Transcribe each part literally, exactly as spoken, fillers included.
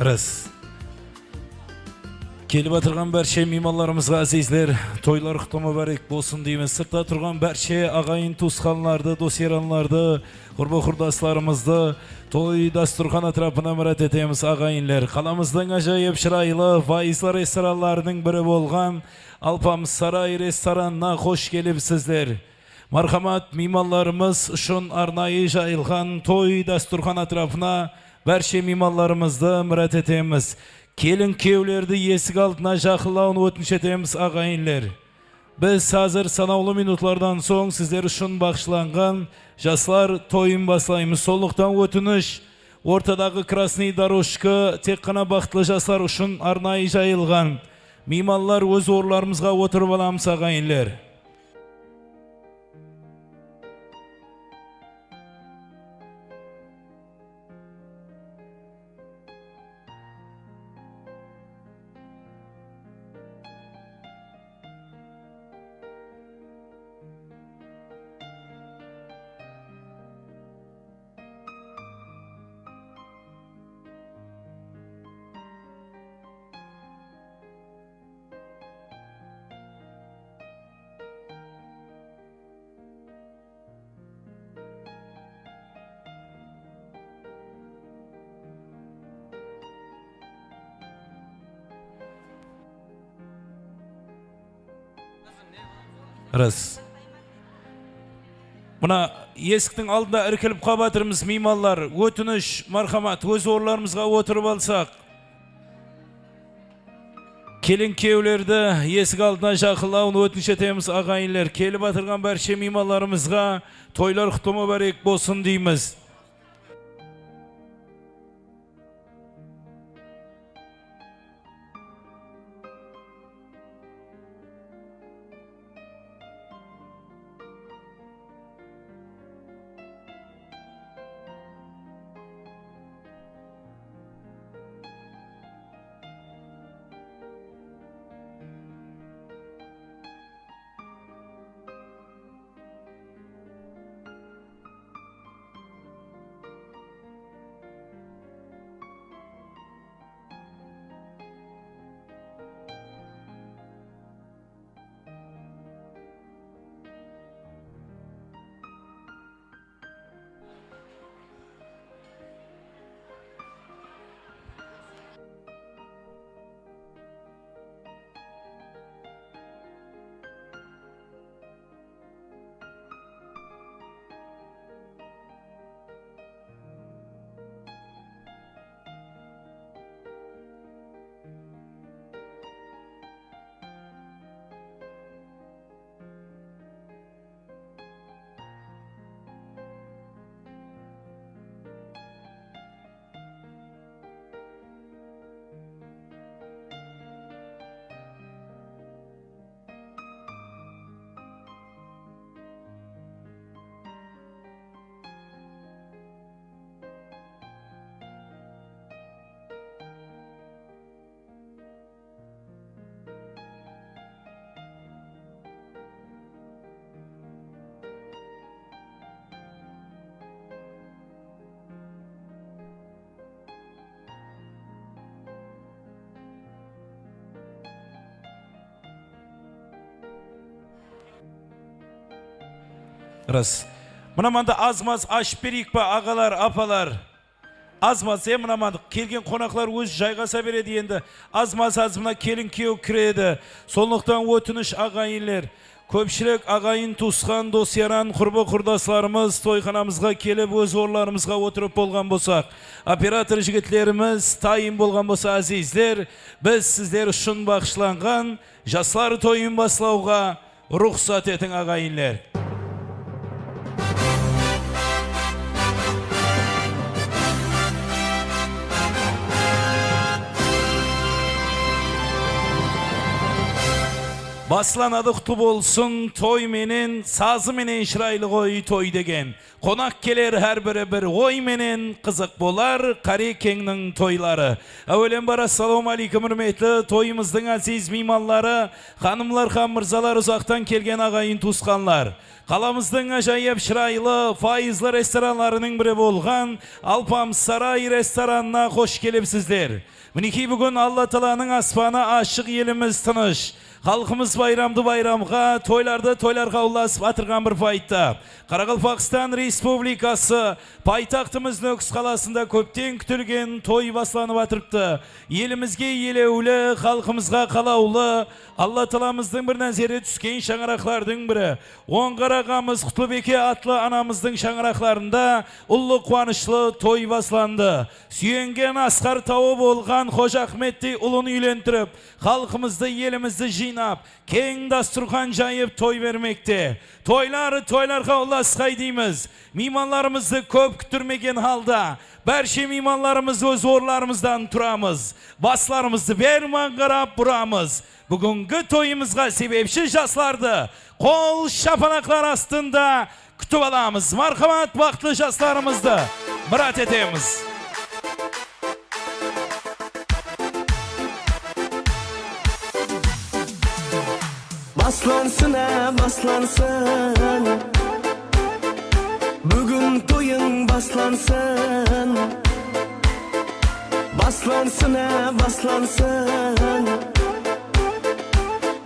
Ras. Kelip atırǵan bárshe miymanlarımızǵa, ázizler, toylar qutlı múbárek bolsın deymiz. Sırtta turǵan bárshe aǵayin tuwısqanlardı, dos-yaranlardı, qurba-qurdaslarımızdı toy dasturxan átirapına mirát etemiz, aǵayinler. Qalamızdıń ájayıp shıraylı, wayızlı restoranlarınıń biri bolǵan Alpamıs Saray restoranına xosh kelipsizler. Marhamat, miymanlarımız ushın arnayı jayılǵan toy dasturxan átirapına bárshe miymanlarımızdı mirát etemiz. Kelin-kúyewlerdi esik aldına jaqınlawın ótinish etemiz, aǵayinler. Biz házir sanawlı minutlardan soń sizler ushın baǵıshlanǵan jaslar toyın baslaymız. Sonlıqtan ótinish, ortadaǵı krasnıy dorojka tek ǵana baxıtlı jaslar ushın arnayı jayılǵan. Miymanlar óz orınlarımızǵa otırıp alamız, aǵayinler. Ras. Mına esiktiń aldında irkilip qap atırmız, miymanlar. Ótinish, marhamat, óz orınlarımızǵa otırıp alsaq. Kelin-kúyewlerdi esik aldına jaqınlawın ótinish etemiz, aǵayinler. Kelip atırǵan bárshe miymanlarımızǵa toylar qutlı múbárek bolsın deymiz. Ras. Mına manda az-maz ashıp bereyik pa, aǵalar, apalar? Az-maz, e, mına manda kelgen qonaqlar ózi jayǵasa beredi endi. Az-maz, az mına kelin-kúyew kiredi. Sonlıqtan ótinish, aǵayinler. Kópshilik aǵayin, tuwısqan, dos-yaran, qurba-qurdaslarımız toyxanamızǵa kelip, óz orınlarımızǵa otırıp bolǵan bolsaq, operator jigitlerimiz tayın bolǵan bolsa, ázizler, biz sizler ushın baǵıshlanǵan jaslar toyın baslawǵa ruxsat etiń, aǵayinler. Baslanadı, qutlı bolsın, toy menen, sazı menen shıraylı ǵoy toy degen. Qonaq keler hár biri bir oy menen, qızıq bolar Qarekeńniń toyları. Áwelem bar, assalawma áleykum, húrmetli toyımızdıń áziz miymanları, xanımlar hám mırzalar, uzaqtan kelgen aǵayin tuwısqanlar. Qalamızdıń ájayıp shıraylı, fayızlı restoranlarınıń biri bolǵan Alpamıs Saray restoranına xosh kelipsizler. Minekey, búgin Alla taalanıń aspanı ashıq, elimiz tınısh. Xalqımız bayramdı bayramǵa, toylardı toylarǵa ulasıp atırǵan bir payıtta, Qaraqalpaqstan Respublikası paytaxtımız Nókis qalasında kópten kútilgen toy baslanıp atırıptı. Elimizge elewli, xalqımızǵa qalawlı, Alla taalamızdıń bir názeri túsken shańaraqlardıń biri, Ońǵar aǵamız Qutlıbiyke atlı anamızdıń shańaraqlarında ullı quwanıshlı toy baslandı. Súyengen asqar tawı bolǵan Xoja Axmettey ulın úylentirip, xalqımızdı, elimizdi jıynap, keń dasturxan jayıp toy bermekte. Toylar toylarǵa ulasqay deymiz. Miymanlarımızdı kóp kúttirmegen halda, bárshe miymanlarımız óz orınlarımızdan turamız. Baslarımızdı berman qarap buramız. Búgingi toyımızǵa sebepshi jaslardı qol shapalaqlar astında kútip alamız. Marhamat, baxıtlı jaslarımızdı mırat etemiz. Baslansın-á, baslansın. Búgin toyıń baslansın. Baslansın-á, baslansın.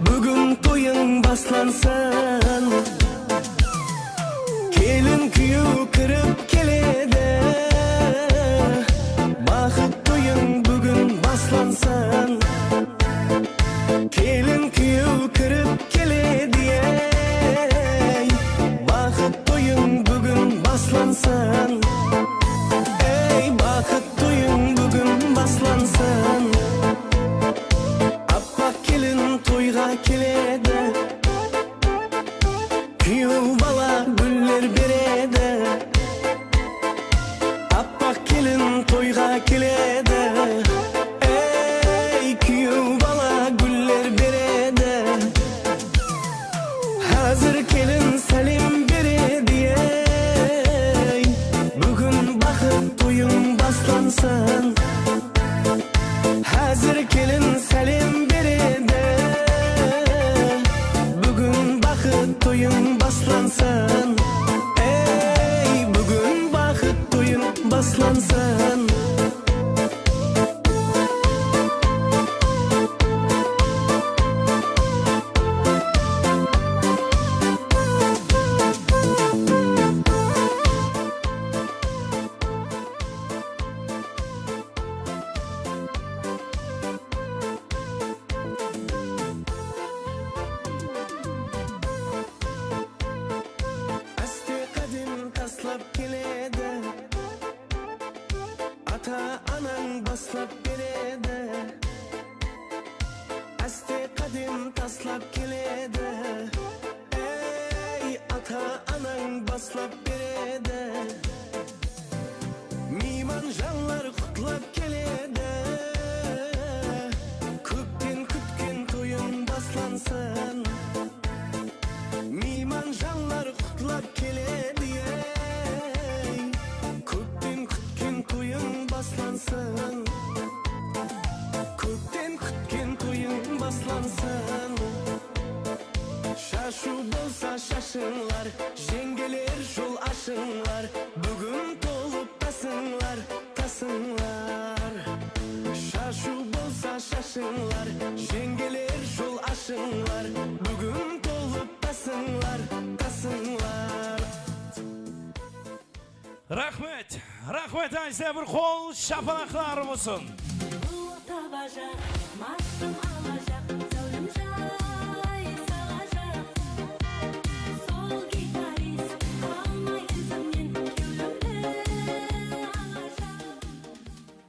Búgin toyıń baslansın. Kelin kúyew kirip keledi. Baxıt toyıń búgin baslansın. Kelin kúyew kirip keledi, ey. Baxıt toyıń búgin baslansın. Ey, baxıt toyıń búgin baslansın. Appaq kelin toyǵa keledi. Kúyew bala gúller beredi. Appaq kelin toyǵa keledi. Ey, kúyew bala gúller beredi. Házir kelin sálem beredi, ey. Búgin baxıt toyıń baslansın. Házir kelin sálem beredi. Búgin baxıt toyıń baslansın. Ey, búgin baxıt toyıń baslansın. Áste qádem taslap keledi. Ata-anań baslap beredi. Áste qádem taslap keledi. Ey, ata-anań baslap beredi. Miyman janlar qutlap keledi. Kópten kútken toyıń baslansın. Miyman janlar qutlap keledi, ey. Kópten kútken toyıń baslansın. Kópten kútken toyıń baslansın. Shashıw bolsa shashıńlar, jeńgeler jol ashıńlar. Búgin tolıp tasıńlar, tasıńlar. Shashıw bolsa shashıńlar, jeńgeler jol ashıńlar. Búgin tolıp tasıńlar, tasıńlar. Raxmet, raxmet, azizler, bir qol shapalaqlar bolsın. Bul tabaja, mashım alajaq, záwlim jay salajaq. Sol gitarist, qalmay izimnen, kewlimdi alajaq.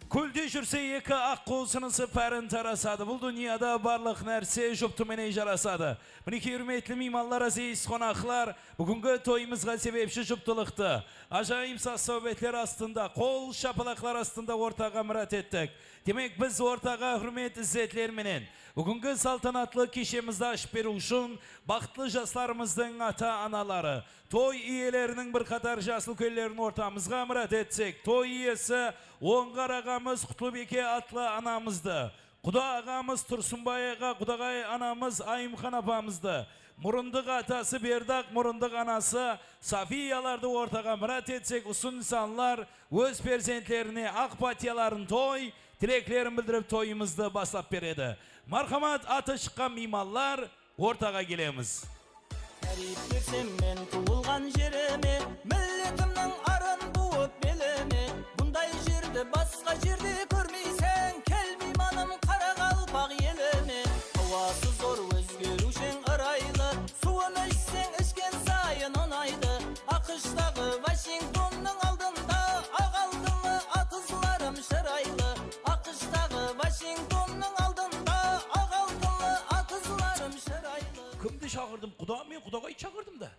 Kólde júrse eki aq qosınısı párin tarasadı. Bul dúnyada barlıq nárse juptı menen jarasadı. Minekey, húrmetli miymanlar, áziz qonaqlar, búgingi toyımızǵa sebepshi juptılıqtı ájayıp saz-sáwbetler astında, qol shapalaqlar astında ortaǵa mirát ettik. Demek, biz ortaǵa húrmet-izzetler menen búgingi saltanatlı keshemizdi ashıp beriw ushın baxıtlı jaslarımızdıń ata-anaları, toy iyeleriniń bir qatar jas úlkenlerin ortamızǵa mirát etsek, toy iyesi Ońǵar aǵamız Qutlıbiyke atlı anamızdı, Quda aǵamız Tursınbay aǵa, qudaǵay anamız Ayımxan apamızdı, murındıq atası Berdaq, murındıq anası Safiyalardı ortaǵa mirát etsek, usı insanlar óz perzentlerine aq pátiyaların, toy tileklerin bildirip, toyımızdı baslap beredi. Marhamat, atı shıqqan miymanlar, ortaǵa kelemiz. Táriyplersem men tuwılǵan jerime, milletimniń arın buwıp belime. Bunday jerdi basqa jerde kórmeyseń, kel, miymanım, qaraqalpaq elime. Hawası zor, ózgeriwsheń ıraylı, suwın ishseń, ishken sayın unaydı. AQShtaǵı Vashingtonnıń aldında aq altınlı atızlarım shıraylı. AQShtaǵı Vashingtonnıń aldında aq altınlı atızlarım shıraylı. Kimdi shaqırdım? Quda men qudaǵay shaqırdım da.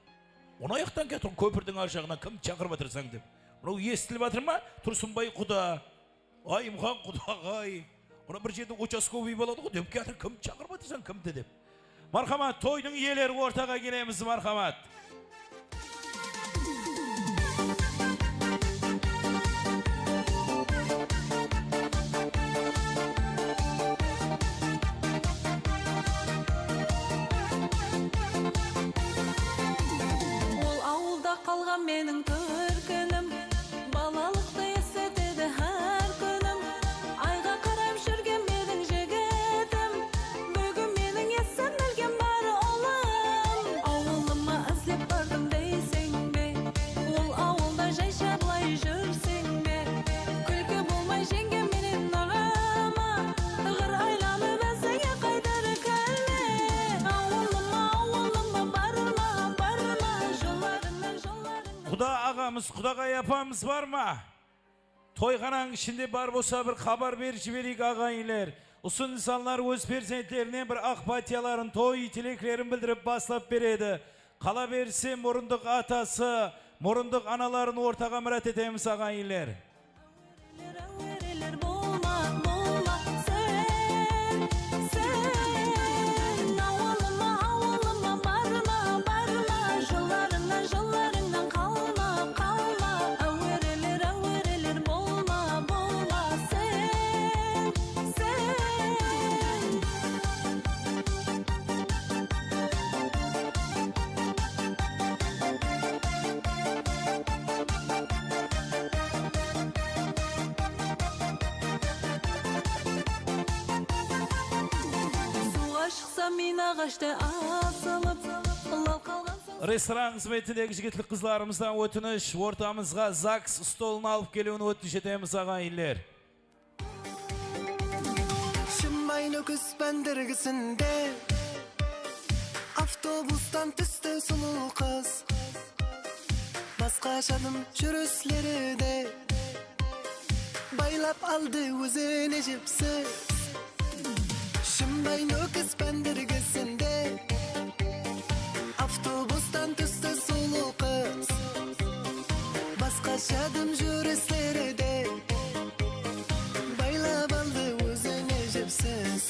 Onı ayaqtan keltiriń, kópirdiń ar jaǵınan kimdi shaqırıp atırsań dep. Mınaw esitilip atır ma? Tursınbay quda. Ayımxan qudaǵay. Ona bir jerde uchastkovıy boladı ǵo, dep kiyatır, kim shaqırıp atırsań, kimdi dep. Marhamat, toydıń iyeleri ortaǵa kelemiz, marhamat. Ol awılda qalǵan meniń tórkenim, balalıqtı esletedi hár kúnim. Ayǵa qarap júrgen meniń jigitim, búgin meniń esim bilgen bar ulım. Awılıma izlep bardım deyseń be, ol awılda jay sharlay júrseń be? Kúlki bolmay jeńgem menen naǵama, ǵır aylanıp izine qaytar kelme. Awılıma, awılıma barma, barma, jollarıńnan, jollarıńnan. Quda aǵamız, qudaǵay apamız bar ma? Toyxananıń ishinde bar bolsa, bir xabar berip jibereyik, aǵayinler. Usı insanlar óz perzentlerine bir aq pátiyaların, toy tileklerin bildirip baslap beredi. Qala berse, murındıq atası, murındıq anaların ortaǵa mirát etemiz, aǵayinler. Áwereler, áwereler bolma, bolma, sen, sen. Awılıma, awılıma barma, barma, jollarıńnan, jollarıńnan qalma, qalma. Áwereler, áwereler bolma, bolma, sen, sen. Suwǵa shıqsa, miynaǵashta asılıp, lal qalǵan soń. Restoran xızmetindegi jigitlik qızlarımızdan ótinish, ortamızǵa ZAGS stolın alıp keliwin ótinish etemiz, aǵayinler. Shımbay Nókis bándirgisinde avtobustan tústi sulıw qız. Basqashadım júrisleri de, baylap aldı ózine jipsiz. Shımbay Nókis bándirgisinde avtobustan tústi sulıw qız. Basqashadım júrisleri de, baylap aldı ózine jipsiz.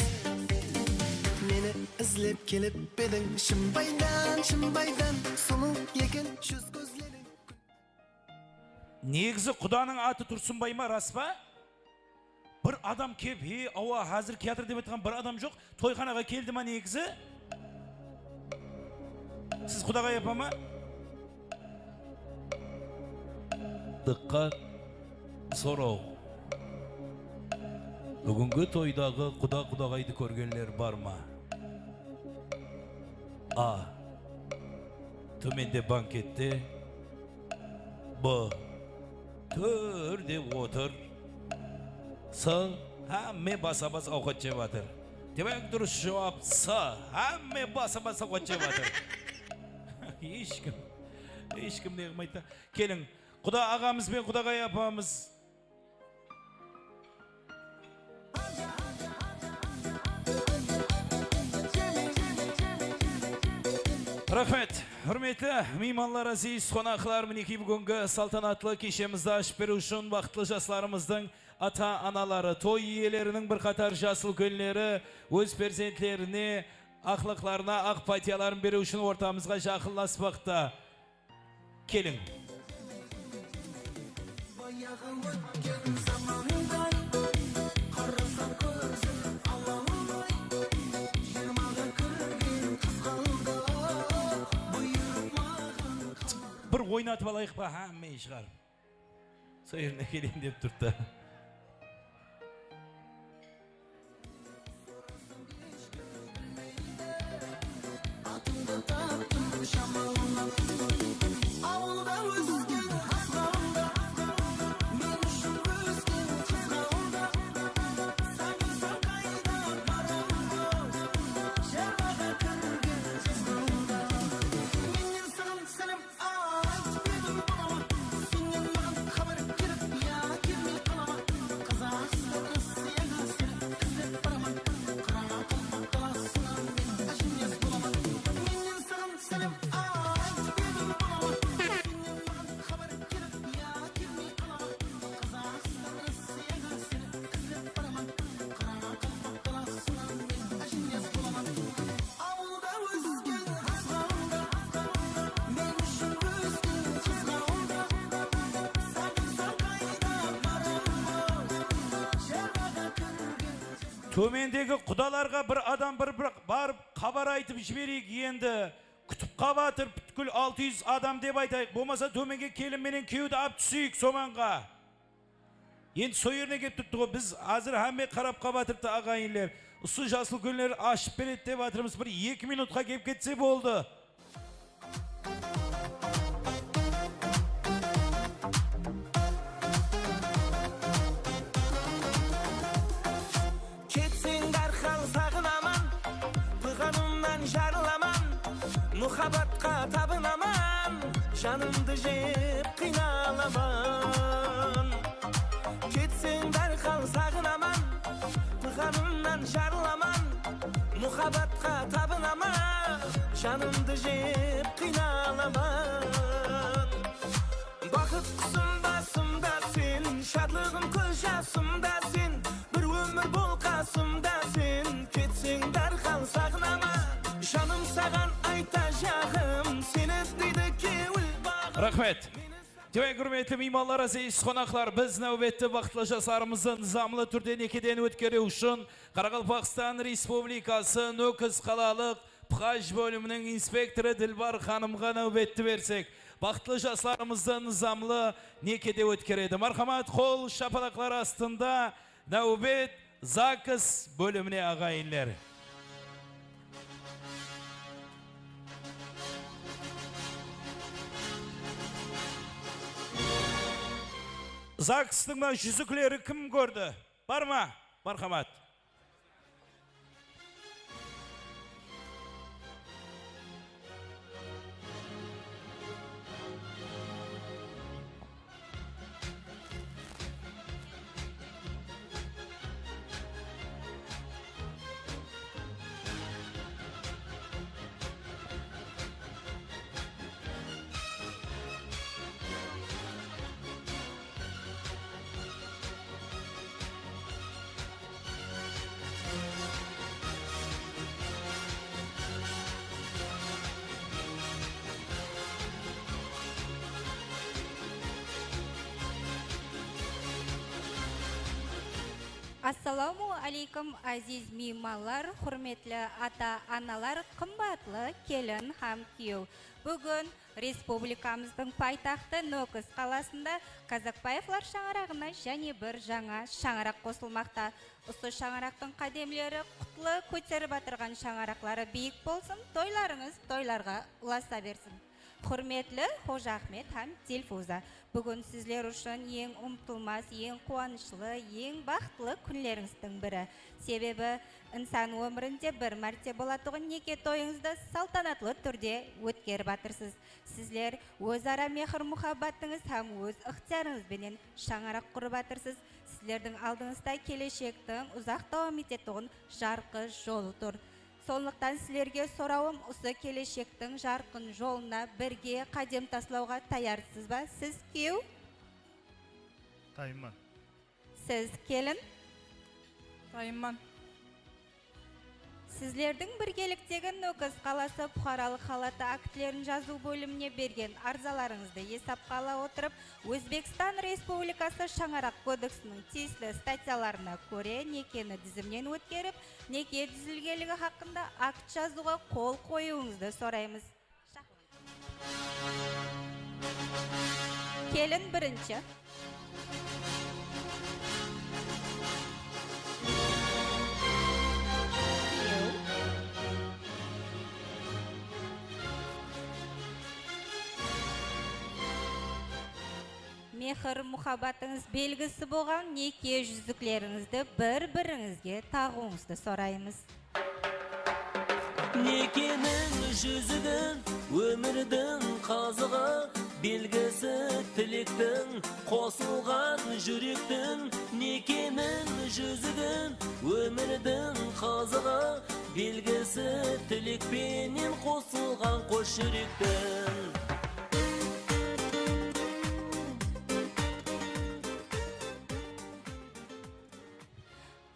Meni izlep kelip ediń Shımbaydan, Shımbaydan, sulıw eken júz kózleriń. Negizi qudanıń atı Tursınbay ma, ras pa? Bir adam kep, he, awa, házir kiyatır dep aytqan bir adam joq. Toyxanaǵa keldi ma negizi? Siz qudaǵay apa ma? Dıqqat, soraw. Búgingi toydaǵı quda-qudaǵaydı kórgenler bar ma? A. Tómende bankette. B. Tórde otır. S. Hámme basa-bas awqat jep atır. Demek, durıs juwap S. Hámme basa-bas awqat jep atır. Hesh kim, hesh kim ne qılmaydı da. Keliń, quda aǵamız benen qudaǵay apamız. Raxmet. Húrmetli miymanlar, áziz qonaqlar, minekey, búgingi saltanatlı keshemizdi ashıp beriw ushın baxıtlı jaslarımızdıń ata-anaları, toy iyeleriniń bir qatar jas úlkenleri óz perzentlerine aqlıqlarına aq pátiyaların beriw ushın ortamızǵa jaqınlaspaqta. Keliń. Bayaǵı ótken zamanday, qarasam kózim alanday, jigirmaǵa kirgen qızǵalday, buyırıp maǵan. Bir oynatıp alayıq pa, hámme shıǵar. Sol jerine keleyin dep turıptı. Atıńdı taptım shamalıma. Awılda ósken qızǵalda, men ushın ósken qızǵalda. Saǵınsam qayda baraman-aw, jarmaǵa kirgen qızǵalda. Mennen saǵan sálem. Aytıp edim, balaman, sennen maǵan xabar kelip, ya kelmey qalaman. Qazaqstan, Rossiyaǵa seni izlep baraman. Qaraqalpaq dalasınan men ájiniyaz bolaman. Mennen saǵan sálem aytıp edim, balaman, sennen maǵan xabar kelip, ya kelmey qalaman. Qazaqstan, Rossiyaǵa seni izlep baraman. Qaraqalpaq dalasınan men ájiniyaz bolaman. Awılda ósken qızǵalda, men ushın ósken qızǵalda. Saǵınsam qayda baraman-aw, jarmaǵa kirgen qızǵalda. Tómendegi qudalarǵa bir adam bir, bir barıp xabar aytıp jibereyik endi. Kútip qap atır pútkil altı júz adam dep aytayıq. Bolmasa tómenge kelin menen kúyewdi alıp túseyik somanǵa. Endi sol jerine kelip turıptı ǵoy. Biz házir hámme qarap qap atırıptı, aǵayinler. Usı jas úlkenler ashıp beredi dep atırmız. Bir eki minutqa kelip ketse boldı. Ketseń dárhal saǵınaman, pıǵanımnan jarılaman, muhabbatqa tabınaman, janımdı jep qıynalaman. Ketseń dárhal saǵınaman, pıǵanımnan jarılaman, muhabbatqa tabınaman, janımdı jep qıynalaman. Baxıt qusım basımda sen, shadlıǵım kóz jasımda sen, bir ómir bol qasımda sen, ketseń dárhal saǵınama, janım saǵan aytajaǵım, seni deydi kewil baǵım. Raxmet. Demek, húrmetli miymanlar, áziz qonaqlar, biz náwbetti baxıtlı jaslarımızdı nızamlı túrde nekeden ótkeriw ushın Qaraqalpaqstan Respublikası Nókis qalalıq P H bóliminiń inspektorı Dilbar xanımǵa náwbetti bersek, baxıtlı jaslarımızdı nızamlı nekede ótkeredi. Marhamat, qol shapalaqlar astında náwbet ZAGS bólimine, aǵayinler. ZAGStıń mına júzikleri kim kórdi? Bar ma? Marhamat. Assalawma áleykum, áziz miymanlar, húrmetli ata-analar, qımbatlı kelin hám kúyew. Búgin respublikamızdıń paytaxtı Nókis qalasında Kazakbaevlar shańaraǵına jáne bir jańa shańaraq qosılmaqta. Usı shańaraqtıń qádemleri qutlı kóterip atırǵan shańaraqları biyik bolsın, toylarıńız toylarǵa ulasa bersin. Húrmetli Xoja Axmet hám Dilfuza, búgin sizler ushın eń umıtılmas, eń quwanıshlı, eń baxıtlı kúnlerińizdiń biri. Sebebi, insan ómirinde bir márte bolatuǵın neke toyıńızdı saltanatlı túrde ótkerip atırsız. Sizler óz-ara mehir-muhabbatıńız hám óz ıqtıyarıńız benen shańaraq qurıp atırsız. Sizlerdiń aldıńızda keleshektiń uzaq dawam etetuǵın jarqın jolı tur. Sonlıqtan sizlerge sorawım usı keleshektiń jarqın jolına birge qádem taslawǵa tayarsız ba? Siz kúyew? Tayınman. Siz kelin? Tayınman. Sizlerdiń birgeliktegi Nókis qalası puqaralıq halatı aktlerin jazıw bólimine bergen arzalarıńızdı esapqa ala otırıp, Ózbekstan Respublikası Shańaraq kodeksiniń tiyisli statyalarına kóre nekeni dizimnen ótkerip, neke dúzilgenligi haqqında akt jazıwǵa qol qoyıwıńızdı soraymız. Kelin birinshi. Kúyew. Mehir-muhabbatıńız belgisi bolǵan neke júziklerińizdi bir-birińizge taǵıwıńızdı soraymız. Nekeniń júzigi, ómirdiń qazıǵı, belgisi tilektiń, qosılǵan júrektiń. Nekeniń júzigi, ómirdiń qazıǵı, belgisi tilek penen qosılǵan qos júrektiń.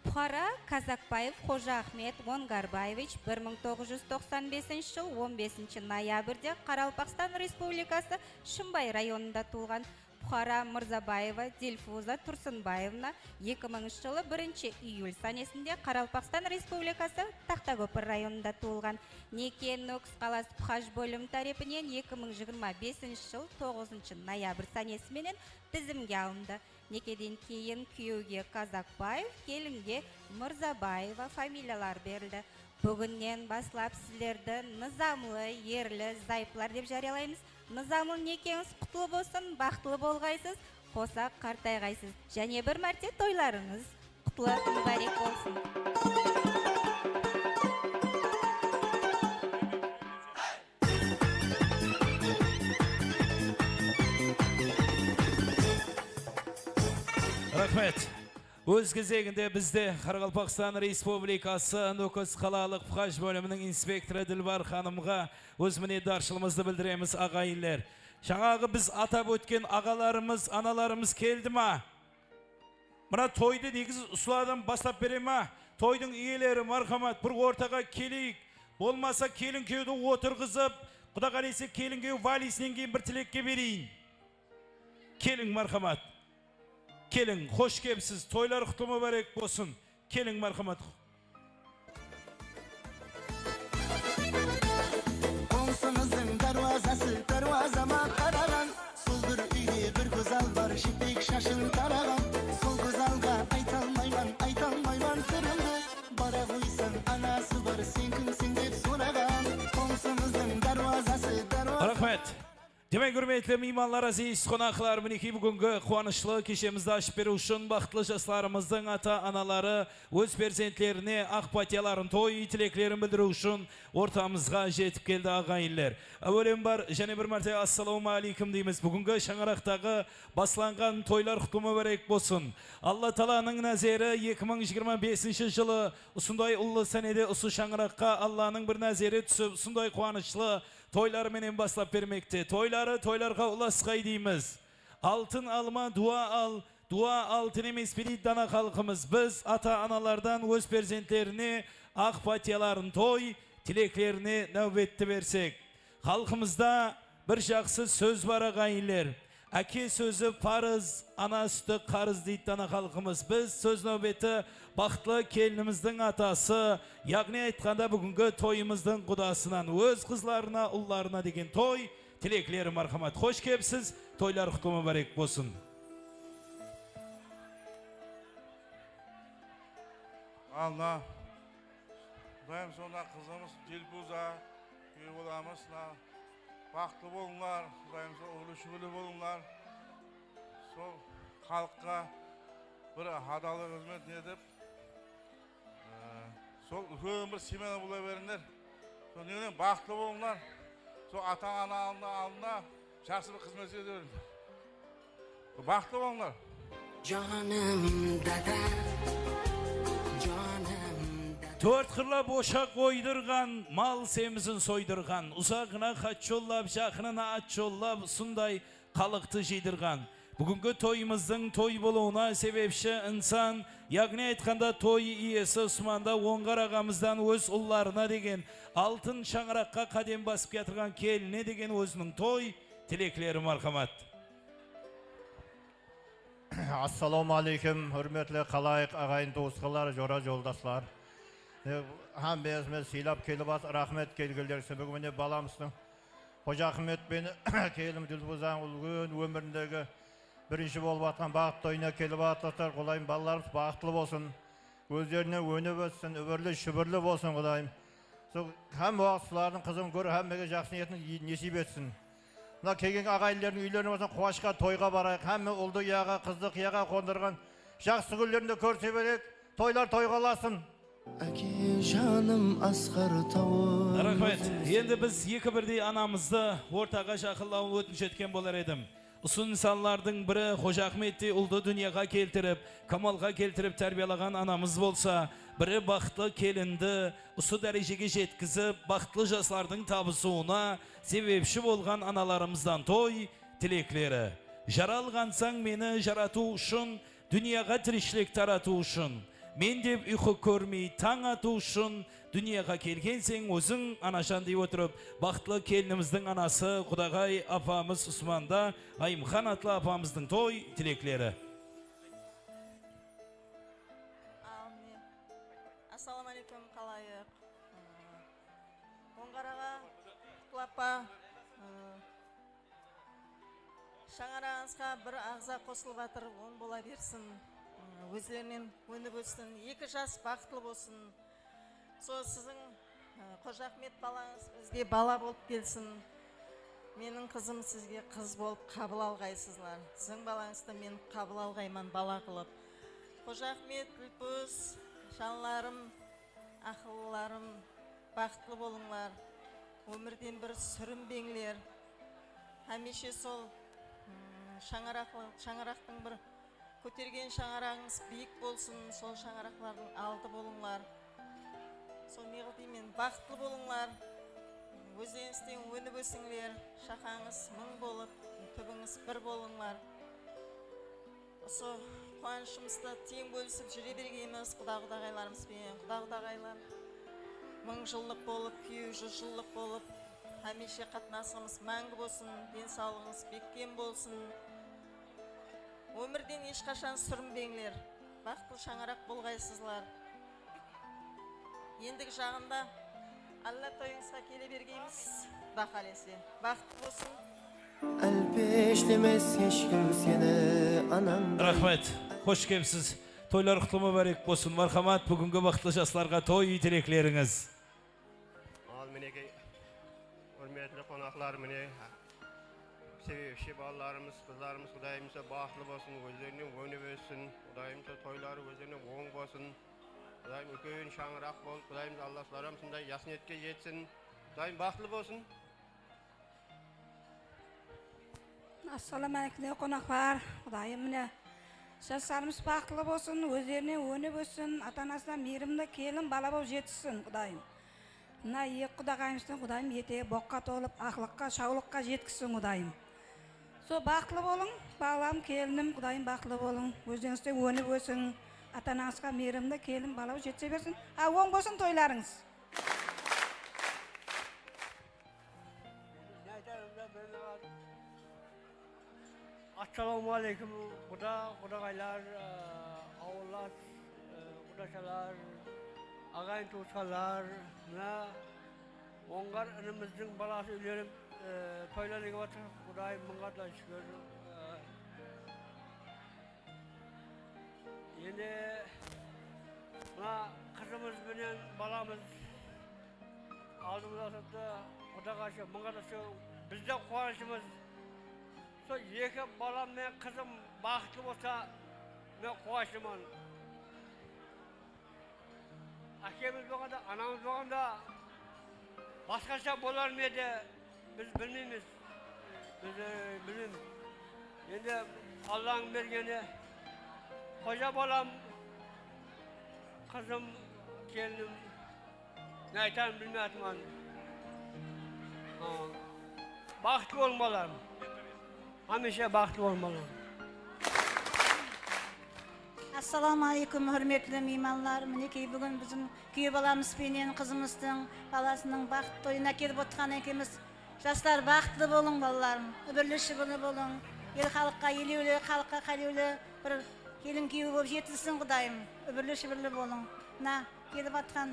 Puqara Kazakbaev Xoja-Axmet Ongarbaevich bir mıń toǵız júz toqsan besinshi jıl on besinshi noyabrde Qaraqalpaqstan Respublikası Shımbay rayonında tuwılǵan. Puqara Mırzabaeva Dilfuza Tursınbaevna eki mıńınshı jılı birinshi iyul sánesinde Qaraqalpaqstan Respublikası Taxtakópir rayonında tuwılǵan. Neke Nókis qalası Puxaj bólimi tárepinen eki mıń jigirma besinshi jıl toǵızınshı noyabr sánesi menen dizimge alındı. Nekeden keyin kúyewge Kazakbaev, kelinge Mırzabaeva familiyaları berildi. Búginnen baslap sizlerdi nızamlı, erli zayıplar dep járiyalaymız. Nızamlı nekeńiz qutlı bolsın, baxıtlı bolǵaysız, qosa qartayǵaysız. Jáne bir márte toylarıńız qutlı, múbárek bolsın. Raxmet. Óz gezeginde bizde Qaraqalpaqstan Respublikası Nókis qalalıq Puxaj bóliminiń inspektorı Dilbar xanımǵa óz minnetdarshılıǵımızdı bildiremiz, aǵayinler. Jańaǵı biz atap ótken aǵalarımız, analarımız keldi ma? Mına toydı negiz usılardan baslap bere ma? Toydıń iyeleri, marhamat, bir ortaǵa keleyik. Bolmasa, kelin kúyewdi otırǵızıp, Quda qálese, kelin kúyew valizinen keyin bir tilekke bereyin. Keliń, marhamat. Keliń, xosh kelipsiz. Toylar qutlı múbárek bolsın. Keliń, marhamat. Qońsımızdıń dárwazası dárwazama qaraǵan. Sol bir úyde bir gózzal bar, jipek shashın taraǵan. Sol gózzalǵa ayta almayman, ayta almayman sırımdı. Bara ǵoysań, anası bar, sen kimseń dep soraǵan. Qońsımızdıń dárwazası dárwaza. Raxmet. Demek, húrmetli miymanlar, áziz qonaqlar, minekey, búgingi quwanıshlı keshemizdi ashıp beriw ushın baxıtlı jaslarımızdıń ata-anaları óz perzentlerine aq patiyaların, toy tileklerin bildiriw ushın ortamızǵa jetip keldi, aǵayinler. Áwelem bar, jáne bir márte assalawma áleykum deymiz. Búgingi shańaraqtaǵı baslanǵan toylar qutlı múbárek bolsın. Alla taalanıń názeri eki mıń jigirma besinshi jılı usınday ullı sánede usı shańaraqqa Allanıń bir názeri túsip, usınday quwanıshlı toylar menen baslap bermekte. Toyları toylarǵa ulasqay deymiz. Altın alma, duwa al, duwa altın emes pe deydi dana xalqımız. Biz ata-analardan óz perzentlerine aq patiyaların, toy tileklerine náwbetti bersek. Xalqımızda bir jaqsı sóz bar, aǵayinler. Áke sózi parız, ana súti qarız deydi dana xalqımız. Biz sóz náwbeti baxıtlı kelinimizdiń atası, yaǵnıy aytqanda búgingi toyımızdıń qudasınan óz qızlarına, ullarına degen toy tilekleri, marhamat. Xosh kelipsiz, toylar qutlı múbárek bolsın. Alına Qudayım, sonda qızımız Dilfuza kúyew bolamız. Mına, baxıtlı bolıńlar, Qudayım, sol ulıwlı-shúgirli bolıńlar. Sol xalıqqa bir adallı xızmet etip, e, sol úlken bir semyalı bola berińler. Sol nenen baxıtlı bolıńlar. Sol ata-ana aldına, aldına jaqsı bir xızmet ete berińler. Baxıtlı bolıńlar. Janım dada, janım dada. Tórt qırlap oshaq oydırǵan, mal semizin soydırǵan, uzaǵına xat jollap, jaqınına at jollap, usınday xalıqtı jıydırǵan. Búgingi toyımızdıń toy bolıwına sebepshi insan, yaǵnıy aytqanda toy iyesi Usmanda Ońǵar aǵamızdan óz ullarına degen, altın shańaraqqa qádem basıp kiyatırǵan keline degen óziniń toy tilekleri, marhamat. Assalawma áleykum, húrmetli xalayıq, aǵayin tuwısqanlar, jora joldaslar. E, hámmeńizdi sıylap kelip atır, raxmet kelgenler ushın. Búgin mine balamızdıń Xojaxmet penen kelinim Dúlpuzanıń úlken ómirindegi birinshi bolıp atqan baxıt toyına kelip atırlar. Qudayım, balalarımız baxıtlı bolsın. Ózlerinen ónip óssin, úbirli-shúbirli bolsın, Qudayım. Sol hámme waqıt sulardıń qızın kór, hámmege jaqsı niyetin nesip etsin. Mına kelgen aǵayinlerdiń úylerine bolsa quwanıshqa, toyǵa barayıq. Hámme uldı uyaǵa, qızdı qıyaǵa qondırǵan jaqsı kúnlerinde kórse bereyik. Toylar toyǵa ulasın. Áke janım asqar tawım. Raxmet. Endi biz eki birdey anamızdı ortaǵa shaqırıwın ótinish etken bolar edim. Usı insanlardıń biri Xojaxmettey uldı dúnyaǵa keltirip, kamalǵa keltirip tárbiyalaǵan anamız bolsa, biri baxıtlı kelindi usı dárejege jetkizip, baxıtlı jaslardıń tabısıwına sebepshi bolǵan analarımızdan toy tilekleri. Jaralǵansań meni jaratıw ushın, dúnyaǵa tirishilik taratıw ushın. Men dep uyqı kórmey tań atıw ushın, dúnyaǵa kelgenseń óziń, anajan, dey otırıp, baxıtlı kelinimizdiń anası, qudaǵay apamız Usmanda Ayımxan atlı apamızdıń toy tilekleri. Áwmin. Assalawma áleykum, xalayıq. Ońǵar aǵa, Qutlı apa, ı, shańaraǵıńızǵa bir aǵza qosılıp atır, oń bola bersin. I, ózlerinen ónip óssin, eki jas baxıtlı bolsın. Sol siziń, ı, Xojaxmet balańız bizge bala bolıp kelsin. Meniń qızım sizge qız bolıp qabıl alǵaysızlar. Siziń balańızdı men qabıl alǵayman bala qılıp. Xojaxmet, Gúlpuz, janlarım, aqıllılarım, baxıtlı bolıńlar. Ómirden bir súrinbeńler. Hámiyshe sol, ım, shańaraqlı-, shańaraqtıń bir kótergen shańaraǵıńız biyik bolsın, sol shańaraqlardıń aldı bolıńlar. Sol ne qıl deymen, baxıtlı bolıńlar. Ózlerińizden ónip ósińler, shaqańız mıń bolıp, túbińiz bir bolıńlar. Usı quwanıshımızdı teń bólisip júre bergenbiz quda-qudaǵaylarımız benen. Quda-qudaǵaylar mıń jıllıq bolıp, kúyew júz jıllıq bolıp, hámiyshe qatnasıǵımız máńgi bolsın, densawlıǵıńız bekkem bolsın. Ómirden hesh qashan súrinbeńler, baxıtlı shańaraq bolǵaysızlar. Endigi jaǵında Alla toyıńızǵa kele bergeymiz, Quda qálese. Baxıtlı bolsın. Álpeshlemes hesh kim seni anańday. Raxmet. Xosh kelipsiz. Toylar qutlı múbárek bolsın. Marhamat, búgingi baxıtlı jaslarǵa toy tileklerińiz. Al, minekey, húrmetli qonaqlar, mine, sebepshi balalarımız, qızlarımız, Qudayımsa baxıtlı bolsın, ózlerinen ónip óssin. Qudayımsa toyları ózlerine oń bolsın. Qudayım, úlken shańaraq bolıp, Qudayım, Alla sularım usınday jas niyetke jetsin. Qudayım, baxıtlı bolsın. Assalawma áleykum, qonaqlar. Qudayım, mine, jaslarımız baxıtlı bolsın, ózlerine ónip óssin, ata-anasına miyrimli kelin bala bolıp jetissin, Qudayım. Mına eki qudaǵayımızdıń, Qudayım, etegi boqqa tolıp, aqlıqqa, shawlıqqa jetkizsin, Qudayım. Sol baxıtlı bolıń, balam, kelinim, Qudayım, baxıtlı bolıń. Ózlerińizden ónip ósiń, ata-anańızǵa miyrimli kelin bala bolıp jetise bersin. A, oń bolsın toylarıńız. Assalawma áleykum, quda, qudaǵaylar, ı, awıllas, ı, qudashalar, aǵayin tuwısqanlar. Mına Ońǵar inimizdiń balası úylenip, ı, toylanıp kiyip atır. Qudayım, mıńǵa da shúkir. I, Endi mına qızımız benen balamız aldımızda turıptı, Quda qálese, mıńǵa da shúkir, bizde quwanıshımız. Sol eki balam menen qızım baxıtlı bolsa, men quwanıshlıman. Ákemiz bolǵanda, anamız bolǵanda basqasha bolar ma edi, biz bilmeymiz. Biz, e, bilmeymiz. Endi Allanıń bergeni, xoja balam, qızım, kelinim, Ne aytarımdı bilmey atırman. Baxıtlı bolıń, balalarım. Hámiyshe baxıtlı bolıń, balalarım. Assalawma áleykum, húrmetli miymanlar. Minekey, búgin biziń kúyew balamız benen qızımızdıń balasınıń baxıt toyına kelip otırǵan ekenbiz. Jaslar, baxıtlı bolıń, balalarım. Úbirli-shúbirli bolıń. El-xalıqqa elewli, xalıqqa qálewli bir kelin kúyew bolıp jetilsin, Qudayım. Úbirli-shúbirli bolıń. Mına, kelip atqan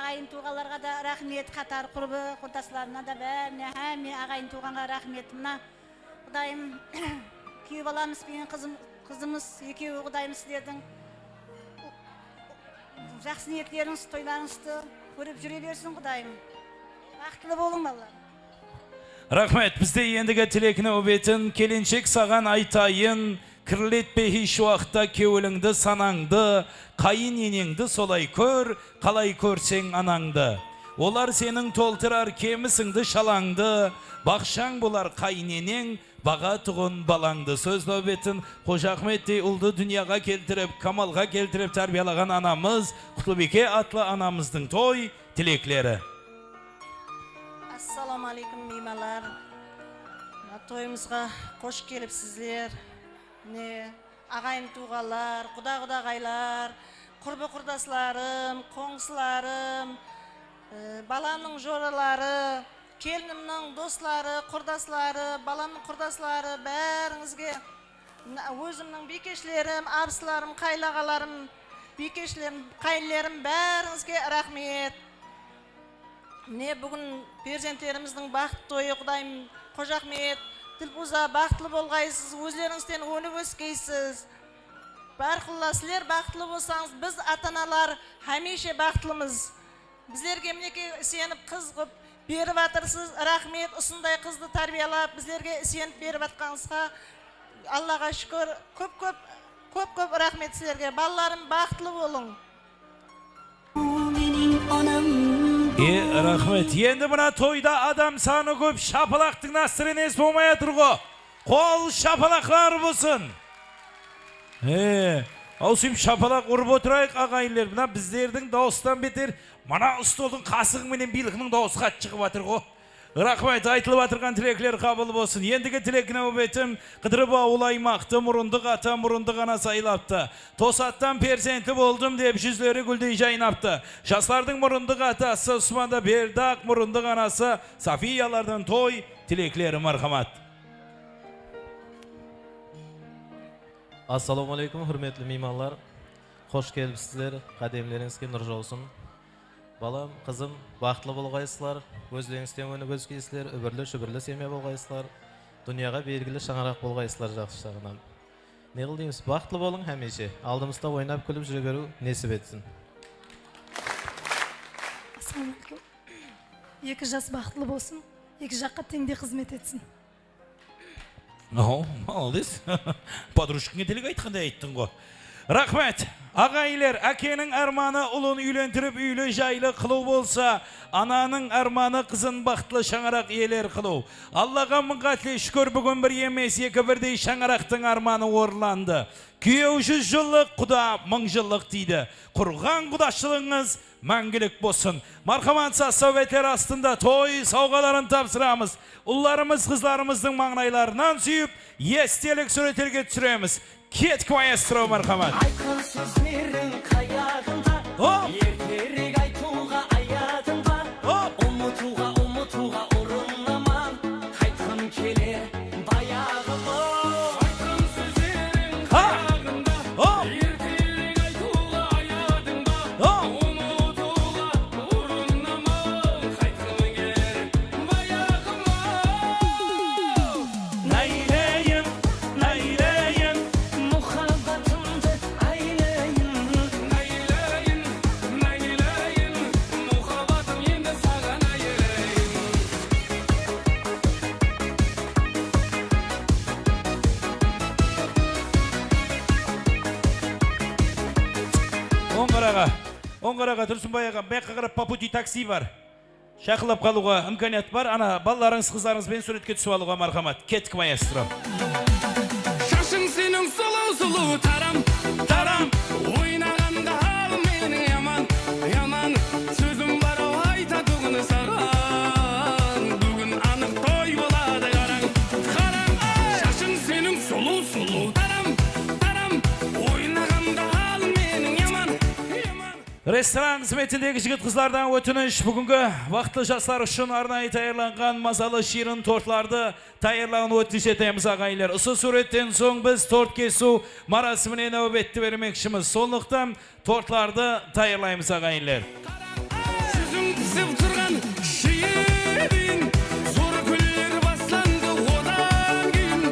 aǵayin-tuwǵanlarǵa da raxmet, qatar qurbı, qurdaslarına da, bárine, hámme aǵayin-tuwǵanǵa raxmet. Mına, Qudayım, kúyew balamız benen qızım, qızımız ekewi, Qudayım, sizlerdiń jaqsı niyetlerińiz, toylarıńızdı kórip júre bersin, Qudayım. Baxıtlı bolıń, balalar. Raxmet. Bizde endigi tilekni úbetin, kelinshek, saǵan aytayın, kirletpe hesh waqıtta kewilińdi, sanańdı, qáyin eneńdi solay kór, qalay kórseń anańdı. Olar seniń toltırar kemisińdi, shalańdı, baqshań bolar qáyin eneń, baǵatuǵın balańdı. Sóz náwbetin Xoja Axmettey uldı dúnyaǵa keltirip, kamalǵa keltirip tárbiyalaǵan anamız Qutlıbiyke atlı anamızdıń toy tilekleri. Assalawma áleykum, miymanlar. Mına toyımızǵa xosh kelipsizler. Mine, aǵayin-tuwǵanlar, quda-qudaǵaylar, qurbı-qurdaslarım, qońsılarım, e, balamnıń joraları, kelinimniń dosları, qurdasları, balamnıń qurdasları, bárińizge, mına, ózimniń biykeshlerim, abısılarım, qayınaǵalarım, biykeshlerim, qáyinlerim, bárińizge raxmet. Mine, búgin perzentlerimizdiń baxıt toyı, Qudayım, Xoja Axmet, Dilfuza, baxıtlı bolǵaysız, ózlerińizden ónip óskeysiz. Bárqulla, sizler baxıtlı bolsańız, biz, ata-analar, hámiyshe baxıtlımız. Bizlerge, minekey, isenip qız qıp berip atırsız. Raxmet, usınday qızdı tárbiyalap, bizlerge isenip berip atqanıńızǵa Allaǵa shúkir. Kóp-kóp, kóp-kóp raxmet sizlerge. Balalarım, baxıtlı bolıń. E, raxmet. Endi mına toyda adam sanı kóp, shapalaqtıń настроениеsi bolmay atır ǵo. Qol shapalaqlar bolsın. E, awsıyıp shapalaq urıp otırayıq, aǵayinler. Mına bizlerdiń dawıstan beter, mına stoldıń qasıǵı menen biylqınıń dawısı qat shıǵıp atır ǵo. Raxmet, aytılıp atırǵan tilekler qabıl bolsın. Endigi tilek náwbetim, qıdırıp awıl aymaqtı murındıq ata, murındıq ana saylaptı. Tosattan perzentli boldım dep, júzleri gúldey jaynaptı. Jaslardıń murındıq atası Usmanda Berdaq, murındıq anası Safiyalardan toy tilekleri, marhamat. Assalawma áleykum, húrmetli miymanlar. Xosh kelipsizler, qádemlerińizge nur jawsın. Balam, qızım, baxıtlı bolǵaysızlar, ózlerińizden ónip óskeysizler, úbirli-shúbirli semya bolǵaysızlar, dúnyaǵa belgili shańaraq bolǵaysızlar jaqsı jaǵınan. Ne qıl deymiz, baxıtlı bolıń hámiyshe, aldımızda oynap-kúlip júre beriw nesip etsin. Assalawma áleykum. Eki jas baxıtlı bolsın, eki jaqqa teńdey xızmet etsin. O, молодец. Podrushkańa tilek aytqanday ayttıń ǵo. Raxmet. Aǵayinler, ákeniń ármanı ulın úylentirip, úyli-jaylı qılıw bolsa, ananıń ármanı qızın baxıtlı shańaraq iyeler qılıw. Allaǵa mıń qátle shúkir, búgin bir emes, eki birdey shańaraqtıń ármanı orınlandı. Kúyew júz jıllıq, quda mıń jıllıq deydi. Qurǵan qudashılıǵıńız máńgilik bolsın. Marhamat, saz-sáwbetler astında toy sawǵaların tapsıramız. Ullarımız, qızlarımızdıń mańlaylarınan súyip, estelik súwretlerge túsiremiz. Kettik, maestro, marhamat. Aytqan sózleriń qayaǵında, hop! Erterek aytıwǵa ayadıńda, hop! Umıtıwǵa, umıtıwǵa urınaman. Qaytqım keler bayaǵı boy. Aytqan sózleriń qayaǵında, hop! Erterek aytıwǵa ayadıńda, hop! Umıtıwǵa urınaman. Qaytqım keler bayaǵı boy. Naylayın, naylayın, muhabbatımdı aylayın. Naylayın, naylayın, muhabbatım endi saǵan aylayın. Oń qaraǵa, oń qaraǵa, Tursınbay aǵam, bu jaqqa qarap, по пути такси bar. Jaqınlap qalıwǵa imkaniyat bar. Ana, balalarıńız, qızlarıńız benen súwretke túsip alıwǵa marhamat. Kettik, maestro. Shashıń seniń sulıw-sulıw taram, taram. Oynaǵanda al meniń yaman, yaman. Sózim bar-aw, Restoran xızmetindegi jigit-qızlardan ótinish, búgingi baxıtlı jaslar ushın arnayı tayarlanǵan mazalı shiyrin tortlardı tayarlawın ótinish etemiz, aǵayinler. Usı súwretten soń biz tort kesiw marasimine náwbetti bermekshimiz. Sonlıqtan tortlardı tayarlaymız, aǵayinler. Júziń pisip turǵan shirin, zor kúnler baslandı odan keyin.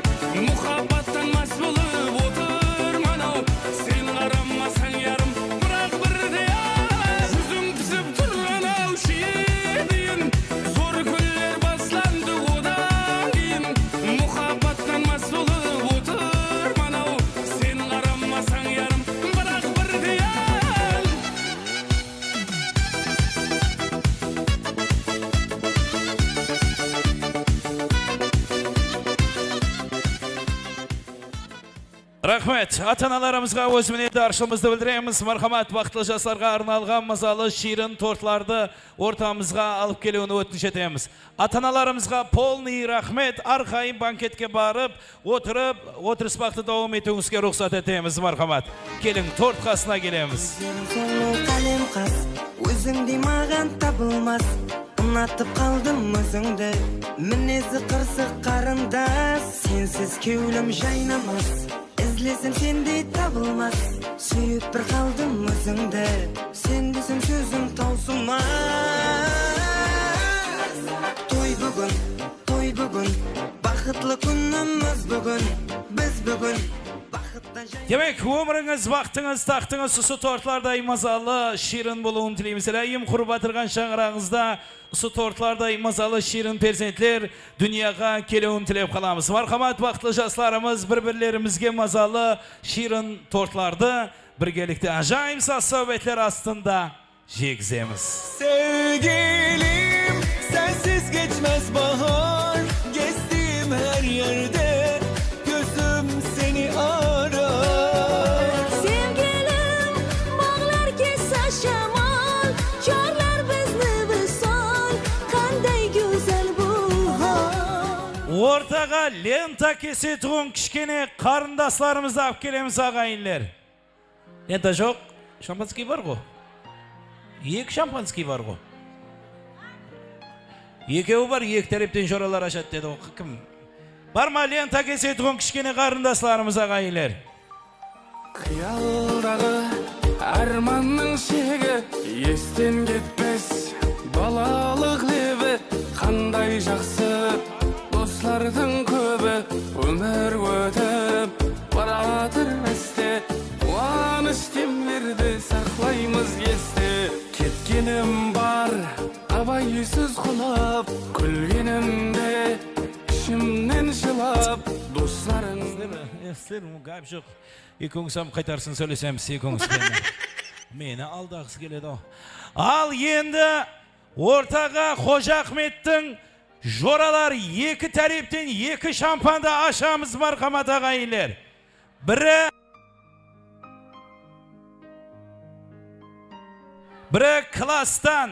Muhabbattan más bolıp otırman-aw, sen qaramasań, yarım, biraq birde-aq. Júziń pisip turǵan-aw shirin, zor kúnler baslandı odan keyin. Muhabbattan más bolıp otırman-aw, sen qaramasań, yarım, biraq birde-aq. Raxmet. Ata-analarımızǵa óz minnetdarshılıǵımızdı bildiremiz. Marhamat, baxıtlı jaslarǵa arnalǵan mazalı shiyrin tortlardı ortamızǵa alıp keliwin ótinish etemiz. Ata-analarımızǵa polnıy raxmet, arqayın banketke barıp, otırıp, otırıspaqtı dawam etiwińizge ruxsat etemiz, marhamat. Keliń, tort qasına kelemiz. Kózleriń sulıw, qálem qas, ózińdey maǵan tabılmas. Unatıp qaldım ózińdi, minezi qırsıq qarındas. Sensiz kewlim jaynamas, izlesem sendey tabılmas. Súyip bir qaldım ózińdi, sen desem sózim tawsılmas. Toy búgin, toy búgin, baxıtlı kúnimiz búgin. Biz búgin baxıttan jay- Demek, ómirińiz, baxtıńız, taxtıńız usı tortlarday mazalı, shiyrin bolıwın tileymiz. Iláyim, qurıp atırǵan shańaraǵıńızda usı tortlarday mazalı, shiyrin perzentler dúnyaǵa keliwin tilep qalamız. Marhamat, baxıtlı jaslarımız, bir-birlerimizge mazalı, shiyrin tortlardı birgelikte ájayıp saz-sáwbetler astında jegizemiz. Sevgilim, sensiz geçmez bahar, gezdim her yerde, gözüm seni arar. Sevgilim, bağlar kessa shamal, jorlar bizni wisol, qanday gózzal bul hol. Ortaǵa lenta kesetuǵın kishkene qarındaslarımızdı alıp kelemiz, aǵayinler. Lenta joq, shampanskiy bar ǵo. Eki shampanskiy bar ǵo. Ekewi bar, eki tárepten joralar ashadı dedi ǵo. Kim? Bar ma lenta kesetuǵın kishkene qarındaslarımız, aǵayinler? Qıyaldaǵı ármannıń shegi esten ketpes, balalıq lebi qanday jaqsı. Doslardıń kóbi ómir ótip baratır áste, quwanısh demlerdi saqlaymız este. Ketkenim bar, abaysız qunap, kúlgenimde ishimnen jılap, doslarıń. Sizler, sizler, gáp joq. Ekewińiz hám qaytarsın sóylesemiz, ekewińiz penen. Meni aldaǵısı keledi-aw. Al endi ortaǵa Xoja Axmettiń joralar eki tárepten eki shampandı ashamız, marhamat, aǵayinler. Biri, biri Klasstan.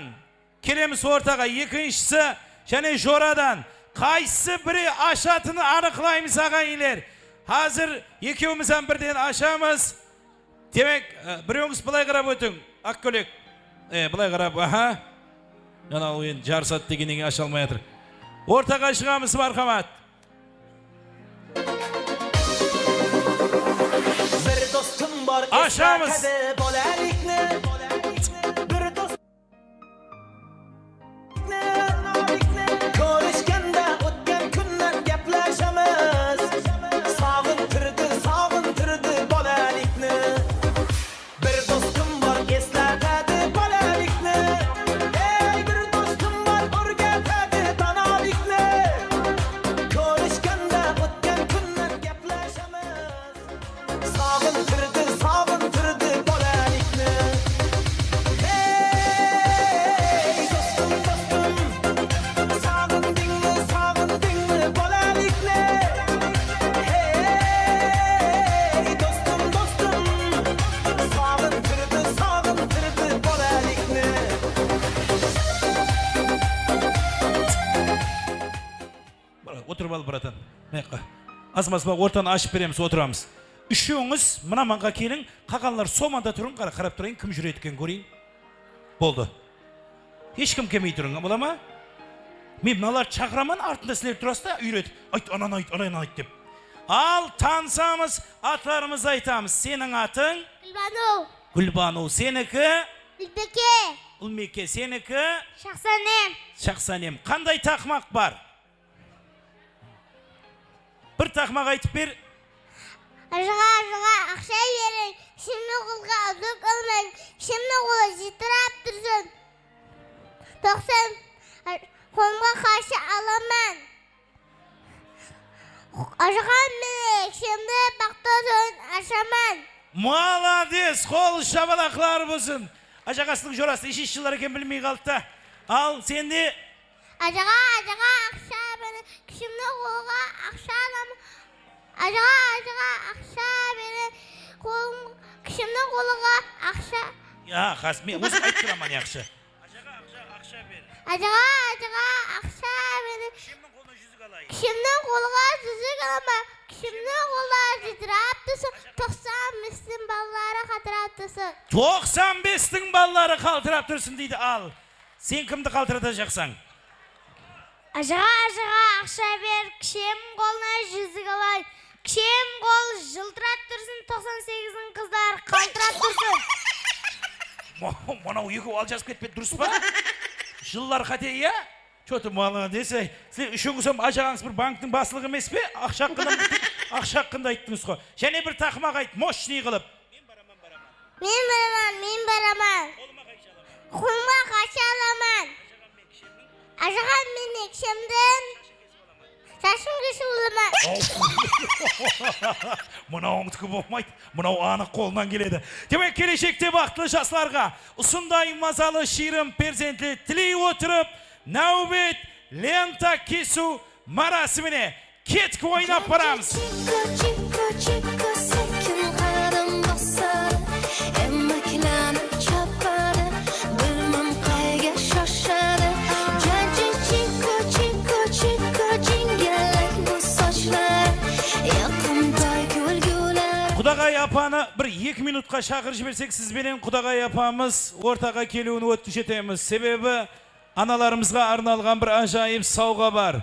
Kelemiz ortaǵa, ekinshisi jáne joradan. Qaysı biri ashatının anıqlaymız, aǵayinler. Házir ekewimiz hám birden ashamız. Demek, e, birewińiz bılay qarap ótiń. Aq kólek. E, bılay qarap, aha. Mınaw endi jarısadı degennen keyin asha almay atır. Ortaǵa shıǵamız, marhamat. Bir dostum bar, ashamız. Eslatadi bolalikni. Bir dost Kórishgende ótken kúnnen gápleshemiz. Saǵıntırdı, saǵıntırdı bolalikni. Bir dostum bar, eslatadi bolalikni. Ey, bir dostum bar, úrgetedi donolikni. Kórishgende ótken kúnnen gápleshemiz. Saǵıntırdı, saǵıntırdı bolalikni. Hey, dostum, dostum, saǵındıńmı, saǵındıńmı bolalikni? Hey, dostum, dostum, saǵıntırdı, saǵıntırdı bolalikni. Otırıp al, bratan. Mıyaqqa. Azmaz ba, ortanı ashıp beremiz, otıramız. Úshewińiz mına mańǵa keliń, qalǵanlar somanda turıń, qara, qarap turayın, kim júredi eken, kóreyin. Boldı. Hesh kim kelmey turıń, bola ma? Men mınalardı shaqıraman, artında sizler turasız da, úyretip, ayt, ananı ayt, ananı ayt dep. Al, tanısamız, atlarımızdı aytamız. Seniń atıń? Gúlbanuw. Gúlbanuw. Seniki? Gúlbeke. Gúlbeke, seniki? Shaqsanem. Shaqsanem. Qanday taqmaq bar? Bir taqmaq aytıp ber. Ajıǵa, ajıǵa aqsha beriń, kishimniń qolǵa úzuk almań, kishimniń qolı jıltırap tursın. Toqsan, qolımǵa qansha alaman. Ajıǵa menen kishimdi baxıtlı soyın ashaman. Molodec, qol shapalaqlar bolsın. Ajaǵasınıń jorası neshinshi jıllar eken bilmey qaldı da. Al, sende? Ajıǵa, ajıǵa aqsha beriń, kishimniń qolǵa aqsha alaman. Ajıǵa, ajıǵa aqsha beriń, qolım, kishimniń qolǵa aqsha. Ya, qas, men ózim aytıp turaman, yaqshı. Ajıǵa, aqsha, aqsha ber. Ajıǵa, ajıǵa aqsha beriń. Kishimniń qolına júzik alayın. Kishimniń qolına júzik alaman. Kishimniń qolı jıltırap tursın. Toqsan bestiń balaları qaltırap tursın. Toqsan bestiń balaları qaltırap tursın deydi, al. Sen kimdi qaltıratajaqsań? Ajıǵa, ajıǵa aqsha ber, kishim qolına júzik alay. Kishim qol jıltırap tursın, toqsan segiziń qızları qaltırap tursın. Mı-, mınaw ekewi aljasıp ketpedi, durıs pa? Jıllar qáte, iya? Что-то молодец, ey. Sizler úshewińiz hám ajaǵańız bir banktiń baslıǵı emes pe? Aqsha haqqında, aqsha haqqında ayttıńız ǵo. Jáne bir taqmaq ayt, мощный qılıp. Men baraman, men baraman. Qolıma qansha alaman? Ajaǵam menen kishimdiń shashın kesip alaman. Mınawıńdiki bolmaydı. Mınaw anıq qolınan keledi. Demek, keleshekte baxıtlı jaslarǵa usınday mazalı shiyrin perzentli tiley otırıp, náwbet lenta kesiw márasimine Ketip oynap baramız. Chiko, chiko, chiko, sekin qadam basadı, emaklanıp chapadı, bilmem qayga shoshadı. Jaji chiko, chiko, chiko, jingalak bu sochları, yaqımtay kúlgileri. Qudaǵay apanı bir eki minutqa shaqırıp jibersek, siz benen Qudaǵay apamız ortaǵa keliwin ótinish etemiz. Sebebi analarımızǵa arnalǵan bir ájayıp sawǵa bar.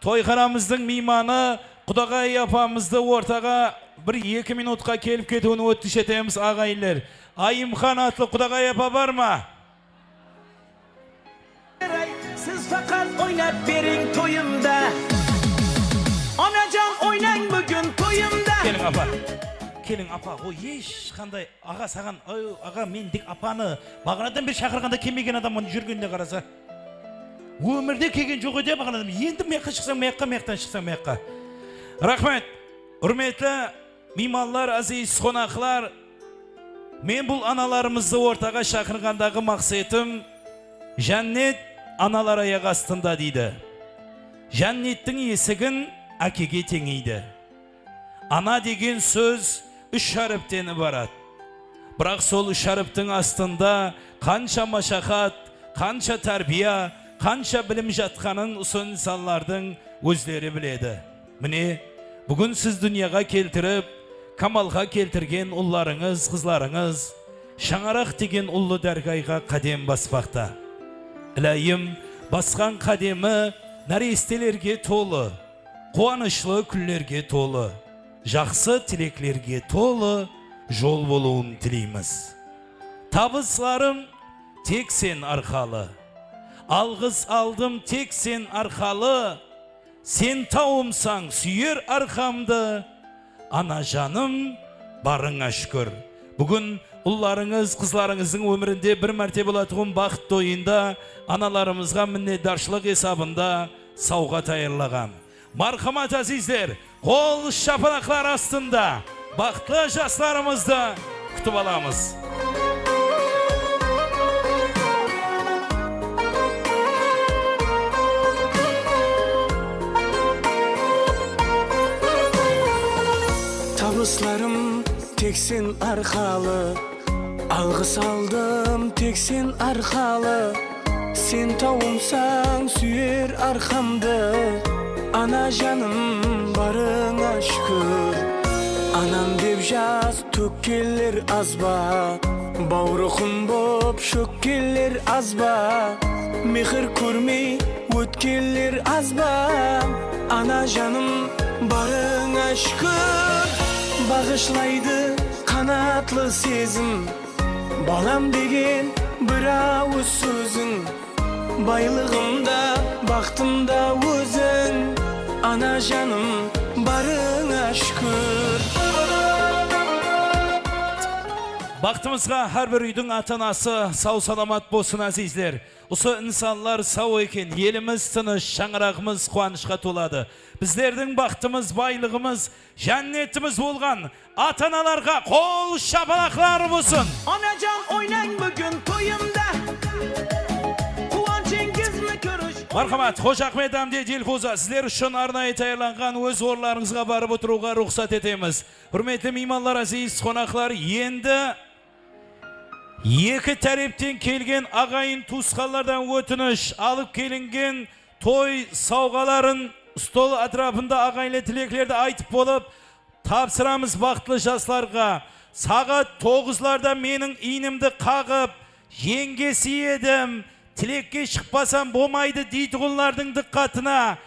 Toyxanamızdıń miymanı Qudaǵay apamızdı ortaǵa bir eki minutqa kelip ketiwin ótinish etemiz, aǵayinler. Ayımxan atlı Qudaǵay apa bar ma? Siz faqat oynap beriń toyımda. Anajan, oynań búgin toyımda. Keliń, apa. Keliń, apa. O, hesh qanday Aǵa, saǵan, oy, aǵa, men dek apanı baǵanadan beri shaqırǵanda kelmegen adamman, júrgenine qarasa. Ómirde kelgen joq edi, baǵanadan. Endi mıyaqqa shıqsań, mıyaqqa, mıyaqtan shıqsań, mıyaqqa. Raxmet. Húrmetli miymanlar, aziz qonaqlar, men bul analarımızdı ortaǵa shaqırǵandaǵı maqsetim, jánnet analar ayaq astında, deydi. Jánnettiń esigin ákege teńeydi. Ana degen sóz úsh háripten ibarat. Biraq sol úsh háriptiń astında qansha mashaqat, qansha tárbiya, qansha bilim jatqanın usı insanlardıń ózleri biledi. Mine, búgin siz dúnyaǵa keltirip, kamalǵa keltirgen ullarıńız, qızlarıńız shańaraq degen ullı dárgayǵa qádem baspaqta. Ilayım, basqan qádemi nárestelerge tolı, quwanıshlı kúnlerge tolı, jaqsı tileklerge tolı jol bolıwın tileymiz. Tabıslarım tek sen arqalı. Alǵıs aldım tek sen arqalı. Sen tawımsań súyer arqamdı. Ana janım, barıńa shúkir. Búgin ullarıńız, qızlarıńızdıń ómirinde bir márte bolatuǵın baxıt toyında analarımızǵa minnetdarshılıq esabında sawǵa tayarlaǵan. Marhamat, azizler, qol shapalaqlar astında baxıtlı jaslarımızdı kútip alamız. Tabıslarım tek sen arqalı. Alǵıs aldım tek sen arqalı. Sen tawımsań súyer arqamdı. Ana janım, barıńa shúkir. Anam dep jas tókkenler az ba? Bawrıqım bolıp Shókkenler az ba, mehir kórmey ótkenler az ba? Ana janım, barıńa shúkir, baǵıshlaydı qanatlı sezim. Balam degen bir awız sóziń, baylıǵım da, baxtım da óziń. Ana janım, barıńa shúkir. Baxtımızǵa hár bir úydiń ata-anası saw-salamat bolsın, áziyzler. Usı insanlar saw eken, elimiz tınısh, shańaraǵımız quwanıshqa toladı. Bizlerdiń baxtımız, baylıǵımız, jánnetimiz bolǵan ata-analarǵa qol shapalaqlar bolsın! Anajan, oynań búgin toyımda, quwanshıńızdı kórish. Marhamat, Xoja Axmed hámde Dilfuza, sizler ushın arnayı tayarlanǵan óz orınlarıńızǵa barıp otırıwǵa ruxsat etemiz. Húrmetli miymanlar, áziz qonaqlar, endi eki tárepten kelgen aǵayin tuwısqanlardan ótinish, alıp kelingen toy sawǵaların stol átirapında aǵayinler tileklerdi aytıp bolıp, tapsıramız baxıtlı jaslarǵa. Saǵat toǵızlarda meniń iynimdi qaǵıp, jeńgesi edim, tilekke shıqpasam bolmaydı deytuǵınlardıń dıqqatına,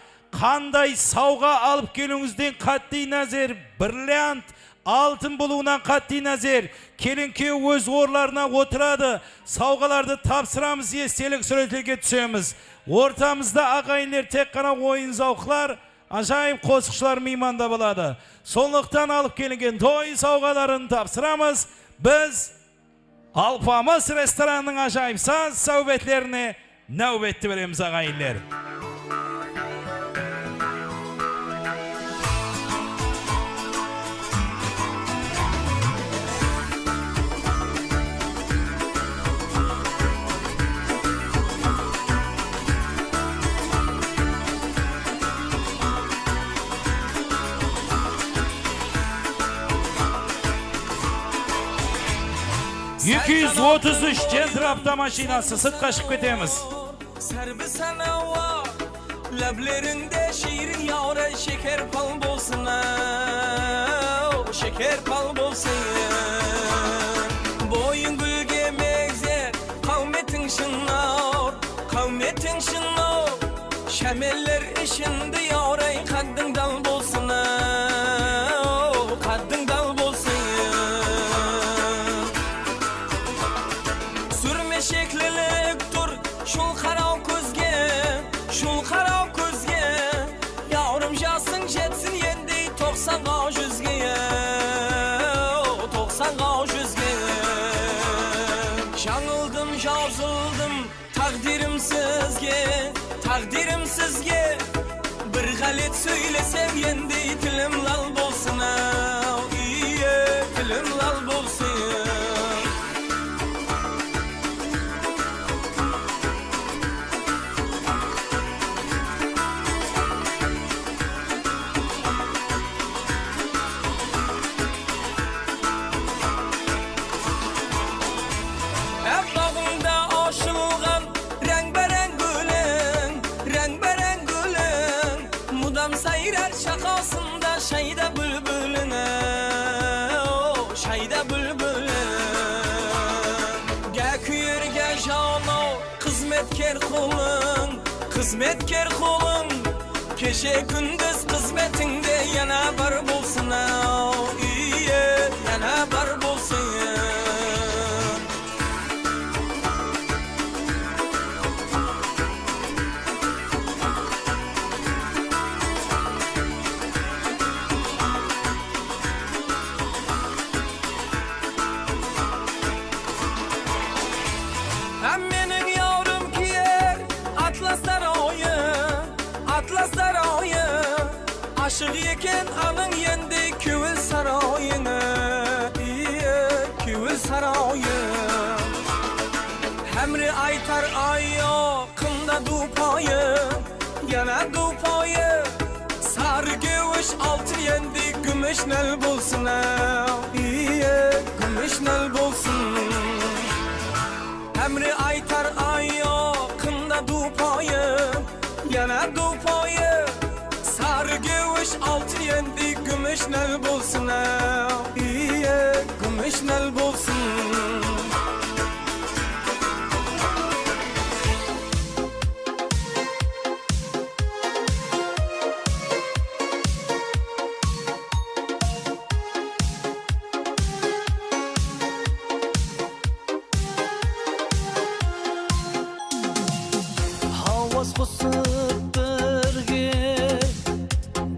qanday sawǵa alıp keliwińizden qat'iy názer, brilliant, altın bolıwınan qat'iy názer, kelin-kúyew óz orınlarına otıradı. Sawǵalardı tapsıramız, estelik súwretlerge túsemiz. Ortamızda aǵayinler tek ǵana oyın-zawıqlar, ájayıp qosıqshılar miymanda boladı. Sonlıqtan alıp kelingen toy sawǵaların tapsıramız. Biz Alpamıs restoranınıń ájayıp saz-sáwbetlerine náwbetti beremiz, aǵayinler. Eki júz otız úsh Gentra avtomashinası, sırtqa shıǵıp ketemiz. Sárbi sanawa, láblerińde shiyrin yawray sheker pal bolsın, aw, sheker pal bolsın. Boyıń gúlge megzer, qáwmetiń shınnaw, qáwmetiń shınnaw. Shámeller ishinde yawray qáddiń dal bolsın, aw, qáddiń dal bolsın. Súrme sheklilik tur, shul qaraw kózge, shul qaraw kózge. Yawrım jasıń jetsin endi toqsanǵa, júzge, toqsanǵa, júzge. Jańıldım, jazıldım táǵdirim sizge, táǵdirim sizge. Bir ǵálet sóylesem endi tilim lal bolsın, aw, iye, tilim lal bolsın. Hám baǵıńda ashılǵan reńbe-reń gúliń, reńbe-reń gúliń. Mudam sayrar shaqasında shayda búlbúliń, o, shayda búlbúliń. Gá kúyer, gá janaw, xızmetker qulıń, xızmetker qulıń. Keshe-kúndiz xızmetińde yana bar bolsın, aw, iye, yana bar bolsın. Hám meniń yawrım kiyer atlas saroyı, atlas saroyı. Ashıq eken anıń endi kewil saroyıńa, iye, kewil saroyı. Hámre aytar ayo, qımda duwpayı, yana duwpayı. Sarı gewish altın endi gúmish nál bolsın, aw, iye, gúmish nál bolsın. Hámre aytar ayo, qımda duwpayı, yana duwpayı. Sarı gewish altın endi gúmish nál bolsın, aw, iye, gúmish nál bolsın. Qosıp birge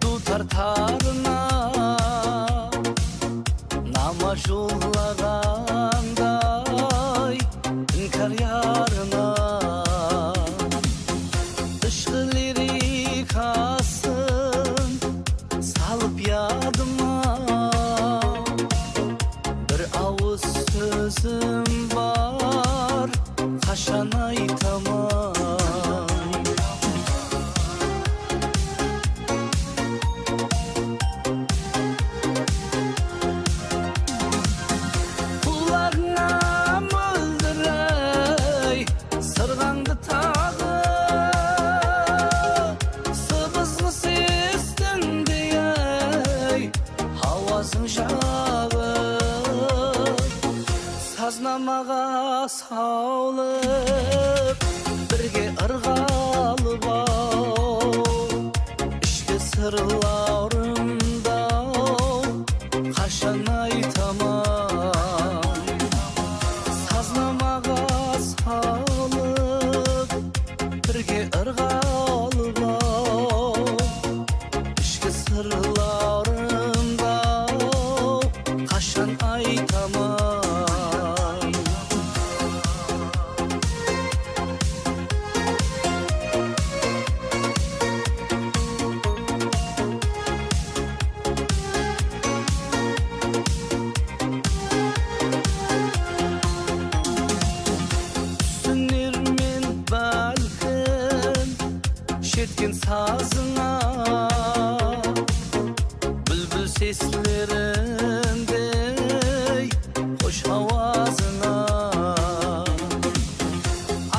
duwtar tarına, nama juwlaǵanday inkar yarına. Ishqı lirikasın salıp yadıma, bir awız sózim bar, qashan aytaman? Qulaǵıńa móldirey sırǵańdı taǵıp, sıbızǵı sestińdey ey, hawazıń jaǵıp. Saznamaǵa sawlıp, birge ırǵalıp-aw, ishki sırlarımdı-aw, qashan aytaman? Saznamaǵa salıp, birge ırǵalıp-aw, ishki sırlarımdı-aw, qashan aytaman? Túsinermen bálkim shetken sazıńa, búlbil seslerindey xosh hawazıńa.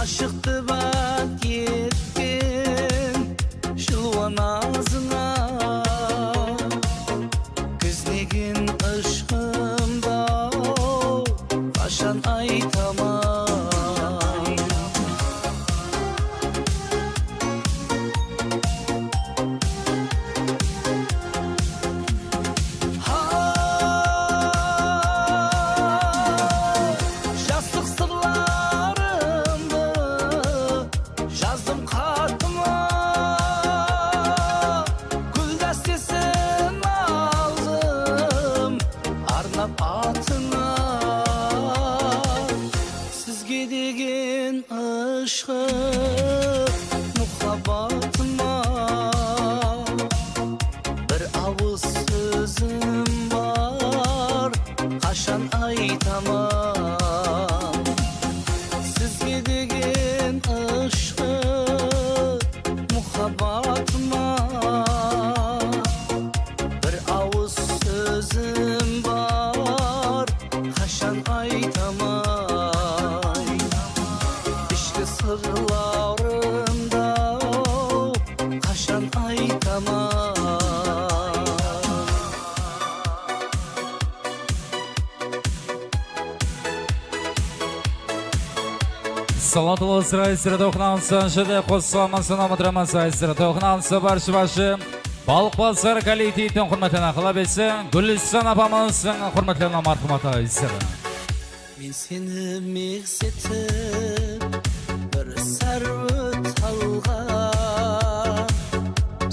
Ashıqtı bát etken jılwa nazıńa, gizlegen ıshqımdı-aw, qashan aytaman? Hay, jaslıq sırlarımdı jazdım xatıma, gúl dástesin aldım arnap atıńa. Sizge degen ıshqı muhabbatıma bir awız sózim bar, qashan aytaman? Sizge degen ıshqı muhabbatıma bir awız sózim bar, qashan aytaman? Ishki sırlarımdı-aw, qashan aytaman? Salamatulla Israil, sizlerdi oqınamız. Jerde qosılamız, sonam otıramız, sizlerdi oqınamız. Barshi-barshi Balıqbasar kollektivtiń húrmetlerine qalap etsin. Gúlistan apamızdıń húrmetlerine marhamat aytır. Men seni megzetip bir sárwe talǵa,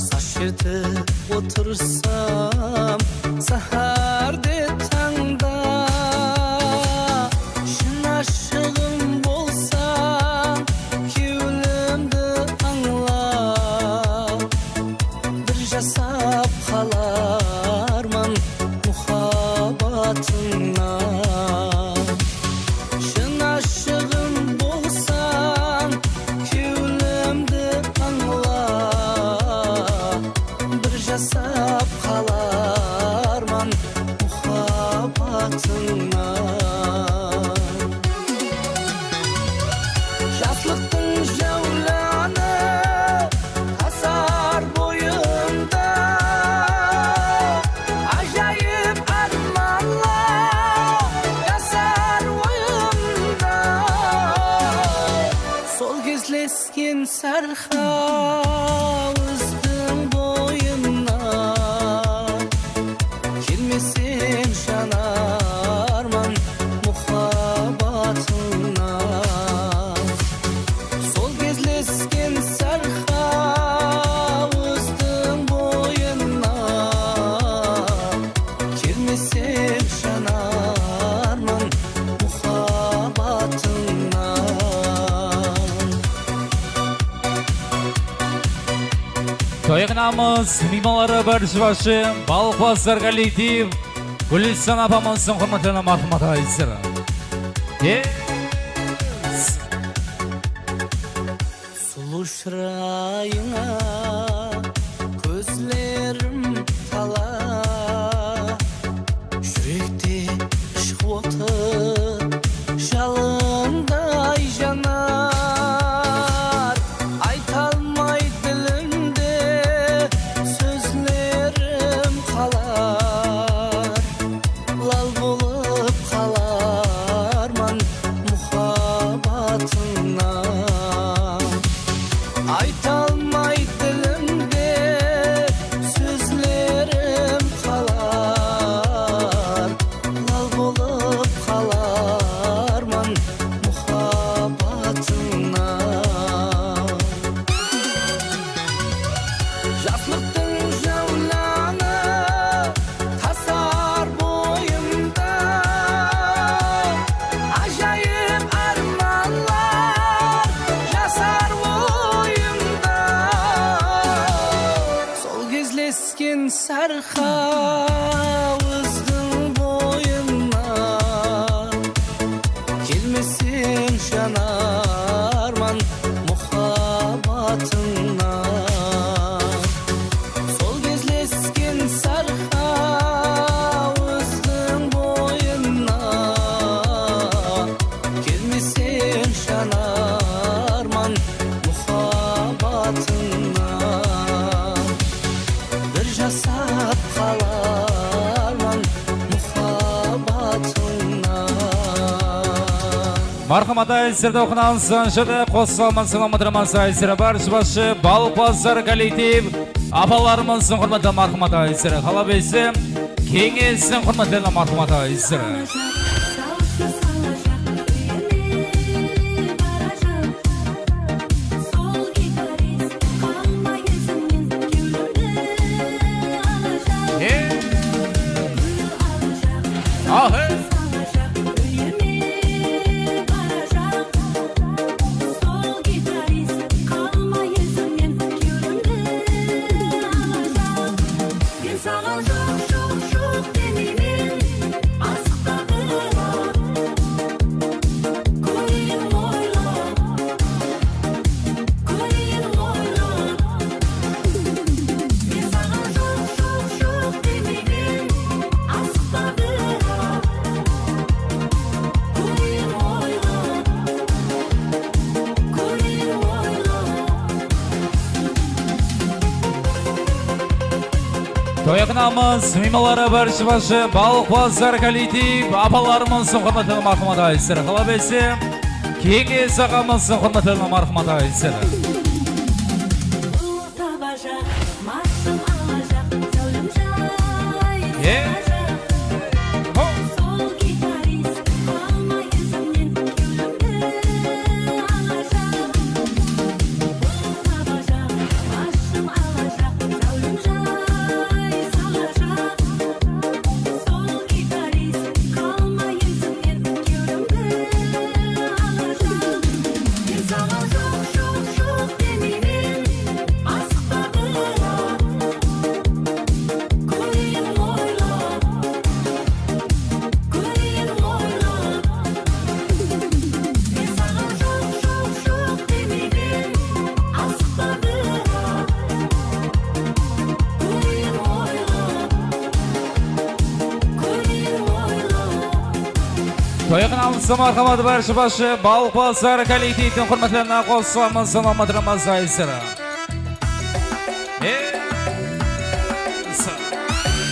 sar shertip otırsam sáhárde, tańda. Shın ashıǵım bolsań, kewlimdi ańla, bir jasap qalarman muhabbatıńnan. Shın ashıǵım bolsań, kewlimdi ańla, bir jasap qalarman muhabbatıńnan. Jaslıqtıń jáwlanı tasar boyımda, ájayıp ármanlar jasar oyımda. Sol gezlesken sárxawızdıń boyına kelmesem janarman muhabbatıńnan. Sol gezlesken sárxawızdıń Toy qonağımız, miymanları, barshı-barshı, Balıqbazar kollektiv, Gúlistan apamızdıń húrmetlerine marhamat aytır. Yes. Sulıw shırayıńa kózlerim tala, júrekte ıshq otı jalınday janar. Aytalmay dilimde sózlerim qalar, lal bolıp qalarman muhabbatıńa. Aytalmay dilimde sózlerim qalar, lal bolıp qalarman muhabbatıńa. Jaslıqtıń jawlanı tasar boyımda, ájayıp ármanlar jasar oyımda. Sol gezlesken sarqa ózdiń boyına, kelmeseń janarman muhabbatıńa. Sol gezlesken sarqa ózdiń boyına, kelmeseń janarman muhabbatıńa. Bir jasap qalarman muhabbatıńa. Marhamat aytır, toy qonağımız, jerde qosılamız, salamat ramaz aytır. Barshı-barshı, Balıqbazar kollektiv apalarımızdıń húrmetine marhamat aytır. Qalap etse, Keńestiń húrmetlerine marhamat aytır. Men saǵan joq, joq, joq demeymen, asıqta biraq. Kóreyin oylap, kóreyin oylap. Men saǵan joq, joq, joq demeymen, asıqta biraq. Kóreyin oylap, kóreyin oylap. Toy qonağımız, miymanları, barshı-barshı, Balıqbazar kollektiv apalarımızdıń húrmetine marhamat aytır. Qalap etse, Keńes aǵamızdıń húrmetine marhamat aytır. Tabajaq, mashım alajaq, záwlim jay salajaq. Sol gitarist, qalmay izimnen kewlimdi alajaq. Tabajaq, mashım alajaq, záwlim jay salajaq. Sol gitarist, qalmay izimnen kewlimdi alajaq. Men saǵan joq, joq, joq demeymen, asıqta biraq. Kóreyin oylap, kóreyin oylap. Men saǵan joq, joq, joq demeymen, asıqta biraq. Kóreyin oylap, kóreyin oylap. Toy qonağımızǵa marhamat, barshı-barshı, Balıqbazar kollektivdiń húrmetlerine qosılamız, salamat ramaz aytır.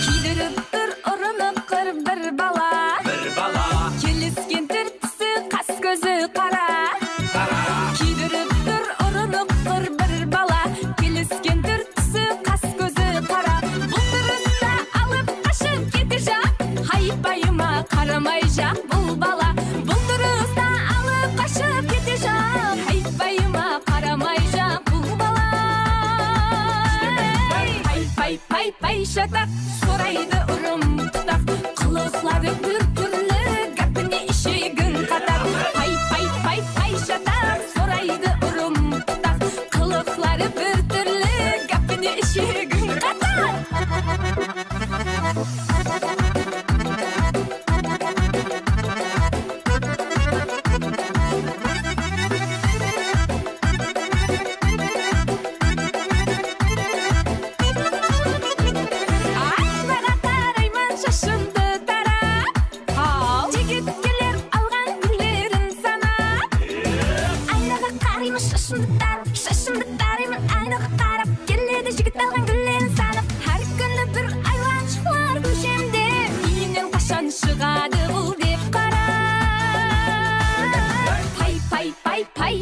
Kiydirip tur urınıp qır bir bala. Bir bala. Kelisken túrtisi, qas-kózi qara. Qara. Kiydirip tur urınıp qır bir bala. Kelisken túrtisi, qas-kózi qara. Bul turısta alıp qashıp ketejaq. Haypayıma qaramayjaq bul bala. Bul turısta alıp qashıp ketejaq. Haypayıma qaramayjaq bul bala. Haypay, pay, pay, shataq, soraydı urım tutaq. Qılıqları bir túrli, gápine ishegin qataq. Pay, pay, pay, pay, shataq, soraydı urım tutaq. Qılıqları bir túrli, gápine ishe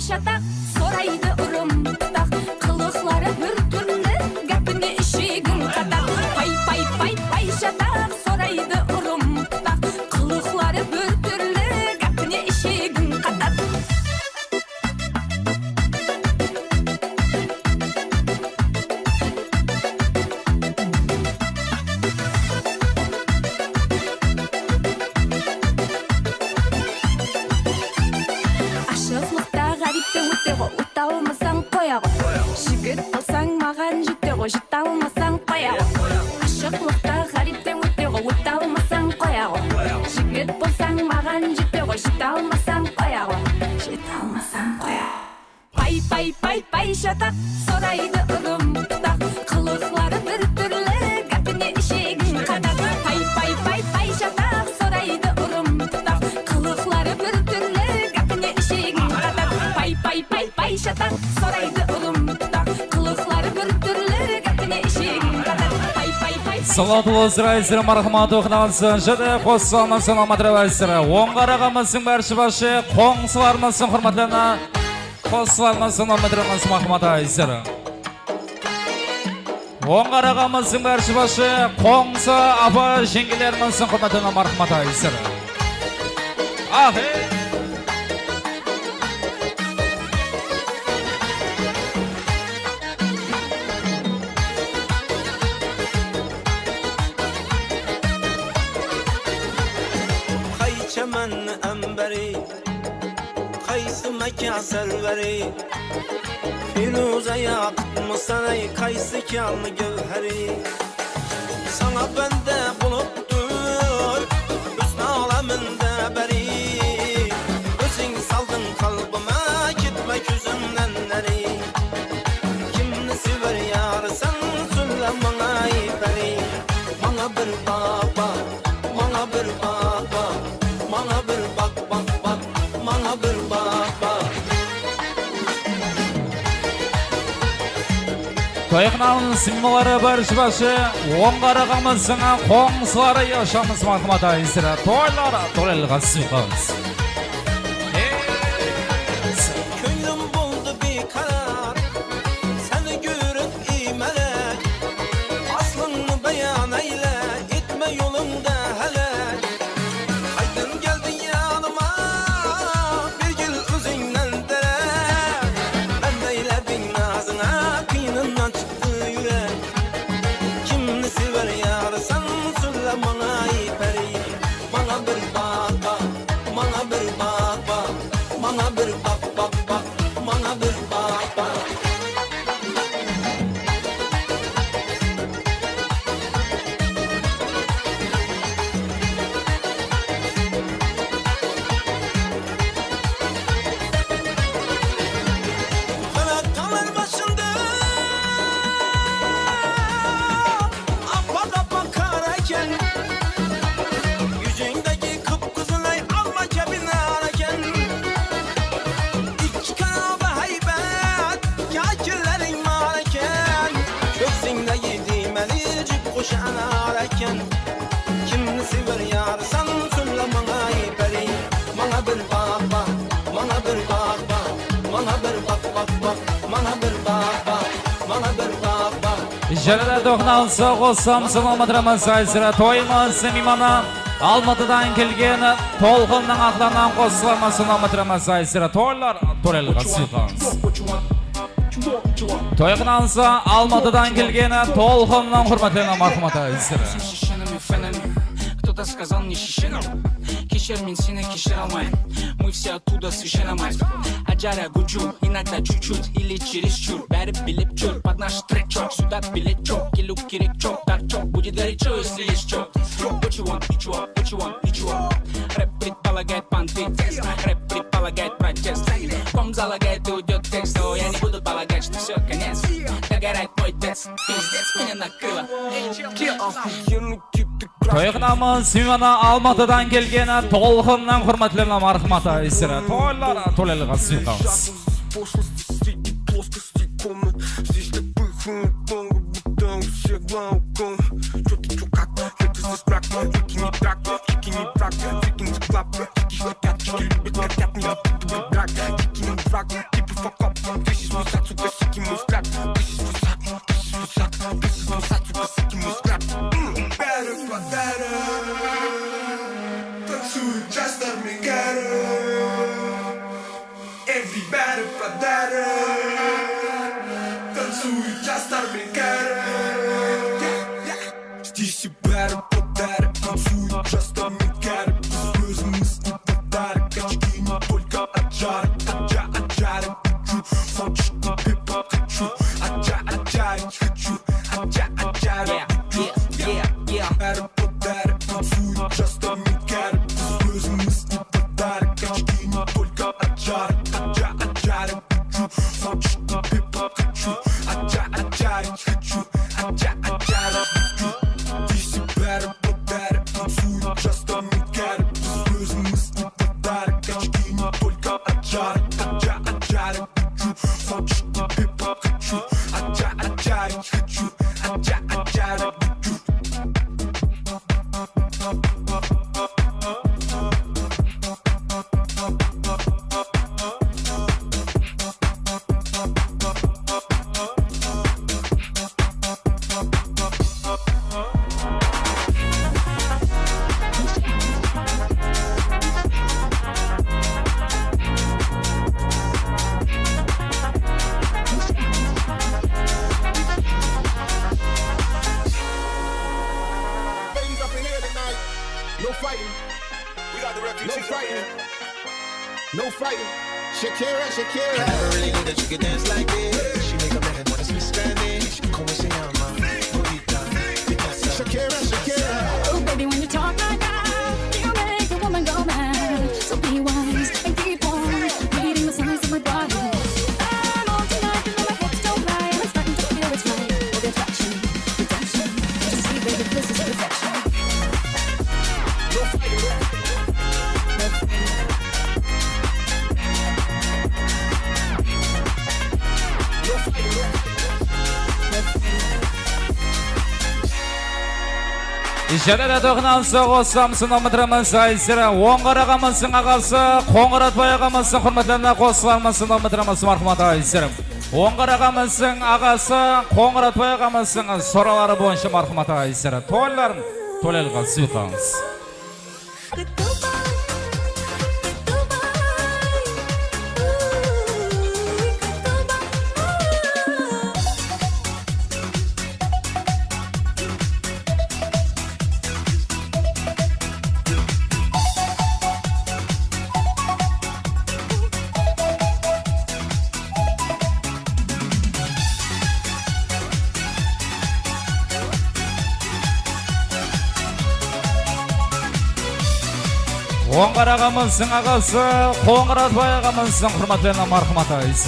Shataq, soraydı urım pıtaq, qılıqları bir túrli, gápine ishegiń qataq. Pay, pay, pay, pay, shataq, soraydı urım pıtaq, qılıqları bir túrli, gápine ishegiń qataq. Ashıqlıqta ǵáriypten óte ǵo, óte almasań qoya ǵo. Jigit bolsań maǵan jete ǵo, jete almasań qoya ǵo. Ashıqlıqta ǵáriypten óte ǵo, óte almasań qoya ǵo. Jigit bolsań maǵan jete ǵo, jete almasań qoya ǵo. Jete almasań qoya ǵo. Pay, pay, pay, pay, shataq, soraydı urım pıtaq, qılıqları bir túrli, gápine ishegiń qataq. Pay, pay, pay, pay, shataq, soraydı urım pıtaq, qılıqları bir túrli, gápine ishegiń qataq. Pay, pay, pay, pay, shataq, soraydı urım pıtaq, qılıqları bir túrli, gápine ishegiń qataq. Pay, pay, pay, pay. Salatlı Izrail, marhamat, oqınansın. Jáne qosılamız, salamatlıq. Oń qaraǵanımızdıń bárshi başı, qońsılarımızdıń húrmetlerine. Qosılarımızdıń húrmetlerine marhamat aytır. Oń qaraǵanımızdıń bárshi başı, qońsı apa, jeńgelerimizdiń húrmetine marhamat aytır. Ahe! Qay chaman ámbari, qaysı máka sárvari, Feruza yaqıtmısan ay, qaysı kán gáwhari? Sańa bándá bolıp tur húsn áleminde bári. Óziń saldıń qálbime, ketpe kózimnen ári. Kimni sever yarısań, sóyle mańa, ey pári. Mańa bir baq, baq, mańa bir baq, baq, mańa bir baq, baq, baq, mańa bir baq, baq. Toyxananıń sıymaları, bárshi başı, oń qaraǵanımızdıń qońsıları, yashamız marhamat aytır. Toylar, toylarǵa sıyqımız. Kóńlim boldı biykarar, sáni kórip iymálek. Aslıńdı bayan áyle, etme jolıńdı hálek. Qaydan keldiń janıma, bergil ózińnen dárek. Bándá eyledik nazıńa, qıyınınan shıqtı júrek. Kimni sever yarısań, sóyle mańa, ey pári. Mańa bir baq, baq, mańa bir baq, baq, mańa bir baq, baq, baq, mańa bir baq, baq. Qara talar basında apa-apa qara eken. Júzińdegi qıp-qızılay alma kabi nar eken. Eki qara bahaybet, kákilleriń bar eken. Kóksińdegi diymeli jip-qush anar eken. Kimni sever yarısań, sóyle mańa, ey pári. Mańa bir baq, baq, mańa bir baq, baq, mańa bir baq, baq, baq, mańa bir baq, baq, mańa bir baq, baq. Jáne de toqtalıqsa qosılamız, salamatlıq, aytır. Toyımız miymanı Almatıdan kelgen Tolqınnıń atlarınan qosılamız, salamatlıq, aytır. Toylar, toylarǵa sıyqımız. Toyxanamızǵa Almatıdan kelgen Tolqınnıń húrmetlerine marhamat aytır. Кто-то сказал мне шешенам. Кешир, мен сени кешире алмаймын. Мы все оттуда с Ишенамайск. Аджара гучу, иногда чуть-чуть или чересчур. Бәрі билеп жүр, под наш трек чок. Сюда билет чок, келу керек чок. Торчок, будет горячо, если есть чок. What you want, what you want, what you want, what you want? Рэп предполагает понты, рэп предполагает протест. Ком залагает и уйдёт текст, но я не буду полагать, что всё, конец. Догорает мой текст, пиздец, меня накрыло. Охуенный тип, ты. Toyxanamız miymanı Almatıdan kelgen Tolqınnıń húrmetlerine marhamat aytır. Toylar, toylarǵa sıyqımız. Пошлости среди плоскостей комнат. Здесь так пахнет, будто у всех глауком. Чё ты, чё, как? Это здесь брак, это не брак, это не брак, это не брак. Дикие хотят, дикие любят, хотят, не любят, это брак. Дикие не брак. Keep it fuck up. This is what's up, suka, siki muskat. This is what's up. This is what's up. This is what's up, suka, siki muskat. Bári podarok. Tansuyıp jaslar men kárip. Everybody podarok. Tansuyıp jaslar men kárip. Yeah, yeah. Здесь bári podarok, tansuyıp jaslar men kárip. Biz ózimizge podarok, очки не только ajarıq, aja ajarıq, хочу, хочешь, тебе покажу, aja ajarıq, хочу, aja ajarıq, хочу. Yeah, yeah, yeah. Bári podarok, tansuyıp jaslar men kárip. Biz ózimizge podarok, очки не только ajarıq, aja ajarıq, хочу, хочешь, тебе покажу, aja ajarıq, хочу, aja ajarıq, хочу. Deysiz bári podarok, tansuyıp jaslar men kárip. Biz ózimizge podarok, очки не только ajarıq, aja ajarıq, хочу, хочешь, тебе покажу, aja ajarıq, хочу, aja ajarıq, хочу. Ladies up in here tonight. No fighting. We got the refugees up in here. No fighting. Shakira, Shakira. I never really knew that you could dance like this. She make a man wanna speak Spanish. ¿Cómo se llama? Bonita. ¿Qué pasa? Shakira, Shakira. Oh, baby, when you talk like that, you make a woman go mad. So be wise and keep on reading the signs of my body. I'm on tonight, you know my hips don't lie, and I'm starting to feel it's right. Oh, the attraction, redemption. Just see, baby, this is perfection. Jánára toyınan soń qosıqlarımızdı davam ettiremiz. Áziz Ońǵar aǵamızdıń aǵası, Qońıratbay aǵamızdıń húrmetli qosıqlarımızdı davam ettiremiz, marhamat, áziz. Ońǵar aǵamızdıń aǵası, Qońıratbay aǵamızdıń sorawları boyınsha, marhamat, áziz. Toylar, toylarǵa sıyqańız. Ońǵar aǵamızdıń aǵası, Qońıratbay aǵamızdıń húrmetli marhamatı, áziz.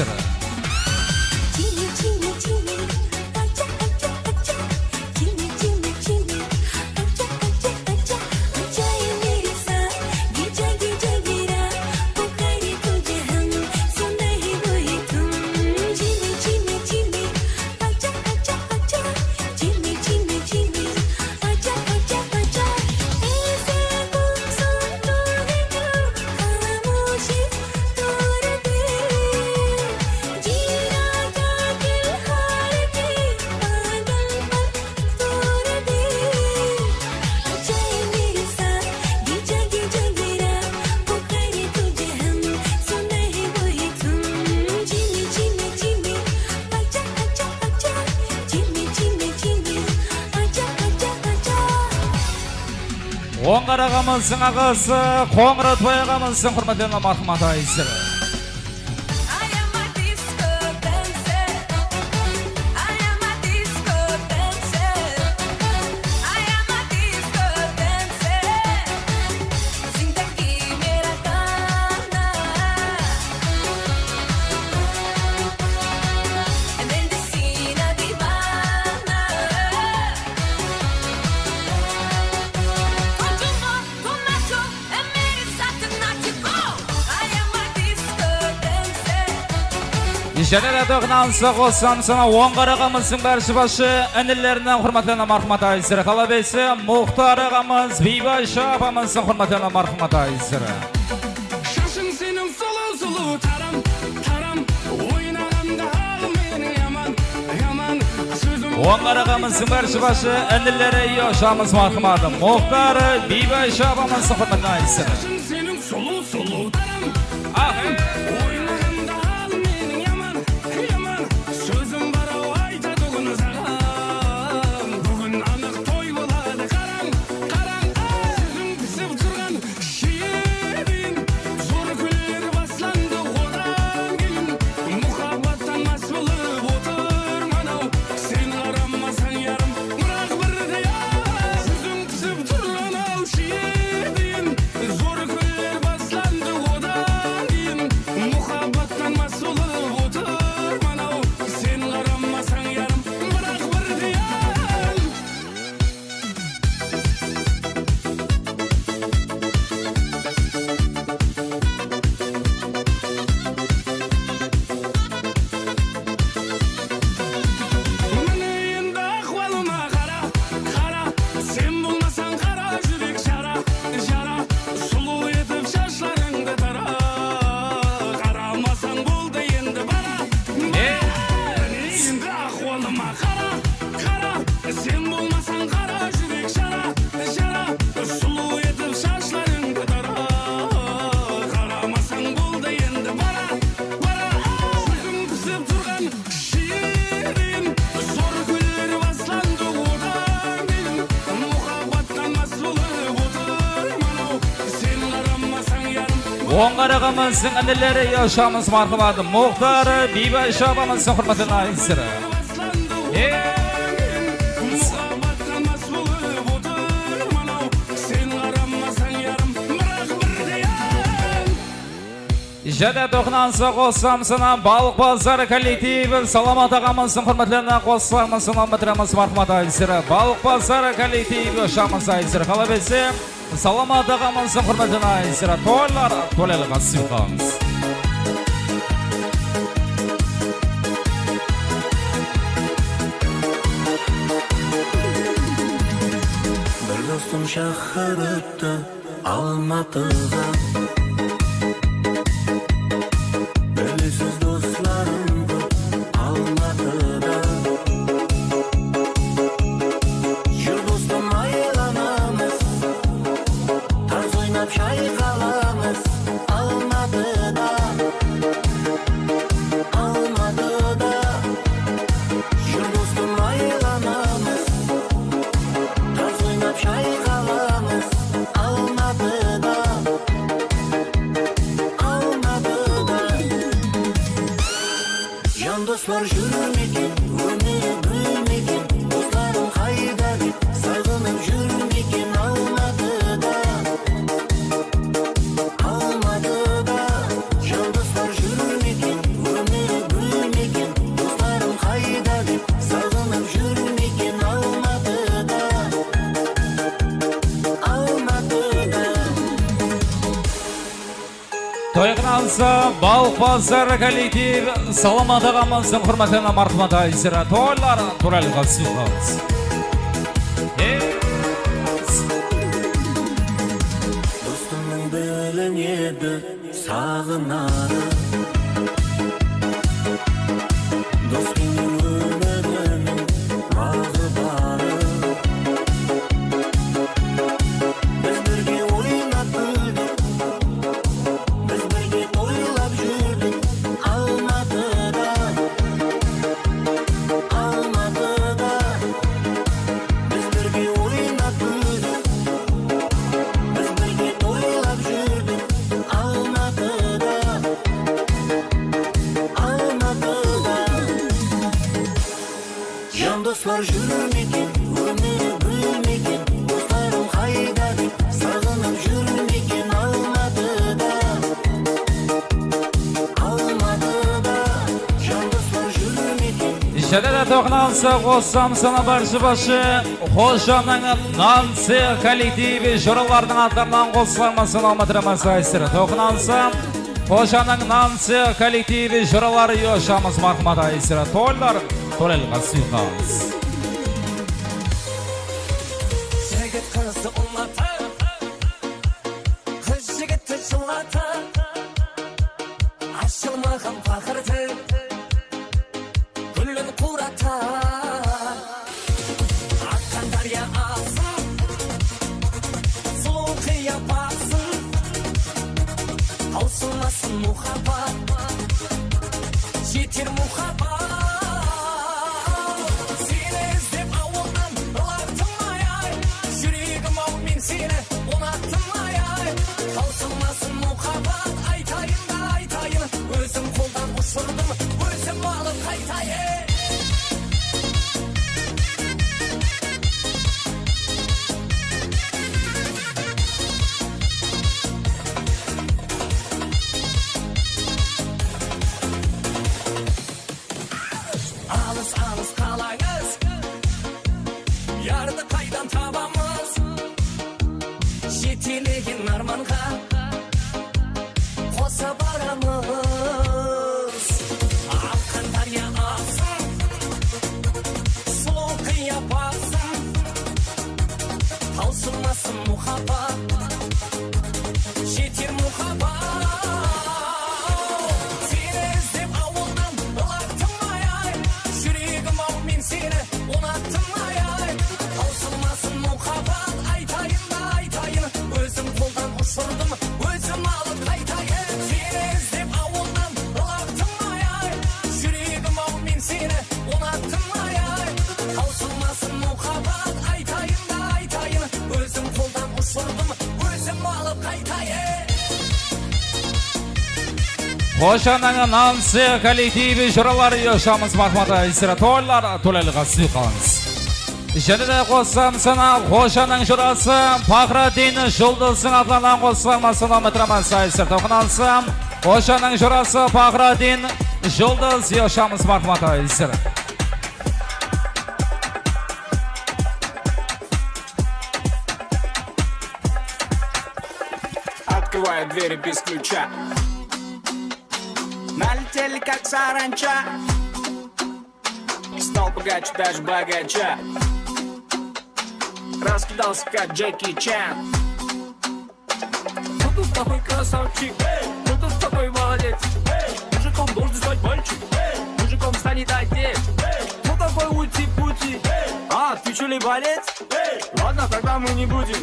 Ońǵar aǵamızdıń aǵası, Qońıratbay aǵamızdıń húrmetli marhamatı, áziz. Jáne de toyınan soń qosıqlarımızdıń barshası, inileriniń húrmetli marhamatı, áziz. Qalabesi Muxtar aǵamız, Biybaysha apamızdıń húrmetli marhamatı, áziz. Shashıń seniń sulıw, sulıw, taram, taram. Ońǵar aǵamızdıń bárshi başı inileri, yoshamiz marhamadı Muxtar, Biybaysha apamızdıń húrmetine aytsın. Seniń sulıw, sulıw. Ax. Oylaǵanda al meniń yaman, yaman. Sózim bar-aw aytatuǵın saǵan. Búgin anıq toy boladı, qarań, qarań. Sóziń pisip turǵan Shirin, zor kúnler baslandı odan keyin. Muhabbattan más bolıp otırman-aw, sen qaramasań, yarım, biraq birde-aq. Júziń pisip turǵan-aw, Shirin, zor kúnler baslandı odan keyin. Muhabbattan más bolıp otırman-aw, sen qaramasań, yarım, biraq birde-aq. Mine endi ahwalıma qara, qara, sen bolmasań qara júrek jara, jara, sulıw etip shashlarıńdı tara, qaramasań boldı endi bara, bara. Mine endi ahwalıma qara, qara, sen bolmasań qara júrek jara, jara, sulıw etip shashlarıńdı tara, qaramasań boldı endi bara, bara. Júziń pisip turǵan Shirin, zor kúnler baslandı odan keyin. Muhabbattan más bolıp otırman-aw, sen qaramasań, yarım. Ońǵar aǵamızdıń inileri, yoshamiz marhamadı Muxtar, Biybaysha apamızdıń húrmetine aytsın. Muhabbattan más bolıp otırman-aw, sen qaramasań, yarım, biraq birde-aq. Jáne toqınansa qosılamız sana, Balıq Bazar kollektivi, Salamat aǵamızdıń húrmetlerine qosılamız sana, Matremız marhamat aytsın. Balıq Bazar kollektivi, shamız aytsın. Qalap etse, Salamat aǵamızdıń húrmetine aytsın. Toylar, toylar, qasıyqamız. Bir dostım shaqırıp Almatıǵa. Belgisiz doslarım kóp Almatıda. Júr, dostım, aylanamız, tarz oynap shayqalamız Almatıda. Almatıda. Júr, dostım, aylanamız, tarz oynap shayqalamız Almatıda, Almatıda. Jan doslar júrmeken, ómir gúlmeken, doslarım qayda dep saǵınıp júrmeken Almatıda, Almatıda. Jan doslar júrmeken, ómir gúlmeken, doslarım qayda dep saǵınıp júrmeken Almatıda, Almatıda. Toyxanası Balıq Bazar kollektiv Salamat aǵamızdıń húrmetine marhamat aytsın. Toylar, toylar, qasıyqamız. Dostımnıń bilinedi saǵınarı. Dos penen ómiriniń baǵı barı. Biz birge oynap kúldik, biz birge toylap júrdik Almatıda, Almatıda. Biz birge oynap kúldik, biz birge toylap júrdik Almatıda, Almatıda. Jan doslar júrmeken, ómir gúlmeken, doslarım qayda dep saǵınıp júrmeken Almatıda, Almatıda. Jan doslar júrmeken. Jáne de toqınansa qossam sana barshı başı Xojanıń Nansi kollektivi joralarınıń atlarınan qosılarman sana Almatıda masayısır. Toqınansa Xojanıń Nansi kollektivi joraları yoshamiz marhamat ayısır. Toylar, toylar qasıyqamız. Jigit qızdı ulıwlata, qız jigitti jıllata, ashılmaǵan paqırdı gúlin quwrata. Muhabbat, jeter muhabbat. Seni izlep awıldan ılaqtım ay-ay. Júregim-aw, men seni unattım ay-ay. Tawsılmasın muhabbat, aytayın da aytayın. Ózim qoldan ushırdım, ózim alıp qaytayın. Alıs-alıs qalańız, yardı qaydan tabamız? Jetelegen armanǵa qosa baramız. Aqqan dárya aqsın, sulıw qıyap aqsın, tawsılmasın muhabbat, jeter muhabbat. Seni izlep awıldan ılaqtım ay-ay. Júregim-aw, men seni unattım ay-ay. Tawsılmasın muhabbat, aytayın da aytayın. Ózim qoldan ushırdım, ózim alıp qaytayın. Seni izlep awıldan ılaqtım ay-ay. Júregim-aw, men seni unattım ay-ay. Tawsılmasın muhabbat, aytayın da aytayın. Ózim qoldan ushırdım, ózim alıp qaytayın. Xojanıń Nancy kollektivi juraları yoshamız marhmat aytır. Toylar, toylarǵa sıyqanıs. Jáne de qosam sana Xojanıń jurası Paxraddin Juldızdıń atlarınan qosılarman sana metraman sayısır. Toqınansam Xojanıń jurası Paxraddin Juldız yoshamız marhmat aytır. Открываю двери без ключа. Налетели, как саранча. Стал богаче, даже богаче. Раскидался, как Джеки Чан. Кто тут такой красавчик? Кто тут такой молодец? Мужиком должен стать мальчик. Мужиком станет отец. Кто такой ути-пути? А, ты чё ли болец? Ладно, тогда мы не будем.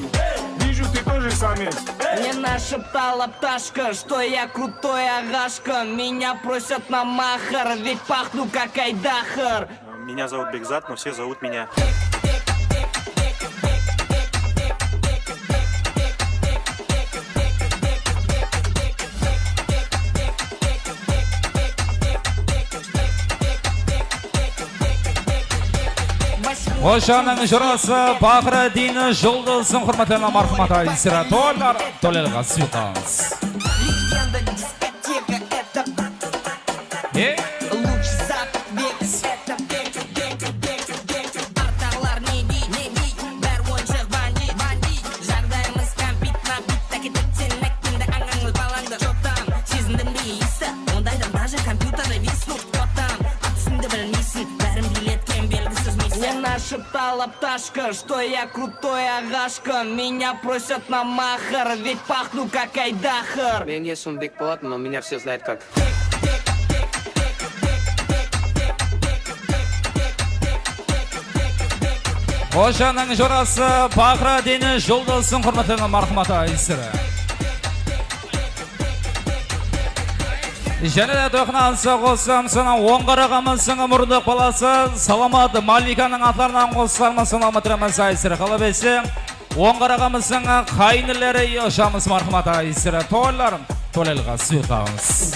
Вижу, ты тоже самец. Мне нашептала пташка, что я крутой ағашка. Меня просят на махар, ведь пахну как айдахар. Меня зовут Бекзат, но все зовут меня. Xojanıń jurası Paxraddin Juldızdıń húrmetlerine marhamat aytır. Toylar, toylarǵa sıyqanıs. Легенда дискотека, это Hey! Лучший запах века, это Артаǵılar ne dey, ne dey, bári oyınshıq bandit, bandit. Jaǵdayımız kompit, mabit, táke-tek sen ákkeńdi, ańańdı, balańdı, чё там? Sezindim be, isti, ondaydan даже kompyuterdi виснут, кто там? At ústinde bilmeysiń, bárin biyletken belgisiz miysiń. Мне нашептала пташка, что я крутой ағашка. Меня просят на махар, ведь пахну как айдахар. Menge sum bek boladı, но меня все знают как. Xojanıń jurası Paxraddin Juldızdıń húrmetine marhamat aytır. Jáne de toyxanamızǵa qosılamız, oń qaraǵamızdıń murındıǵı balası Salamat Malikanıń atlarınan qosılarımız, oń qaraǵamızdıń qáyinleri yoshamız marhamat aytır. Toylar, toylarǵa sıyqanıs.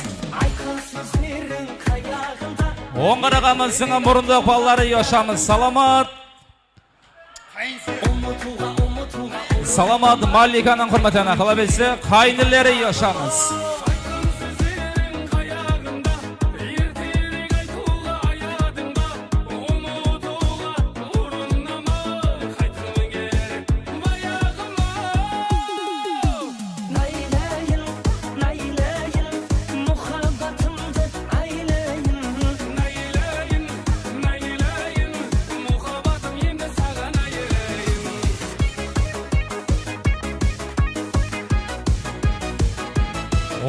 Oń qaraǵamızdıń murındıǵı balaları yoshamız Salamat. Salamat Malikanıń húrmetine, qalap etse, qáyinleri yoshamız.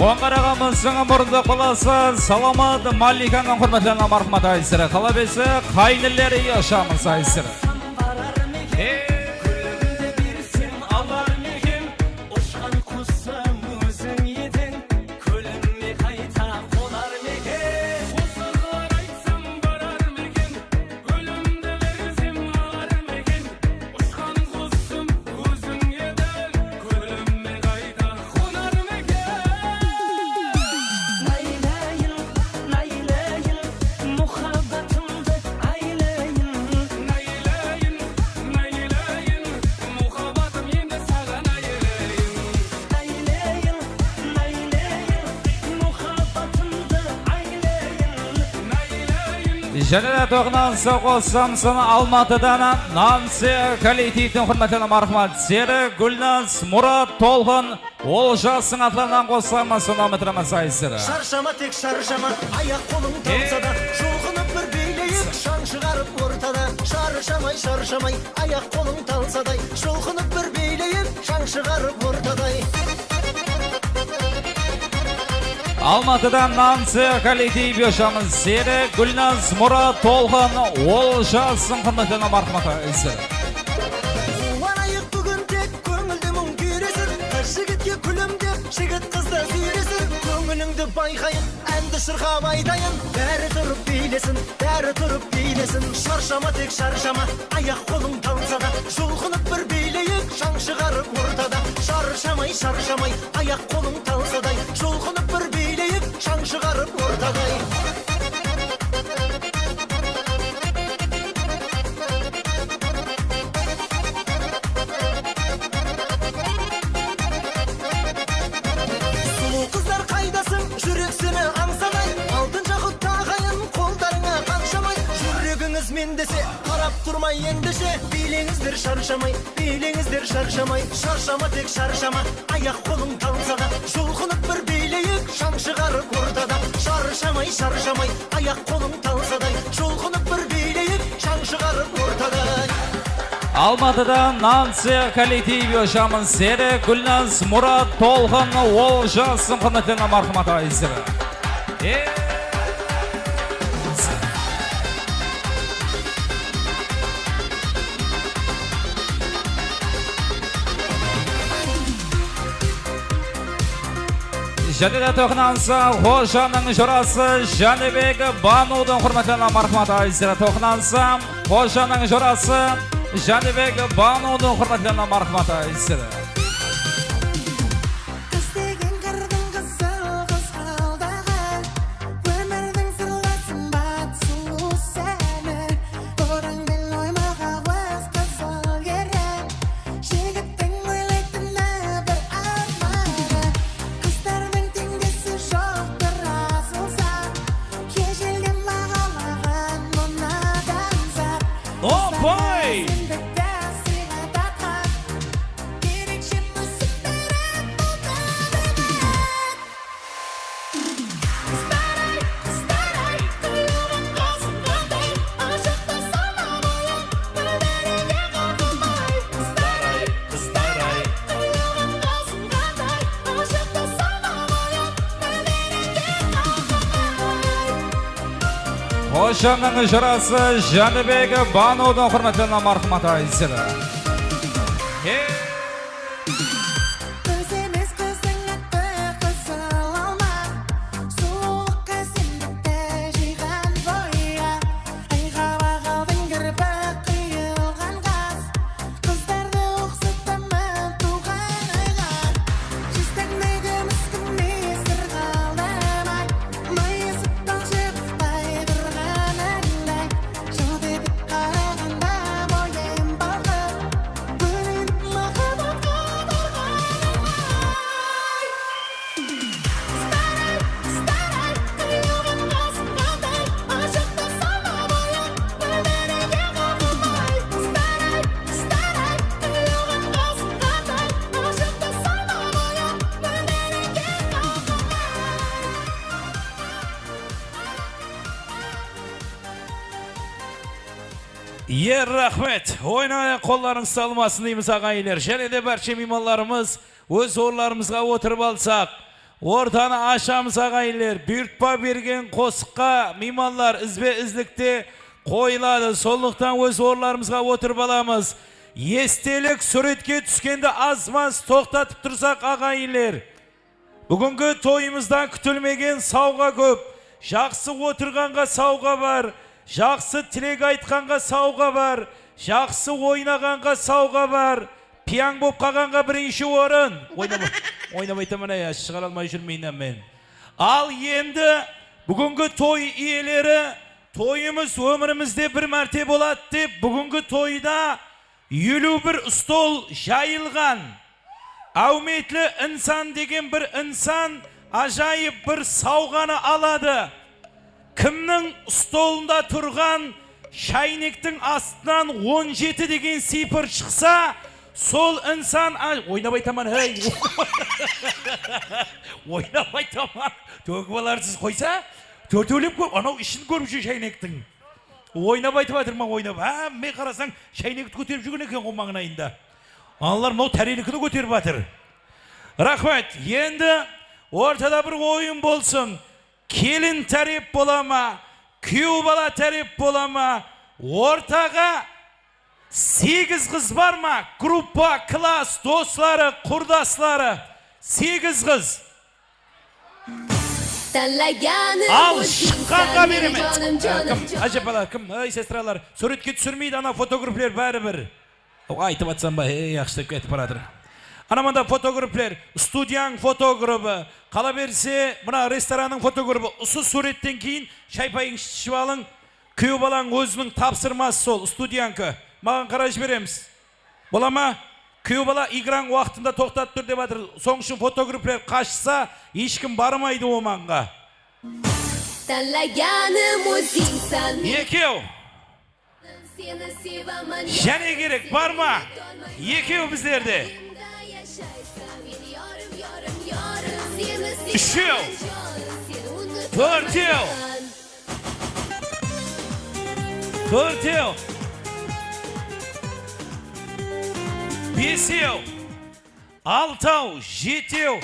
Oń qaraǵamızdıń murındıǵı balası Salamat Malikanıń húrmetlerine marhamat aytır. Qalap etse, qáyinleri yoshamız aytır. Ey! Ushqan qussam óziń ediń, kólim ne Jáne de toqınansa qossamsın Almatıdan Nancy kollektivdiń húrmetlerine marhamat. Seri, Gúlnaz, Murat, Tolqın, Oljastıń atlarınan qossamız, sonnan bitiremiz, aytsın. Sharshama, tek sharshama, ayaq qolıń talsa da, julqınıp bir biyleyik, shań shıǵarıp ortada. Sharshamay, sharshamay, ayaq qolıń talsa da, julqınıp bir biyleyik, shań shıǵarıp ortada. Almatıdan Nancy kollektiv, Yoshamız, Seri, Gúlnaz, Murat, Tolqın, Oljastıń húrmetlerine marhamat, aytsın. Quwanayıq búgin tek, kóńildi muń kúyresin. Qız jigitke kúlimdep, jigit qızdı súyresin. Kóńilińdi bayqayın, ándi shırqap aytayın. Bári turıp biylesin, bári turıp biylesin. Sharshama, tek sharshama, ayaq qolıń talsa da, julqınıp bir biyleyik, shań shıǵarıp ortada. Sharshamay, sharshamay, ayaq qolıń talsaday, julqınıp bir biyleyik, shań shıǵarıp ortaday. Sulıw qızlar qaydasıń, júrek seni ańsaday. Altın jaqut taǵayın, qoldarıńa qanshamay. Júregińiz men dese, qarap turmay endishe. Biyleńizler sharshamay, biyleńizler sharshamay. Sharshama, tek sharshama, ayaq qolıń talsa da, julqınıp bir biyleyik, shań shıǵarıp ortada. Sharshamay, sharshamay, ayaq qolıń talsaday, julqınıp bir biyleyik, shań shıǵarıp ortada. Almatıdan Nancy kollektiv, Yoshamız, Seri, Gúlnaz, Murat, Tolqın, Oljastıń húrmetlerine marhamat, aytsın. E! Jáne de toqınansa, Xojanıń jorası Jánibek Banudıń húrmetlerine marhamat, aytsın. Toqınansa, Xojanıń jorası Jánibek Banudıń húrmetlerine marhamat, aytsın. Qız degen qırdıń qızıl qızǵaldaǵı, ómirdiń sırlı sımbat sulıw seni. Orań bel oymaǵa óz qızıl erek, jigittiń oylaytını bir armanı. Qızlardıń teńdesi joqtır asıl zat, ejelden baǵalaǵan mınadan zat. Opay! Qızlardıń sıyǵa tartqan, erekshe músim berip bul tábiat. Qızlar-ay, qızlar-ay, qıyılǵan qasıń qanday, ashıqtı sana boyın, bir-birine qalqınbay. Qızlar-ay, qızlar-ay, qıyılǵan qasıń qanday, ashıqtı sana boyın, bir-birine qalqınbay. Xojanıń jorası Jánibek Banudıń húrmetlerine marhamat, aytsın. Hey! Ózi emes qızdıń attı qızıl alma, sulıwlıqqa sen bitti jıyǵan boya. Ayǵa baǵaldıń kirpi qıyılǵan qaz, qızdardı uqsataman tuwǵan ayǵa. Jastanda kúmis kúnne sırǵaldamay, mayısıp talshıǵıptay turǵanıńday. Jalt etip qaraǵanda boyım balqıp, kóliń mahabbatqa barǵanıńday. Qızlar-ay, qızlar-ay, qıyılǵan qasıń qanday, ashıqtı sana boyın, bir-birine qalqınbay. Qızlar-ay, qızlar-ay, qıyılǵan qasıń qanday, ashıqtı sana boyın, bir-birine qalqınbay. Iye, raxmet. Oynaǵan qollarıńız talmasın deymiz, aǵayinler. Jáne de bárshe miymanlarımız óz orınlarımızǵa otırıp alsaq. Ortanı ashamız, aǵayinler. Buyırtpa bergen qosıqqa miymanlar izbe-izlikte qoyıladı. Sonlıqtan óz orınlarımızǵa otırıp alamız. Estelik súwretke túskende az-maz toqtatıp tursaq, aǵayinler. Búgingi toyımızdan kútilmegen sawǵa kóp. Jaqsı otırǵanǵa sawǵa bar, jaqsı tilek aytqanǵa sawǵa bar, jaqsı oynaǵanǵa sawǵa bar, piyań bolıp qalǵanǵa birinshi orın. Oynama-, oynamay aytaman, ay, shıǵara almay júrmeymen men. Al endi búgingi toy iyeleri, toyımız ómirimizde bir márte boladı dep, búgingi toyda eliw bir stol jayılǵan. Áwmetli insan degen bir insan ájayıp bir sawǵanı aladı. Kimniń stolında turǵan sháynektiń astınan on jeti degen sıypır shıqsa, sol insan, a, oynap aytaman, hey. Oynap aytaman. Tókip alarsız qoysa, tórtewlep kóp, anaw ishin kórip júr sháynektiń. Oynap aytıp atırman, oynap. Hámme qarasań, sháynekti kóterip júrgen eken ǵo mańlayında. Analar mınaw tárenikin kóterip atır. Raxmet. Endi ortada bir oyın bolsın. Kelin tárep bola ma, kúyew bala tárep bola ma, ortaǵa segiz qız bar ma, gruppa, klass, dosları, qurdasları, segiz qız. Al, shıqqanǵa beremen. Kim? Ájep bala, kim? Ey, sestralar, súwretke túsirmeydi ana fotografler báribir. Aw, aytıp atsam ba, ey, yaqshılap ketip baratır. Ana mında fotografler, studiyanıń fotografı, qala berse, mına restorannıń fotografı, usı súwretten keyin shaypayıńızdı iship alıń. Kúyew balań óziniń tapsırması sol, studiyanka. Maǵan qaray jiberemiz. Bola ma? Kúyew bala igranıń waqtında toqtatıp tur dep atır. Sonıń ushın fotografler qashsa, hesh kim barmaydı omanǵa. Tanlaganım ózińsań. Ekew. Jáne kerek bar ma? Ekew bizlerde. Úshew. Tórtew. Tórtew. Besew. Altaw, jetew.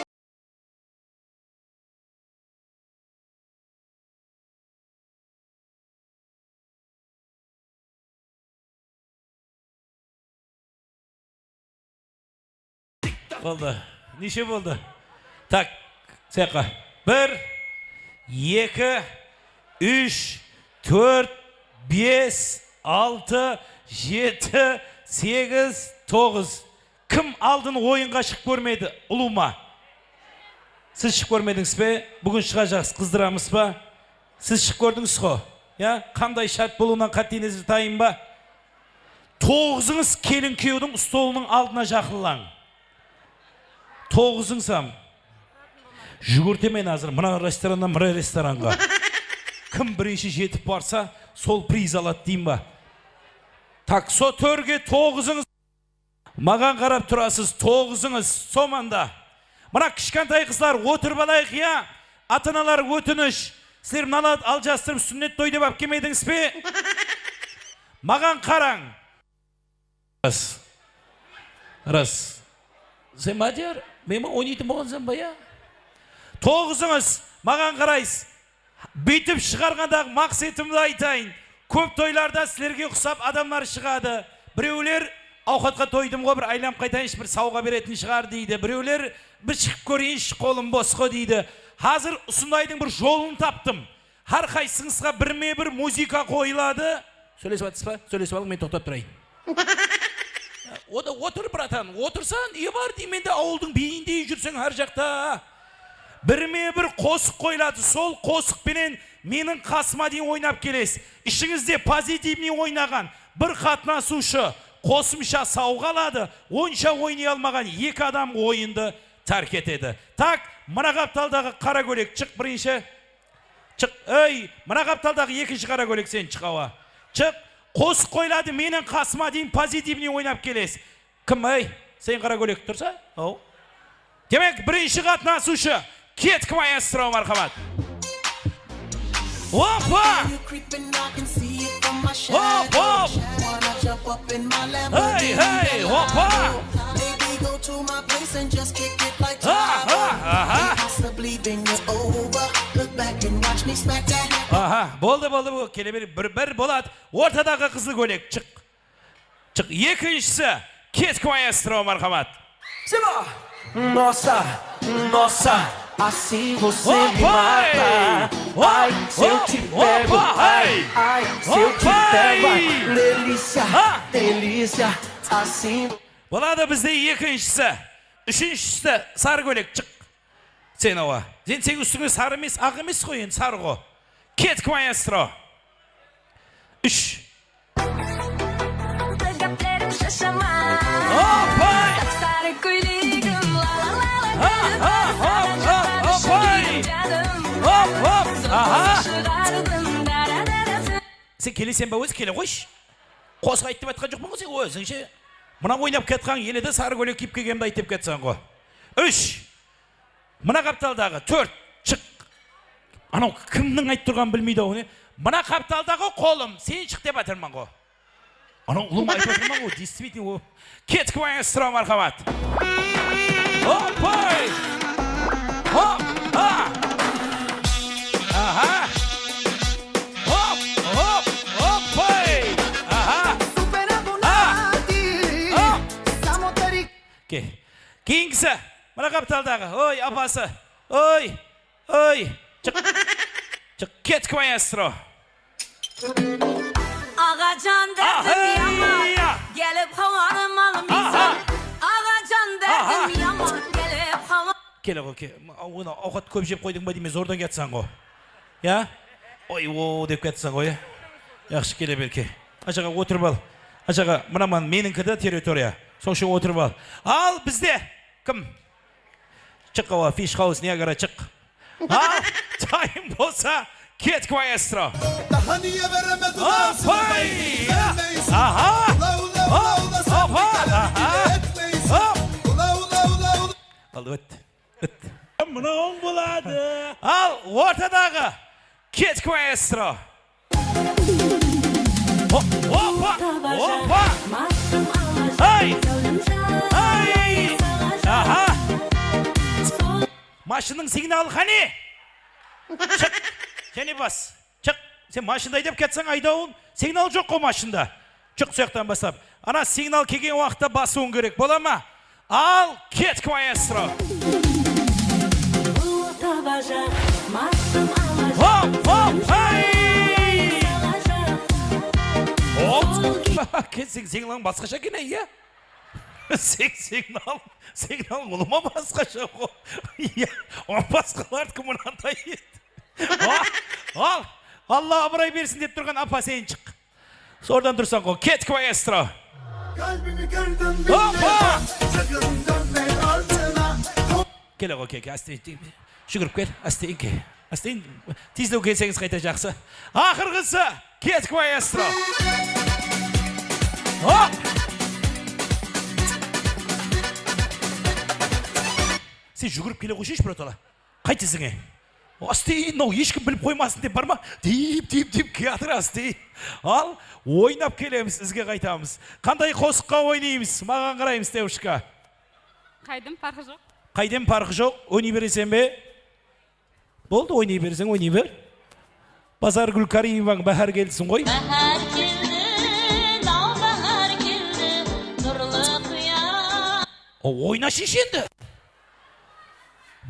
Boldı. Neshe boldı? Tak, sıyaqqa. Bir, eki, úsh, tórt, bes, altı, jeti, segiz, toǵız. Kim aldın oyınǵa shıǵıp kórmedi? Ulıwma. Siz shıǵıp kórmedińiz be? Búgin shıǵajaqsız, qızdıramız ba? Siz shıǵıp kórdińiz ǵo. Ya, qanday shárt bolıwınan qátiy nezer tayın ba? Toǵızıńız kelin kúyewdiń stolınıń aldına jaqınlań. Toǵızıńız hám. Júgirtemen házir mına restorannan mına restoranǵa. Kim birinshi jetip barsa, sol priz aladı deyin ba? Tak, so tórge toǵızıńız. Maǵan qarap turasız, toǵızıńız, somanda. Mına kishkentay qızlar, otırıp alayıq, ya? Ata-analar, ótinish. Sizler mınalardı aljastırıp, súnnet toy dep alıp kelmedińiz be? Maǵan qarań. Ras. Ras. Sen Madiyar, men oynaytın bolǵansan ba, ya? Toǵızıńız, maǵan qaraysız. Búytip shıǵarǵandaǵı maqsetimdi aytayın. Kóp toylarda sizlerge uqsap adamlar shıǵadı. Birewler, awqatqa toydım ǵo, bir aylanıp qaytayınshı, bir sawǵa beretin shıǵar, deydi. Birewler, bir shıǵıp kóreyinshi, qolım bos ǵo, deydi. Házir usındaydıń bir jolın taptım. Hár qaysıńızǵa birme-bir muzıka qoyıladı. Sóylesip atırsız ba? Sóylesip alıń, men toqtap turayın. O da otır, bratan, otırsań, ne bar deymen de, awıldıń beyindey júrseń hár jaqta. Birme-bir qosıq qoyıladı, sol qosıq penen meniń qasıma deyin oynap kelesiz. Ishińizde pozitivnıy oynaǵan bir qatnasıwshı qosımsha sawǵa aladı, onsha oynay almaǵan eki adam oyındı tárk etedi. Tak, mına qaptaldaǵı qara kóylek, shıq birinshi. Shıq, ey, mına qaptaldaǵı ekinshi qara kóylek sen shıq, awa. Shıq, qosıq qoyıladı, meniń qasıma deyin pozitivnıy oynap kelesiz. Kim, ey? Sen qara kóylek tursa? Aw. Demek, birinshi qatnasıwshı, kettik, maestro, marhamat. Hoppa! Hop, hop! Hey, hey, hoppa! Ha, ha, aha. Aha, boldı, boldı, bu kele ber, bir, bir boladı. Ortadaǵı qızıl kóylek, shıq. Shıq, ekinshisi, kettik, maestro, marhamat. Nossa, nossa, assim você me mata. Ai, se eu te pego, ai, ai, se eu te pego, ai, delícia, delícia, assim. Boladı bizde ekinshisi. Úshinshisi, sarı kóylek, shıq. Sen, awa. Sen, sen ústińe sarı emes, aq emes ǵoy, endi sarı ǵo. Kettik, maestro. Úsh. Hop, hey! Hop, hop, hop, hop, hey! Hop, hop, aha! Sen keleseń be ózi, kele qoyshı. Qosıq ayt dep aytqan joqpan ǵoy sen ózińshe. Mına oynap kiyatqan ele de sarı kóylek kiyip kelgenimdi ayt dep kiyatsań ǵo. Úsh. Mına qaptaldaǵı, tórt, shıq. Anaw kimniń aytıp turǵanın bilmeydi-aw, ne? Mına qaptaldaǵı qolım, sen shıq dep atırman ǵo. Anaw ulıwma aytıp atırman ǵo, действительно, o. Kettik, maestro, marhamat. Hop, hoy! Hop, ha! Aha! Hop, hop, hop, hoy! Aha! Ha! Hop! Ke-, keyingisi, mına qaptaldaǵı. Oy, apası. Oy, oy. Shıq. Shıq, kettik, maestro. Aǵajan, dárdim yaman, kelip hawarım almaysań. Aǵajan, dárdim yaman, kelip hawa- Kele ǵo, ke-, onı awqat kóp jep qoydıń ba deymen, zordan kiyatsań ǵo. Ya? Oy, o, dep kiyatsań ǵo, ya? Yaqshı, kele ber, ke. Ajaǵa, otırıp al. Ajaǵa, mına man-, menińki de territoriya. Sonıń ushın otırıp al. Al, bizde. Kim? Shıq, awa, Fish House, Niagara, shıq. Al, tayın bolsa, kettik, maestro. Daha niye bereme durasın? Aha! Hop, hop, aha! Hop! Al, ót, ót. Mınawıń boladı. Al, ortadaǵı, kettik, maestro. Ho-, hoppa! Hoppa! Hey! Hey! Aha! Mashinnıń signalı qáne? Shıq! Jáne bas. Shıq! Sen mashindı aydap ketseń, aydawın, signal joq ǵo mashinda. Shıq, sol jaqtan baslap. Ana, signal kelgen waqıtta basıwıń kerek, bola ma? Al, kettik, maestro! Hop, hop, hey! Hop! Ke-, sen, signalın basqasha eken, ya? Sen, signal, signal ulıwma basqasha ǵo. Ya, o basqalardiki mınaday edi. Al, al, Alla abıray bersin dep turǵan apa, sen shıq. Sordan tursań ǵo. Kettik, maestro. Kalbimi kırdım, hoppa! Sakın dönme ardına. Kele ǵo, ke, ke, áste, júgirip kel, áste, ke. Áste, tezlew kelseńiz qayta jaqsı. Aqırǵısı, kettik, maestro. Hop! Sen júgirip kele qoyshayshı, bratala. Qayt izińe. Áste, mınaw hesh kim bilip qoymasın dep bar ma? Deyip, deyip, deyip kiyatır, áste. Al, oynap kelemiz, izge qaytamız. Qanday qosıqqa oynaymız? Maǵan qaraymız, devshka. Qaydım, parqı joq. Qaydım, parqı joq. Oynay bereseń be? Boldı, oynay berseń, oynay ber. Bazargúl Karimovanıń Báhár keldisin ǵoy. Báhár keldi, naw báhár keldi, nurlı quyash. O, oynashısh endi.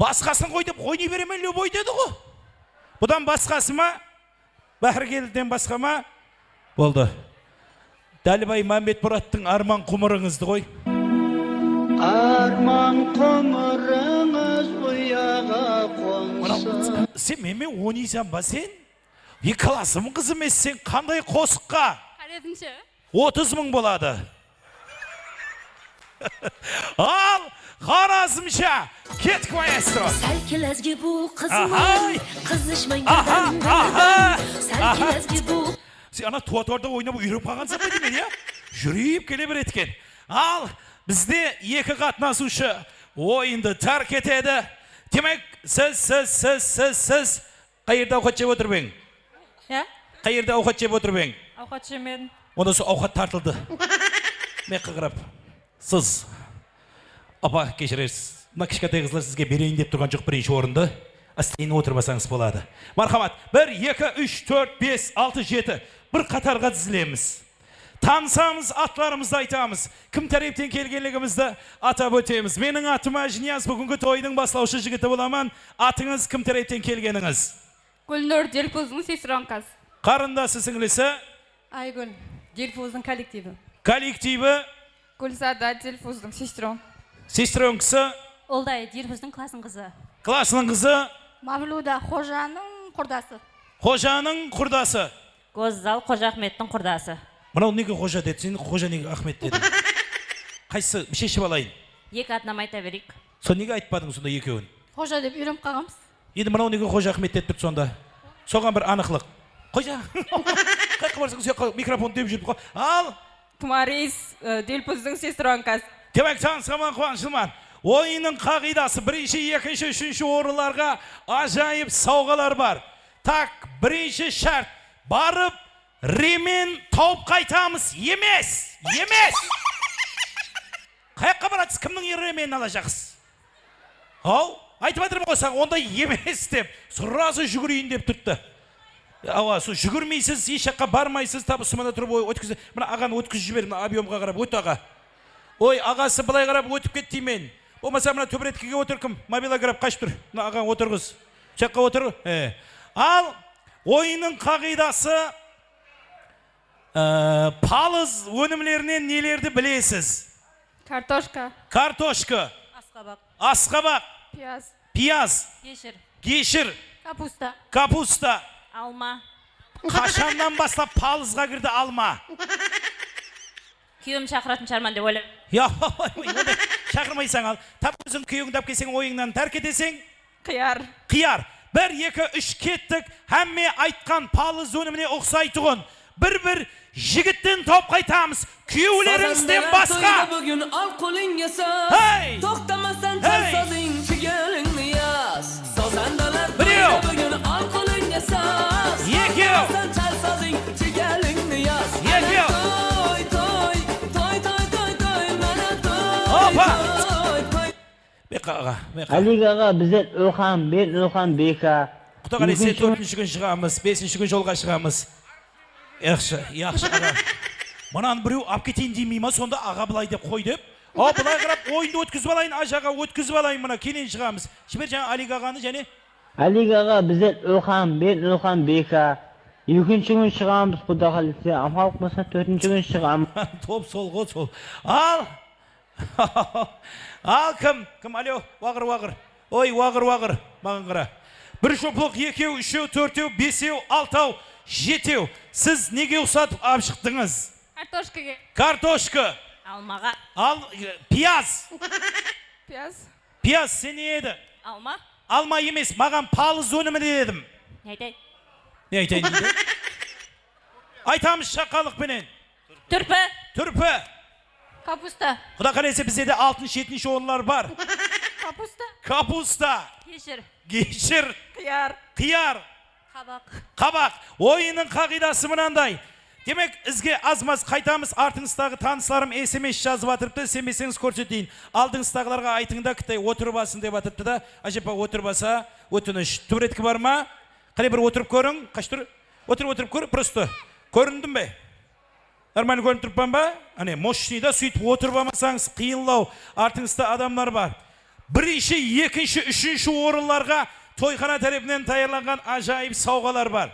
Basqasın qoy dep oynay beremen, любой dedi ǵo. Budan basqası ma? Báhár keldiden basqa ma? Boldı. Dálibay Mámbetmurattıń Arman qumırıńızdı qoy. Arman qumırıńız uyaǵa qonsın. Mınaw, sen menmen oynaysań ba sen? E, klassım qızı emesseń, qanday qosıqqa? Qarasınsha. Otız mıń boladı. Al, Xorazmsha, kettik, maestro. Sál kelezgi bul qızım, aha, qızıshmay aha, birden aha, sál aha, kelezgi bul. Sen ana tuatvarda oynap úyrenip qalǵansań ba deymen, ya? Júrip kele beredi eken. Al, bizde eki qatnasıwshı oyındı tárk etedi. Demek, siz, siz, siz, siz, siz Qayerde awqat jep otırıp eń? Ya? Qayerde awqat jep otırıp eń? Awqat jemedim. Onda sol awqat tartıldı. Men qıǵırıp. Siz. Apa, keshirersiz. Mına kishkentay qızlar sizge bereyin dep turǵan joq birinshi orındı. Ásteyin otırmasańız boladı. Marhamat. Bir, eki, úsh, tórt, bes, altı, jeti. Bir qatarǵa dizilemiz. Tanısamız, atlarımızdı aytamız. Kim tárepten kelgenligimizdi atap ótemiz. Meniń atım Ájiniyaz, búgingi toydıń baslawshı jigiti bolaman. Atıńız, kim tárepten kelgenińiz? Gúlnur, Dilfuzdıń sestronkası. Qarındası, sińlisi? Aygúl, Dilfuzdıń kollektivi. Kollektivi? Gúlzada, Dilfuzdıń sestron-, sestronkası. Ulday, Dilfuzdıń klasınıń qızı. Klasınıń qızı. Mavluda, Xojanıń qurdası. Xojanıń qurdası. Gózzal, Xoja Axmettiń qurdası. Mınaw nege Xoja dedi, sen Xoja nege Axmet dediń? Qaysısı? Sheship alayın. Eki atın ayta bereyik. Sol nege aytpadıń sonda ekewin? Xoja dep úyrenip qalǵanbız. Endi mınaw nege Xoja Axmet dep turdı sonda? Soǵan bir anıqlıq. Xoja. Qayaqqa barsań, sol jaqqa mikrofon dep júrip qoy. Al. Tumaris, e, Dilpuzdıń sestronkası. Demek, tanısqanıma quwanıshlıman. Oyınnıń qaǵıydası, birinshi, ekinshi, úshinshi orınlarǵa ájayıp sawǵalar bar. Tak, birinshi shárt, barıp remen tawıp qaytamız. Emes, emes. Qayaqqa baratsız, kimniń remenin alajaqsız? Haw, aytıp atırman ǵoy saǵan, onday emes dep, srazı júgireyin dep turıptı. Awa, sol júgirmeysiz, hesh jaqqa barmaysız, tap usımada turıp oy-, ótkizdi. Mına aǵanı ótkizip jiber, mına obyomǵa qarap ót, aǵa. Oy, aǵası, bılay qarap ótip ket deymen. Bolmasa mına tóberetkige otır kim? Mobilográf qashıp tur. Mına aǵań otırǵız. Usı jaqqa otır. E. Al, oyınnıń qaǵıydası, e, palız ónimlerinen nelerdi bilesiz? Kartoshka. Kartoshka. Asqabaq. Asqabaq. Piyaz. Piyaz. Geshir. Geshir. Kapusta. Kapusta. Alma. Qashannan baslap palızǵa kirdi alma? Kúyewim shaqıratın shıǵarman dep oyladım. Ya, onday shaqırmaysań al. Tap óziń kúyewińdi tap kelseń, oyıńnan tárk eteseń. Qıyar. Qıyar. Bir, eki, úsh, kettik. Hámme aytqan palız ónimine uqsaytuǵın bir-bir jigitten tawıp qaytamız. Kúyewlerińizden basqa. Sazandalar toyda búgin al qolıńa saz. Hey! Toqtamasań chal sazıń, tigelińni yaz. Sazandalar toyda búgin al qolıńa saz. Ekew. Toqtamasań chal sazıń, tigelińni yaz. Ekew. Toy, toy, toy, toy, toy, mana toy, toy, toy. Beqa aǵa, beqa. Álig aǵa, bizler Ilham, men Ilham Beka. Quda qálese, tórtinshi kún shıǵamız, besinshi kún jolǵa shıǵamız. Yaqshı, yaqshı aǵa. Mınanı birew alıp keteyin demey ma, sonda aǵa bılay dep qoy dep. Aw, bılay qarap oyındı ótkizip alayın, Áj aǵa, ótkizip alayın mına, keyin shıǵamız. Jiber jańa Álig aǵanı jáne. Álig aǵa, bizler Ilham, men Ilham Beka. Ekinshi kún shıǵamız, Quda qálese. Amalıq bolsa, tórtinshi kún shıǵamız. Top sol ǵo, sol. Al. Al, kim? Kim? Alo, waqır, waqır. Oy, waqır, waqır. Maǵan qara. Bir juplıq, ekew, úshew, tórtew, besew, altaw, jetew. Siz nege uqsatıp alıp shıqtıńız? Kartoshkaǵa. Kartoshka. Almaǵa. Al, e, piyaz. Piyaz. Piyaz, sen ne edi? Alma. Alma emes, maǵan palız ónimi dedim. Ne aytayın? Ne aytayın deydi? Aytamız shaqqanlıq penen. Túrpi. Túrpi. Kapusta. Quda qálese, bizde de altınshı, jetinshi orınlar bar. Kapusta. Kapusta. Geshir. Geshir. Qıyar. Qıyar. Qabaq. Qabaq. Oyınnıń qaǵıydası mınanday. Demek, izge azmaz qaytamız, artıńızdaǵı tanıslarım S M S jazıp atırıptı, isemeseńiz kórseteyin. Aldıńızdaǵılarǵa aytıń da, kitay otırıp alsın dep atırıptı da, ájepa otırıp alsa, ótinish. Túbretki bar ma? Qáne bir otırıp kóriń, qashtur. Otırıp, otırıp kór, prosto. Kórindim be? Normalno kórinip turıppan ba? Áne, moshniy da, sóytip otırıp almasańız, qıyınlaw. Artıńızda adamlar bar. Birinshi, ekinshi, úshinshi orınlarǵa toyxana tárepinen tayarlanǵan ájayıp sawǵalar bar.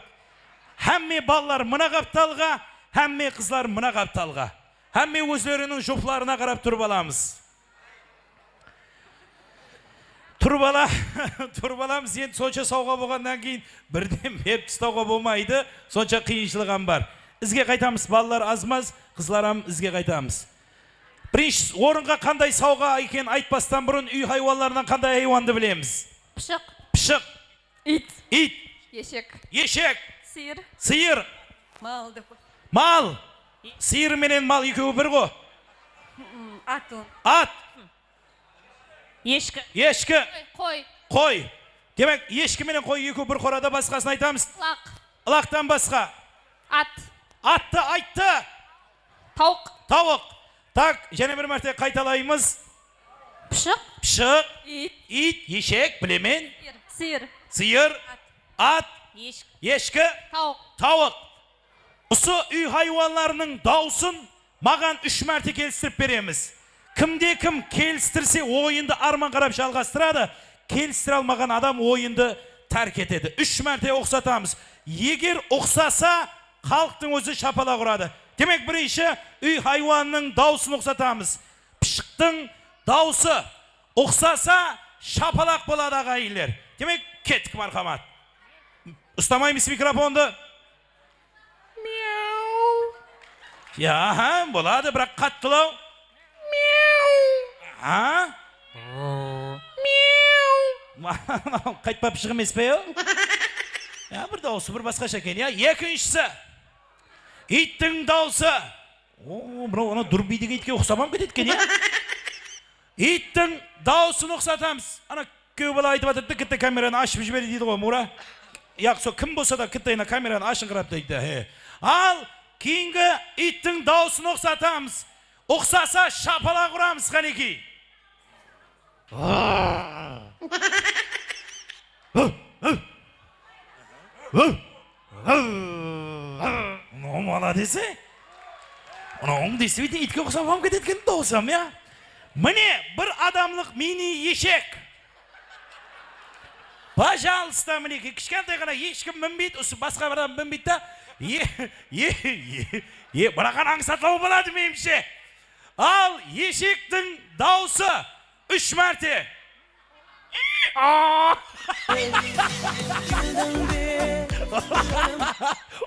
Hámme balalar mına qaptalǵa, hámme qızlar mına qaptalǵa. Hámme ózleriniń juplarına qarap turıp alamız. Turıp ala, turıp alamız, endi sonsha sawǵa bolǵannan keyin birden berip tastawǵa bolmaydı, sonsha qıyınshılıǵı hám bar. Izge qaytamız, balalar azmaz, qızlar hám izge qaytamız. Birinshi orınǵa qanday sawǵa ekenin aytpastan burın úy haywanlarınan qanday haywandı bilemiz? Pıshıq. Pıshıq. Iyt. Iyt. Eshek. Eshek. Sıyır. Sıyır. Mal dep qoy. Mal. Sıyır menen mal ekewi bir ǵo. At. At. Eshki. Eshki. Qoy. Qoy. Demek, eshki menen qoy ekewi bir qorada, basqasın aytamız. Ilaq. Ilaqtan basqa. At. Attı ayttı. Tawıq. Tawıq. Tak, jáne bir márte qaytalaymız. Pıshıq. Pıshıq. Iyt. Iyt, eshek, bilemen. Sıyır. Sıyır. At. At. Eshki. Eshki. Tawıq. Tawıq. Usı úy haywanlarınıń dawısın maǵan úsh márte kelistirip beremiz. Kimde-kim kelistirse, oyındı arman qarap jalǵastıradı, kelistire almaǵan adam oyındı tárk etedi. Úsh márte uqsatamız. Eger uqsasa, xalıqtıń ózi shapalaq uradı. Demek, birinshi úy haywanınıń dawısın uqsatamız. Pıshıqtıń dawısı uqsasa, shapalaq boladı, aǵayinler. Demek, kettik, marhamat. Ustamaymız mikrofondı. Miau. Ya, ha, boladı, biraq qattılaw. Miau. Ha? Miau. Qaytpap shıǵ emes pe o? Ya, bir dawısı bir basqasha eken, ya. Ekinshisi. Iyttiń dawısı. O, mınaw ana durbiy degen iytke uqsap ham ketedi eken, ya. Iyttiń dawısın uqsatamız. Ana, kúyew bala aytıp atırdı, kitta kameranı ashıp jiber deydi ǵoy, Mura. Yaq, sol kim bolsa da kitta ena kameranı ashıńqırap deydi. He. Al, keyingi iyttiń dawısın uqsatamız. Uqsasa, shapalaq uramız, qánekey. No, молодец, e. Mına oń desibeydi, iytke uqsap alıp ketedi eken dawısı ham, ya. Mine, bir adamlıq mini eshek. Пожалуйста, minekey, kishkentay ǵana, hesh kim minbeydi, usı basqa bir adam minbeydi da. E, e, e, e, bınaǵan ańsatlaw boladı, menimshe. Al, eshektiń dawısı úsh márte.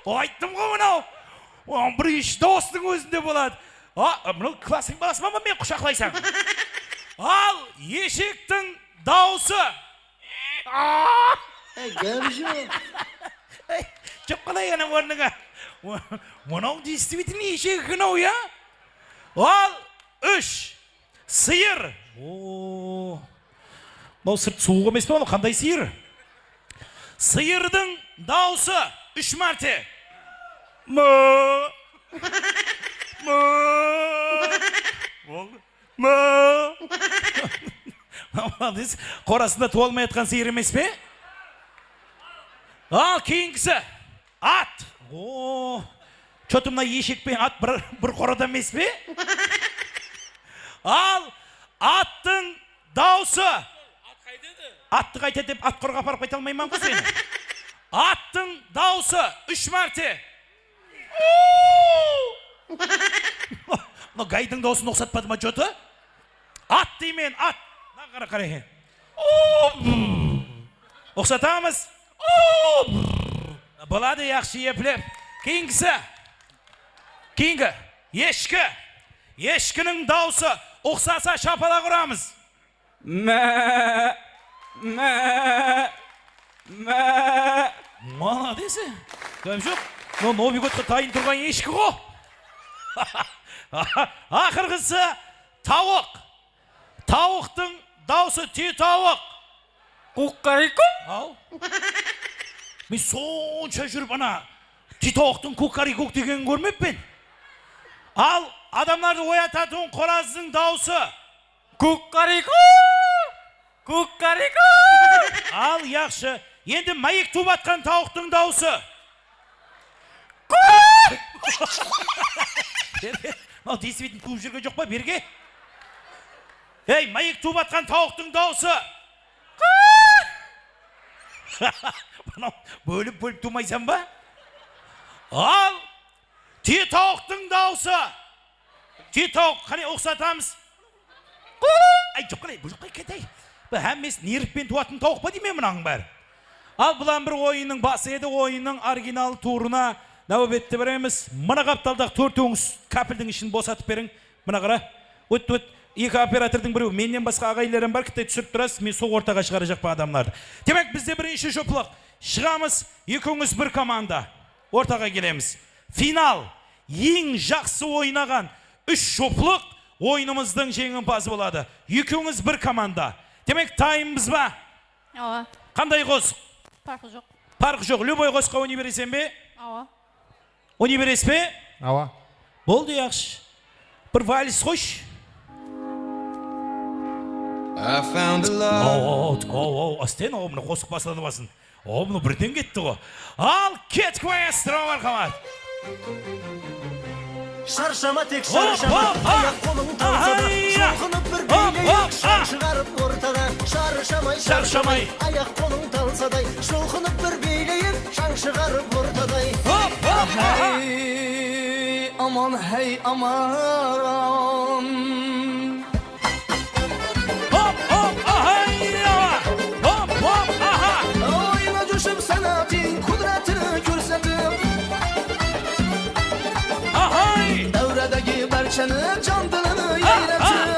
Ayttım ǵoy mınaw. Oǵan birinshi dawıstıń ózinde boladı. A, mınaw klasstıń balası ma, men qushaqlaysań? Al, eshektiń dawısı. Ey, gáp joq. Ey, joq, qalay, ana, ornıńa. Mınaw действительно eshek eken-aw, ya? Al, úsh. Sıyır. Oo. Mınaw sırt suwıq emes pe, mınaw qanday sıyır? Sıyırdıń dawısı úsh márte. Mı. Mı. Boldı. Mı. Молодец. Qorasında tuwa almayatqan sıyır emes pe? Al, keyingisi. At. O. Chotı mına eshek penen at bir, bir qorada emes pe? Al, attıń dawısı. At qayda edi? Attı qayta dep at qorǵa aparıp qayta almayman ǵoy seni. Attıń dawısı úsh márte. Mına gaydıń dawısın uqsatpadı ma, chotı? At deymen, at. Mına qara, qara. Uqsatamız. Boladı, yaqshı eplep. Keyingisi. Keyingi. Eshki. Eshkiniń dawısı. Uqsasa, shapalaq uramız. Má, má, má. Молодец. Gáp joq. No, Novıy godqa tayın turǵan eshki ǵo. Aqırǵısı tawıq. Tawıqtıń dawısı, tiyetawıq. Kukkariku. Aw. Men sonsha júrip ana tiyetawıqtıń kukkarikuk degenin kórmeppen. Al, adamlardı oyatatuǵın qorazdıń dawısı. Kukkariku! Kukkariku! Al, yaqshı. Endi máyek tuwıp atqan tawıqtıń dawısı. Mınaw действительно tuwıp júrgen joq pa berge? Ey, máyek tuwıp atqan tawıqtıń dawısı. Mınaw bólip-bólip tuwmaysań ba? Al, tiyetawıqtıń dawısı. Tiyetawıq, qáne, uqsatamız. Ay, joq, qalay, bul joqqa ketey. Bul hámmesi nervpen tuwatın tawıq pa deymen mınanıń bári. Al, bulan bir oyınnıń bası edi, oyınnıń original turına náwbetti beremiz. Mına qaptaldaǵı tórtewińiz kápildiń ishin bosatıp beriń. Mına qara. Ót, ót. Eki operatordıń birewi, mennen basqa aǵayinler hám bar, kittay túsirip turasız, men sol ortaǵa shıǵarajaqpan adamlardı. Demek, bizde birinshi juplıq. Shıǵamız, ekewińiz bir komanda. Ortaǵa kelemiz. Final. Eń jaqsı oynaǵan úsh juplıq oyınımızdıń jeńimpazı boladı. Ekewińiz bir komanda. Demek, tayınbız ba? Awa. Qanday qosıq? Parqı joq. Parqı joq. Любой qosıqqa oynay bereseń be? Awa. Oynay beresiz be? Awa. Boldı, yaqshı. Bir vals qoyshı. I found a love. Aw, aw, aw, aw, ásten, aw, mına qosıq basladı basın. Aw, mına birden ketti ǵo. Al, kettik, maestro, marhamat. Sharshama, tek sharshama, ayaq-qolıń talsada, shulqınıp bir biyleyik, shań shıǵarıp ortada. Sharshamay, sharshamay, ayaq-qolıń talsaday, shulqınıp bir biyleyik, shań shıǵarıp ortaday. Hop, hop, aha! Hey, aman, hey, aman. Hop, hop, ahay, awa! Hop, hop, aha! Oyna joshıp, sanatın, qudratın kórsetip. Ahay! Dáwradagi barchanı jan-dilini yayratib.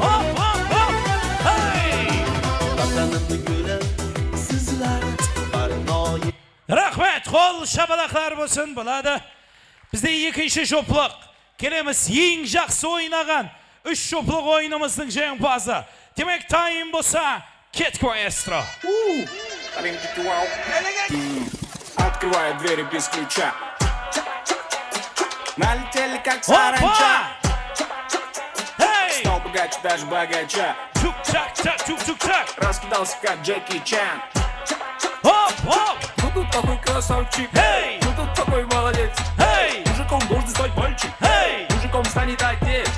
Hop, hop, hop! Hey! Vatanımnıń góli sizler, arnayı. Raxmet, Qol shapalaqlar bolsın, boladı. Bizde ekinshi juplıq. Kelemiz, eń jaqsı oynaǵan úsh juplıq oyınımızdıń jeńimpazı. Demek, tayın bolsa, kettik, maestro. Открываю двери без ключа. Налетели, как саранча. Опа! Эй! Стал богаче, даже богача. Чук-чак-чак, чук-чук-чак. Раскидался, как Джеки Чан. Оп, оп! Кто тут такой красавчик? Эй! Кто тут такой молодец? Эй! Мужиком должен стать мальчик. Эй! Мужиком станет отец.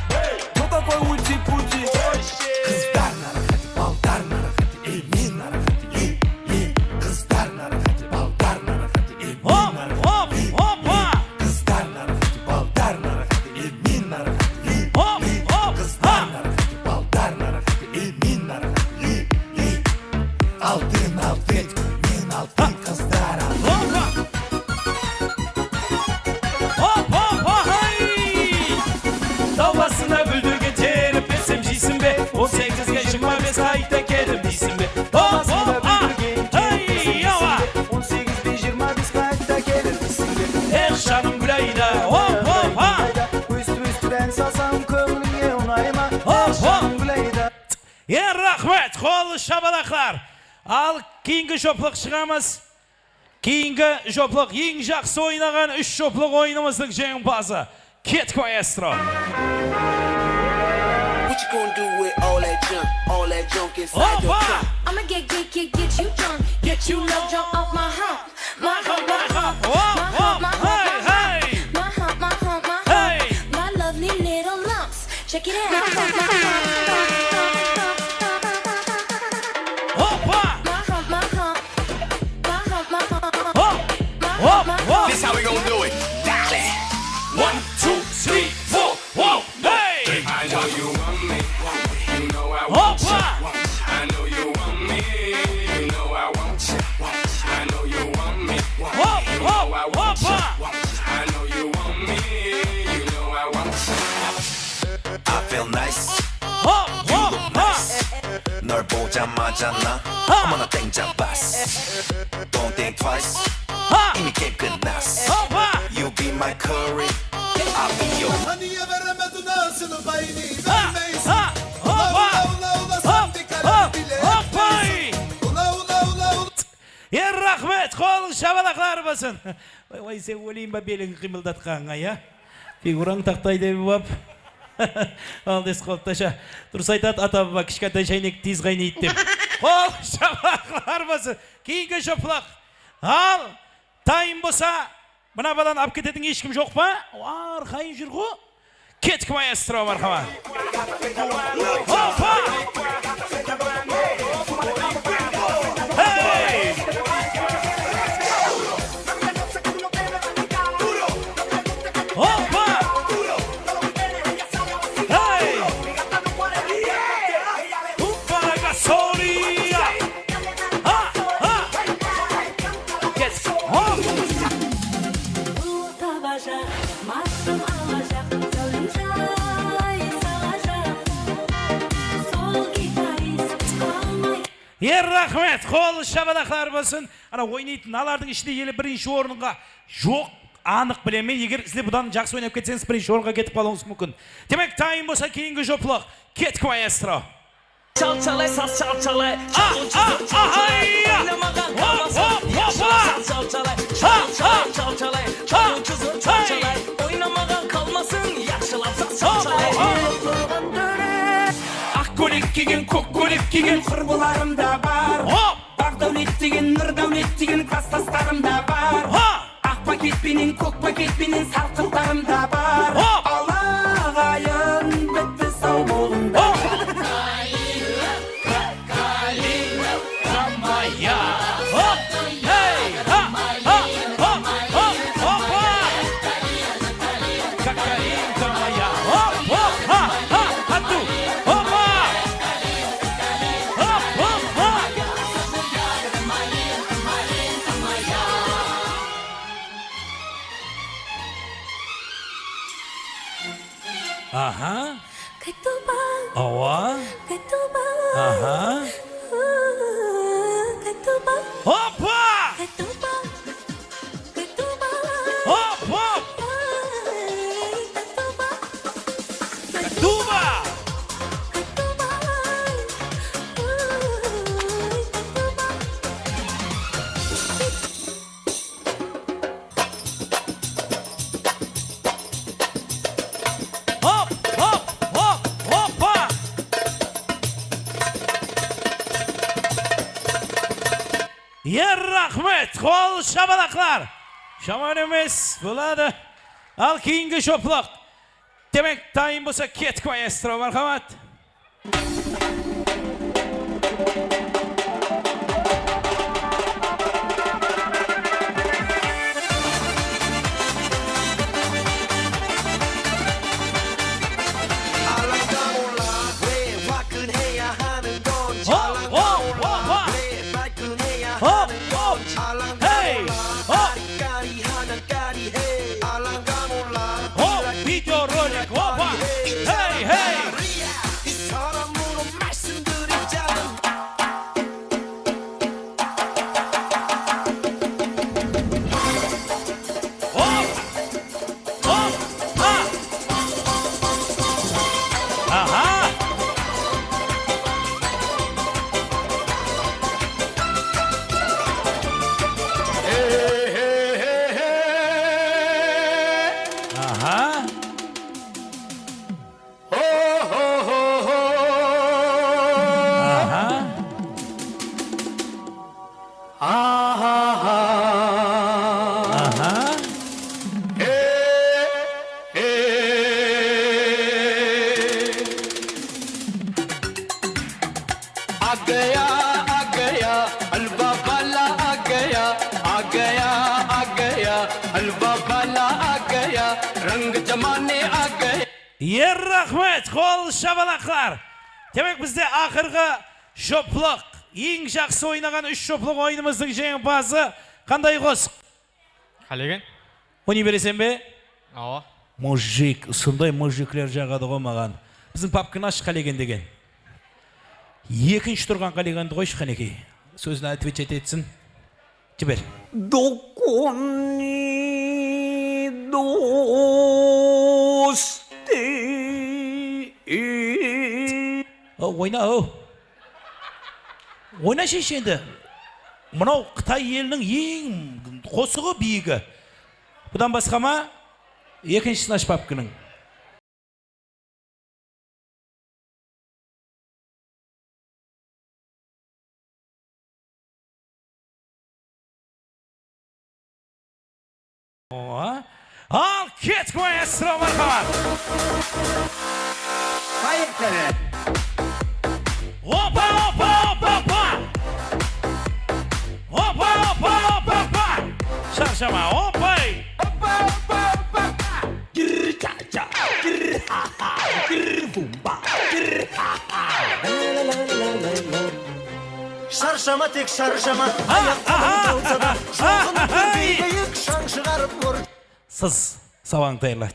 Кто такой ути-пути? Qızlar narıqati, baltar narıqati, ey, men narıqati, ey, ey. Qızlar narıqati, baltar narıqati, ey, men narıqati, ey, ey. Qızlar narıqati, baltar narıqati, ey, men narıqati, ey, ey. Qızlar narıqati, baltar narıqati, ey, men narıqati, ey, ey. Altın, altın, men altın qızlar. Hoppa! Hop, hop, hop, hey! Taw basında búldirge terip bersem jeyseń be? On segizge jigirma bes qayta keldim deyseń be? Hop, hop, ha! Hey, yawa! On segizge jigirma bes qayta keldim deyseń be? Eh, janım Gúlayda, hop, hop, ha! Óstip-óstip, eń salsam, kóńlińe unay ma? Hop, hop! Janım Gúlayda. E, raxmet, qol shapalaqlar. Al, keyingi juplıq shıǵamız. Keyingi juplıq, eń jaqsı oynaǵan úsh juplıq oyınımızdıń jeńimpazı. Kettik, maestro. What you gonna do with all that junk, all that junk inside your trunk? I'ma get, get, get, get you drunk, get you low, jump off my hump, my hump, my hump, my hump, my hump, my hump, my hump, my hump, my hump, my lovely little lumps. Check it out. Hoppa! My hump, my hump. My hump, my hump. Hop! Hop! Hop! This how we gonna do it. Dale. One, two, three, four. Whoa! Hey! I know you want me. You know I want you. Hoppa! I know you want me. You know I want you. I know you want me. Hop! Hop! Hoppa! I know you want me. You know I want you. I feel nice. You look nice. 널 보자마자 나 어머나 땡 잡았어. Don't think twice. 이미 게임 끝났어. You be my curry, I'll be your. Haniye veremedin asılıp aynı vermeysin. Ula ula ula ula sen bir kere bile etmeysin. Ula ula ula ula. E, raxmet, qol shapalaqlar bolsın. Oy, oy, sen óleyin ba belińi qıymıldatqanıńa, ya? Figurań taqtayday bolıp. Al, des qoltasha. Durıs aytadı, ata-baba, kishkentay shaynek tez qaynaydı dep. Qol shapalaqlar bolsın. Keyingi juplıq. Al, tayın bolsa, mına balanı alıp ketetiń hesh kim joq pa? Arqayın júr ǵo. Kettik, maestro, marhamat. Hoppa! Hey! Hoppa! Hey! Hoppa, gasolina! Ha, ha! Yes! Hop! Tabajaq, mastım alajaq, sáwleń jay saǵajaq. Sol gitarist qalmay. E, raxmet, qol shapalaqlar bolsın. Ana, oynaytın, alardıń ishinde ele birinshi orınǵa joq, anıq bilemen. Eger sizler budan jaqsı oynap ketseńiz, birinshi orınǵa ketip qalıwıńız múmkin. Demek, tayın bolsa, keyingi juplıq. Kettik, maestro. Çalçalay, saz çalçalay, çalıwshı zor çalçalay, oynamaǵan qalmasın, yaxshılap saz çalçalay, çalıwshı zor çalçalay, çalıwshı zor çalçalay, oynamaǵan qalmasın, yaxshılap saz çalçalay. Aq kóylek kiygen, kók kóylek kiygen qurbilarım da bar. Baǵdáwlet degen, Nurdáwlet degen klastaslarım da bar. Aq paket penen, kók paket penen salqınlarım da bar. Hop! Ala aǵayın, bitti, saw bolıńlar. Hop! Hop! Hey! Ha! Ha! Hop! Hop! Hoppa! Kokainka moya. Hop! Hop! Ha! Ha! Hatu! Hoppa! Hop! Hop! Ha! Aha. Qaytıwma. Awa. Qaytıwma. Aha. Qaytıwma. Hoppa! Qaytıwma. E, raxmet, qol shapalaqlar. Jaman emes, boladı. Al, keyingi joplıq. Demek, dayın bolsa, kettik, maestro, marhamat. Hop, hop, hop, hop. Hop, hop. Hey, hop. Hop, videorolik, hoppa. Hey, hey. Hop. Hoppa! Aha! Aha! Ho, ho, ho, ho! Aha! Aha, ha. Aha. E, e. आ गया, आ गया, अलवा वाला आ गया, आ गया, आ गया, अलवा वाला आ गया, रंग जमाने आ गए। E, raxmet, qol shapalaqlar. Demek, bizde aqırǵı joplıq, eń jaqsı oynaǵan úsh joplıq oyınımızdıń jeńimpazı qanday qosıq? Qálegen. Oynay bereseń be? Awa. Mujik, usınday mujikler jaǵadı ǵo maǵan. Biziń papkanı ash, qálegen degen. Ekinshi turǵan qálegendi qoyshı, qánekey. Sózine отвечать etsin. Jiber. Dokoni dosti. O, oyna, o. Oynashı endi. Mınaw Qıtay eliniń eń qosıǵı biyigi. Budan basqa ma? Ekinshi snach papkiniń. Oha. Al, kettik, maestro, marhamat. Поехали. Opa, opa, opa, opa. Opa, opa, opa, opa. Sharshama, opay. Opa, opa, opa, opa. Gir, cha, cha, gir, ha, ha, gir, bumba, gir, ha, ha. Sharshama, tek sharshama. Ayaqlarıń talsa da, jolǵın kórgeyik, shań shıǵarıp ur. Sız, sabaǵıńdı tayarla.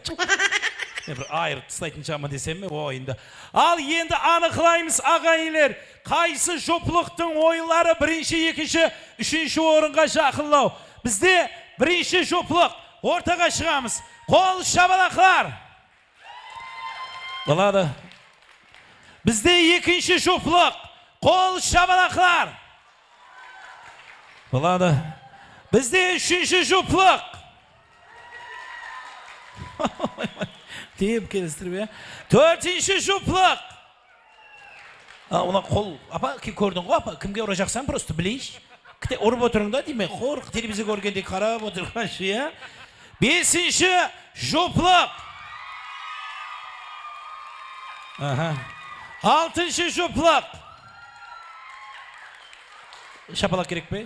Men bir ayırıp taslaytın shama desem me, o oyındı. Al, endi anıqlaymız, aǵayinler, qaysı joplıqtıń oyınları birinshi, ekinshi, úshinshi orınǵa jaqınlaw. Bizde birinshi joplıq, ortaǵa shıǵamız. Qol shapalaqlar. Boladı. Bizde ekinshi joplıq. Qol shapalaqlar. Boladı. Bizde úshinshi joplıq. Deyip kelistirip, ya. Tórtinshi joplıq. A, ona qol, apa, ki-, kórdiń ǵo, apa, kimge urajaqsań, prosto bileyinshi. Kite urıp otırıń da, deymen, qor, televizor kórgendey qarap otırǵanshı, ya. Besinshi joplıq. Aha. Altınshı joplıq. Shapalaq kerek pe?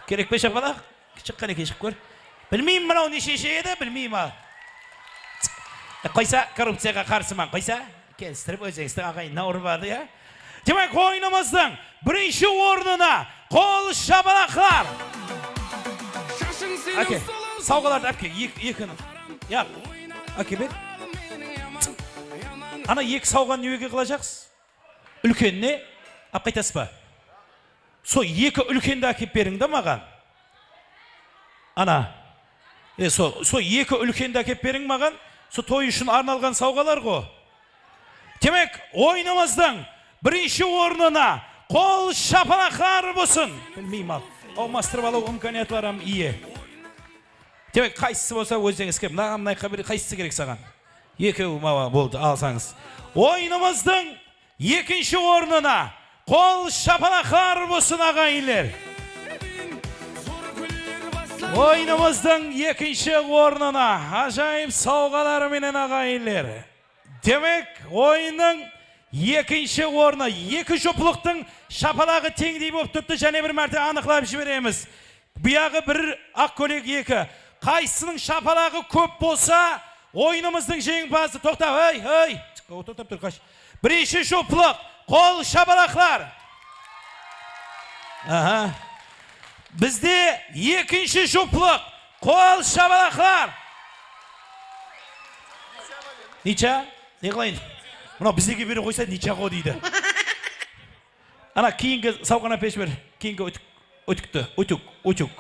Kerek pe shapalaq? Shıqqan eken, shıǵıp kór. Bilmeymen, mınaw neshinshi edi, bilmeymen. Qoysa, korrupciyaǵa qarsıman, qoysa. Kelistirip, ózińizdiń aǵayınına urıp aldı, ya. Demek, oyınımızdıń birinshi ornına qol shapalaqlar. Áke, sawǵalardı ápke, eki, ekini. Ya, áke ber. Ana eki sawǵanı nege qılajaqsız? Úlkenine, ap qaytasız ba? Sol eki úlkendi ákep beriń da maǵan. Ana. E, so, so eki úlkendi ákep beriń maǵan. So toy ushın arnalǵan sawǵalar ǵo. Demek, oyınımızdıń birinshi ornına qol shapalaqlar bolsın. Bilmeymen al. Almastırıp alıw imkaniyatları hám iye. Demek, qaysısı bolsa ózińizge. Mınaǵan, mınayaqqa ber, qaysısı kerek saǵan? Ekewi mawa boldı, alsańız. Oyınımızdıń ekinshi ornına qol shapalaqlar bolsın, aǵayinler. Oyınımızdıń ekinshi ornına ajayıp sawǵaları menen, aǵayinler. Demek, oyınnıń ekinshi ornı, eki juplıqtıń shapalaǵı teńdey bolıp turıptı, jáne bir márte anıqlap jiberemiz. Buyaǵı bir, aq kóylek eki. Qaysısınıń shapalaǵı kóp bolsa, oyınımızdıń jeńimpazı. Toqta, hey, hey. Toqtap tur, qash. Birinshi juplıq, qol shapalaqlar. Aha. Bizde ekinshi juplıq, qol shapalaqlar. Nicha? Ne qılayın? Mınaw bizlerge bere qoysa, nicha ǵo deydi. Ana, keyingi sawǵanı ápesh ber. Keyingi útik, útikti, útik, útik.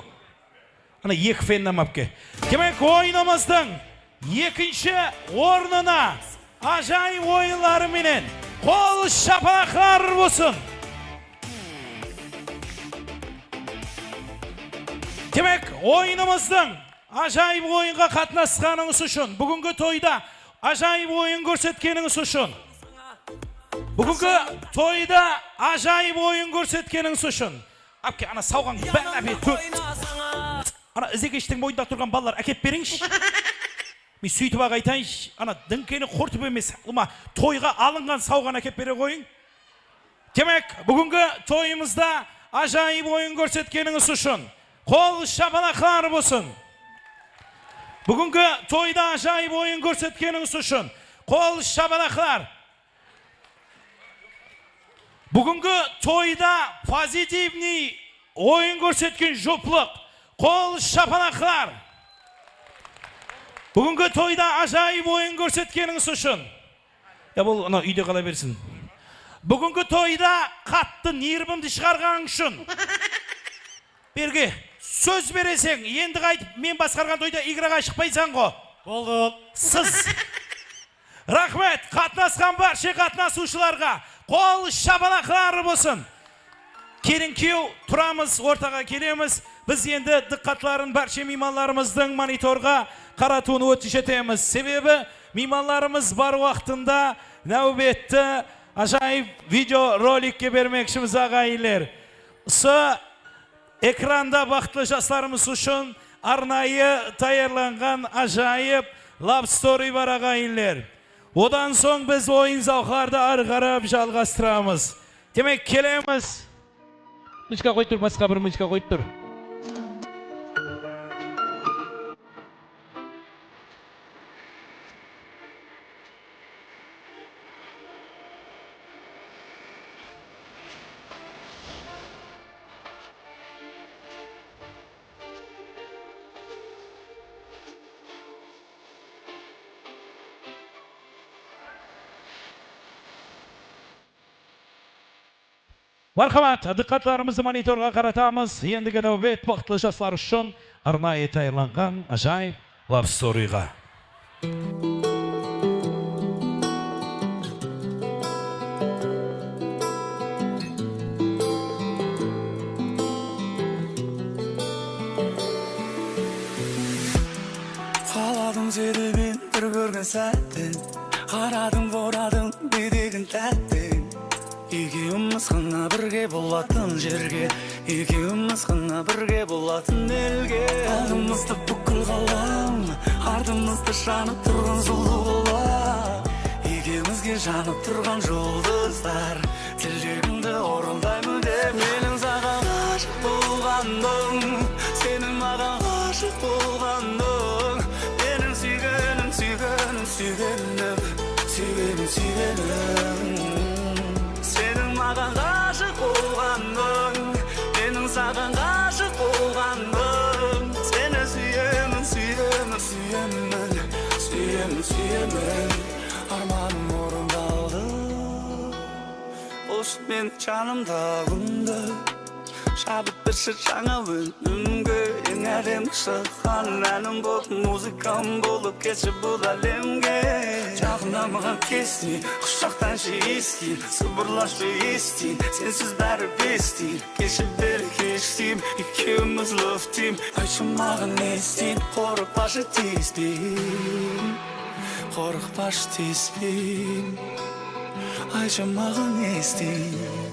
Ana, eki fennam ápke. Demek, oyınımızdıń ekinshi ornına ajayıp oyınları menen qol shapalaqlar bolsın. Demek, oyınımızdıń ajayıp oyınǵa qatnasqanıńız ushın, búgingi toyda ajayıp oyın kórsetkenińiz ushın, búgingi toyda ajayıp oyın kórsetkenińiz ushın. Ápke, ana, sawǵań bárin ápke, tórt. Ana, izekeshtiń boyında turǵan balalar, ákep berińshi. Men sóytip-aq aytayınshı, ana, dińkeni qurtıp emes, ulıwma, toyǵa alınǵan sawǵanı ákep bere ǵoyıń. Demek, búgingi toyımızda ajayıp oyın kórsetkenińiz ushın qol shapalaqlar bolsın. Búgingi toyda ajayıp oyın kórsetkenińiz ushın qol shapalaqlar. Búgingi toyda pozitivniy oyın kórsetken juplıq, qol shapalaqlar. Búgingi toyda ajayıp oyın kórsetkenińiz ushın. Ya, bul, ana, úyde qala bersin. Búgingi toyda qattı nervimdi shıǵarǵanıń ushın. Berge, sóz bereseń, endi qaytıp men basqarǵan toyda igraǵa shıqpaysań ǵo. Boldı. Sız. Raxmet, qatnasqan bárshe qatnasıwshılarǵa qol shapalaqlar bolsın. Kelin-kúyew, turamız, ortaǵa kelemiz. Biz endi dıqqatların bárshe miymanlarımızdıń monitorǵa qaratıwın ótinish etemiz. Sebebi miymanlarımız bar waqtında náwbetti ajayıp video rolikke bermekshimiz, aǵayinler. Usı ekranda baxıtlı jaslarımız ushın arnayı tayarlanǵan ajayıp love story bar, aǵayinler. Odan soń biz oyın-zawqlardı arı qarap jalǵastıramız. Demek, kelemiz. Muzıka qoyıp tur, basqa bir muzıka qoyıp tur. Marhamat, dıqqatlarımızdı monitorǵa qaratamız. Endigi náwbet baxıtlı jaslar ushın arnayı tayarlanǵan ajayıp love storyǵa. Qaladım seni men bir kórgen sátten, qaradım, boradım betegin tátten. Ekewimiz ǵana birge bolatın jerge, ekewimiz ǵana birge bolatın elge. Aldımızdı púkil ǵalam, ardımızdı janıp turǵan zullı qala. Ekewimizge janıp turǵan juldızlar, tilegimdi orındaymın dep. Meniń saǵan ǵashıq bolǵanım, seniń maǵan ǵashıq bolǵanıń. Meniń súygenim, súygenim, súygenim, súygenim, súygenim. Seniń maǵan ǵashıq bolǵanıń, meniń saǵan ǵashıq bolǵanım. Seni súyemen, súyemen, súyemen, súyemen, súyemen. Armanım orındaldı. Qosshı meni janımda kúnde, jabıp bershi jańa bólimge. Eń ádemi shıqqan ánim bolıp, muzıkam bolıp kelshi bul álemge. Jaqınla maǵan kestiń, qushaqtanshı eskin, sıbırlashı estin, sensiz bári pestin. Keshi ber, kesh deyim, ekewimiz love deyim. Aytshı maǵan ne isteyim, qorıqpashı tez deyim. Qorıqpashı tez deyim. Aytshı maǵan ne isteyim.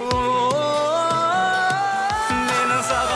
O, meniń saǵan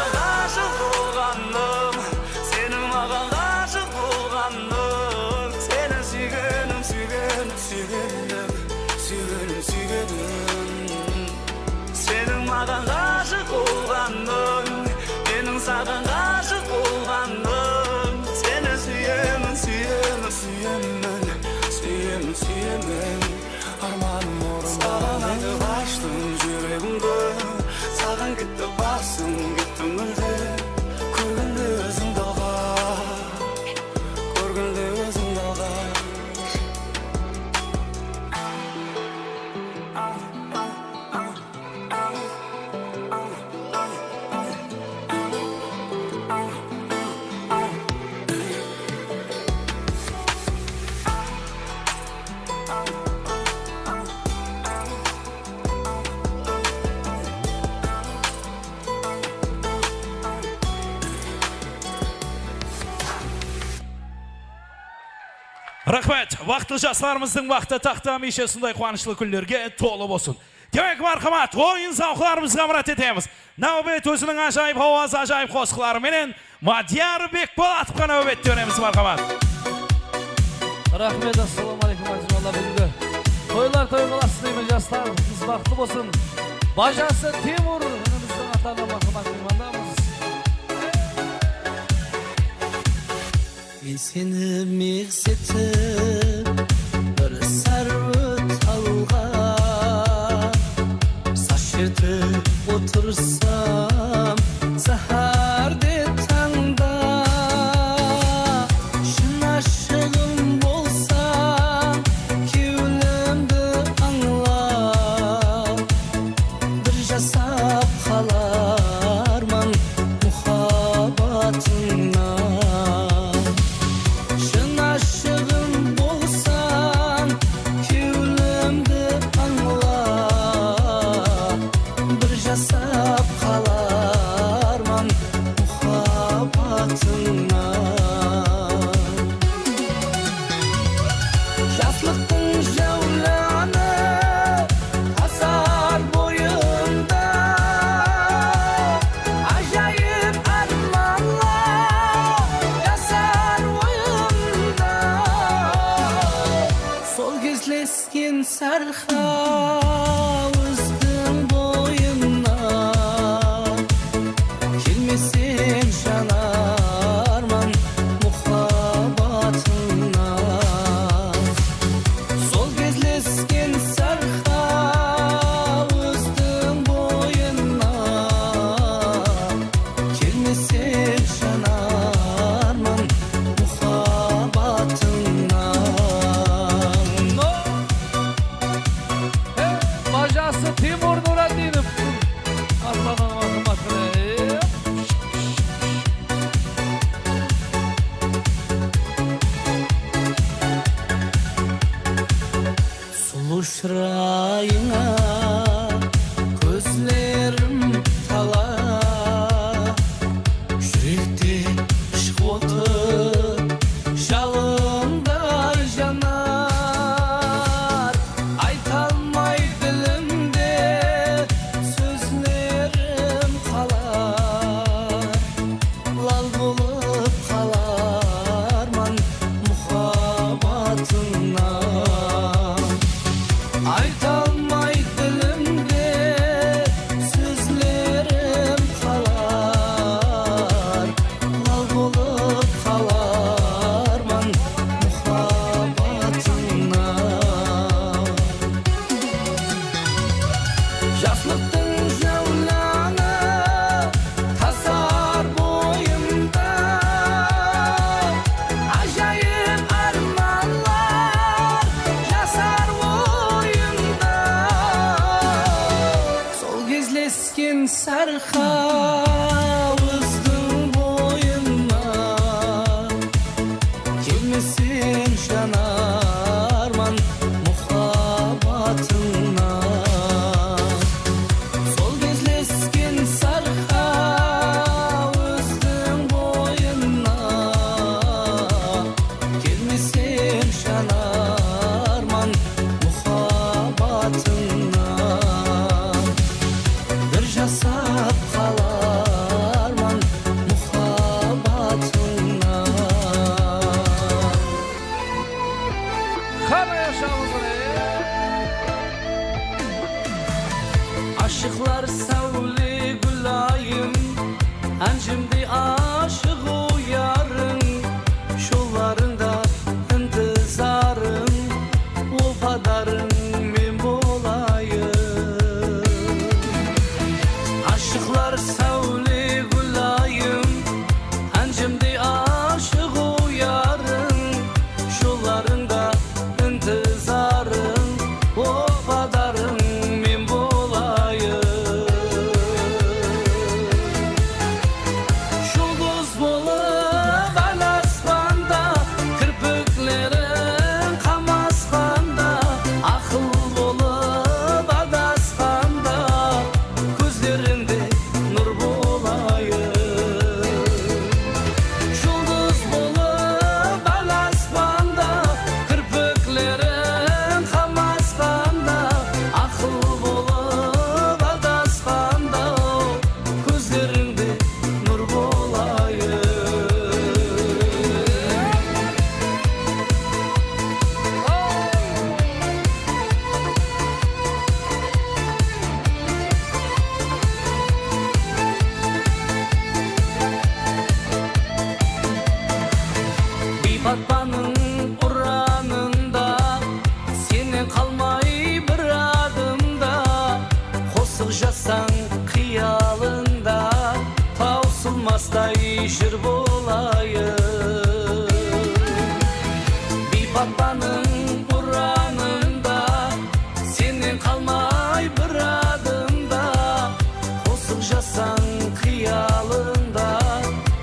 Raxmet. Baxıtlı jaslarımızdıń baxtı taxtı hámiyshe usınday quwanıshlı kúnlerge tolı bolsın. Demek, marhamat, oyın zawqlarımızǵa murát etemiz. Náwbet óziniń ájayıp hawazı, ájayıp qosıqları menen Madiyar Bekbolatovqa náwbette beremiz, marhamat. Raxmet, assalawma áleykum, áziz balalar, búgingi toylar toy qılasız deymiz, jaslar, biz baxıtlı bolsın. Bajası Timur inimizdiń atına marhamat miymanlarımız. Men seni megzetip bir sárwet talǵa, sar shertip otırsam, sáhárde, tańda. Shın ashıǵım bolsań, kewlimdi ańla. Bir jasap qalarman muhabbatıńnan. Shın ashıǵım bolsań, kewlimdi ańla. Bir jasap qalarman muhabbatıńnan. Jaslıqtıń jáwlanı tasar boyında, ájayıp ármanlar jasar oyımda. Sol gezlesken sárxaw ózdiń boyına, kelmeseń janarman muhabbatıńnan. Sol gezlesken sárxaw ózdiń boyına, kelmeseń janarman muhabbatıńnan. Bajası Timur Nuraddinov. Aslanım, aslanım, aslanım. Sulıw shırayıńa kózlerim tala, júrekte ishq otı jalınday janar. Aytalmay dilimde sózlerim qalar. Lal bolıp qalarman muhabbatıńnan. Aytalmay dilimde sózlerim qalar. Lal bolıp qalarman muhabbatıńnan. Jaslıqtıń jáwlanı tasar boyımda, ájayıp ármanlar jasar oyımda. Sol gezlesken sárxaw ózdiń boyına, kelmeseń janarman muhabbatıńnan. Sol gezlesken sárxaw ózdiń boyına, kelmeseń janarman muhabbatıńnan. Bir jasap qalarman muhabbatıńnan. Qana, yashaǵıń, ey! Ashıqlar sáwle gúlayım, ánjimdey ashıq oyarıń, jollarıńda intizarıń, wafadarıń men bolayın. Ashıqlar sáwle gúlayım, ánjimdey ashıq oyarıń, jollarıńda intizarıń, wafadarıń men bolayın. Jol Mastay jır bolayın. Biypatpanıń uranında, sennen qalmay bir adım da. Qosıq jazsań qıyalında,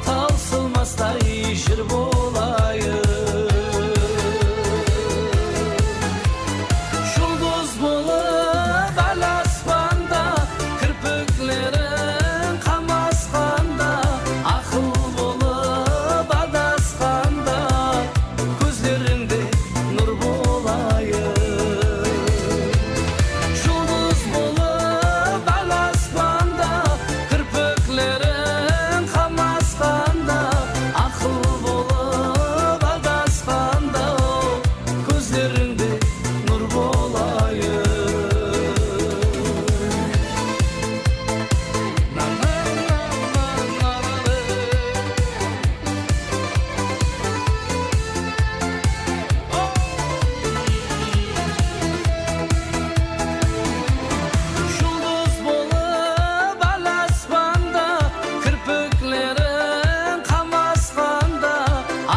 tawsılmastay jır bolayın. Juldız bolıp al aspanda, kirpikleriń qamasqanda, aqıl bolıp adasqanda, kózlerińde nur bolayın. Juldız bolıp al aspanda, kirpikleriń qamasqanda, aqıl bolıp adasqanda, kózlerińde nur bolayın. Juldız bolıp al aspanda, kirpikleriń qamasqanda,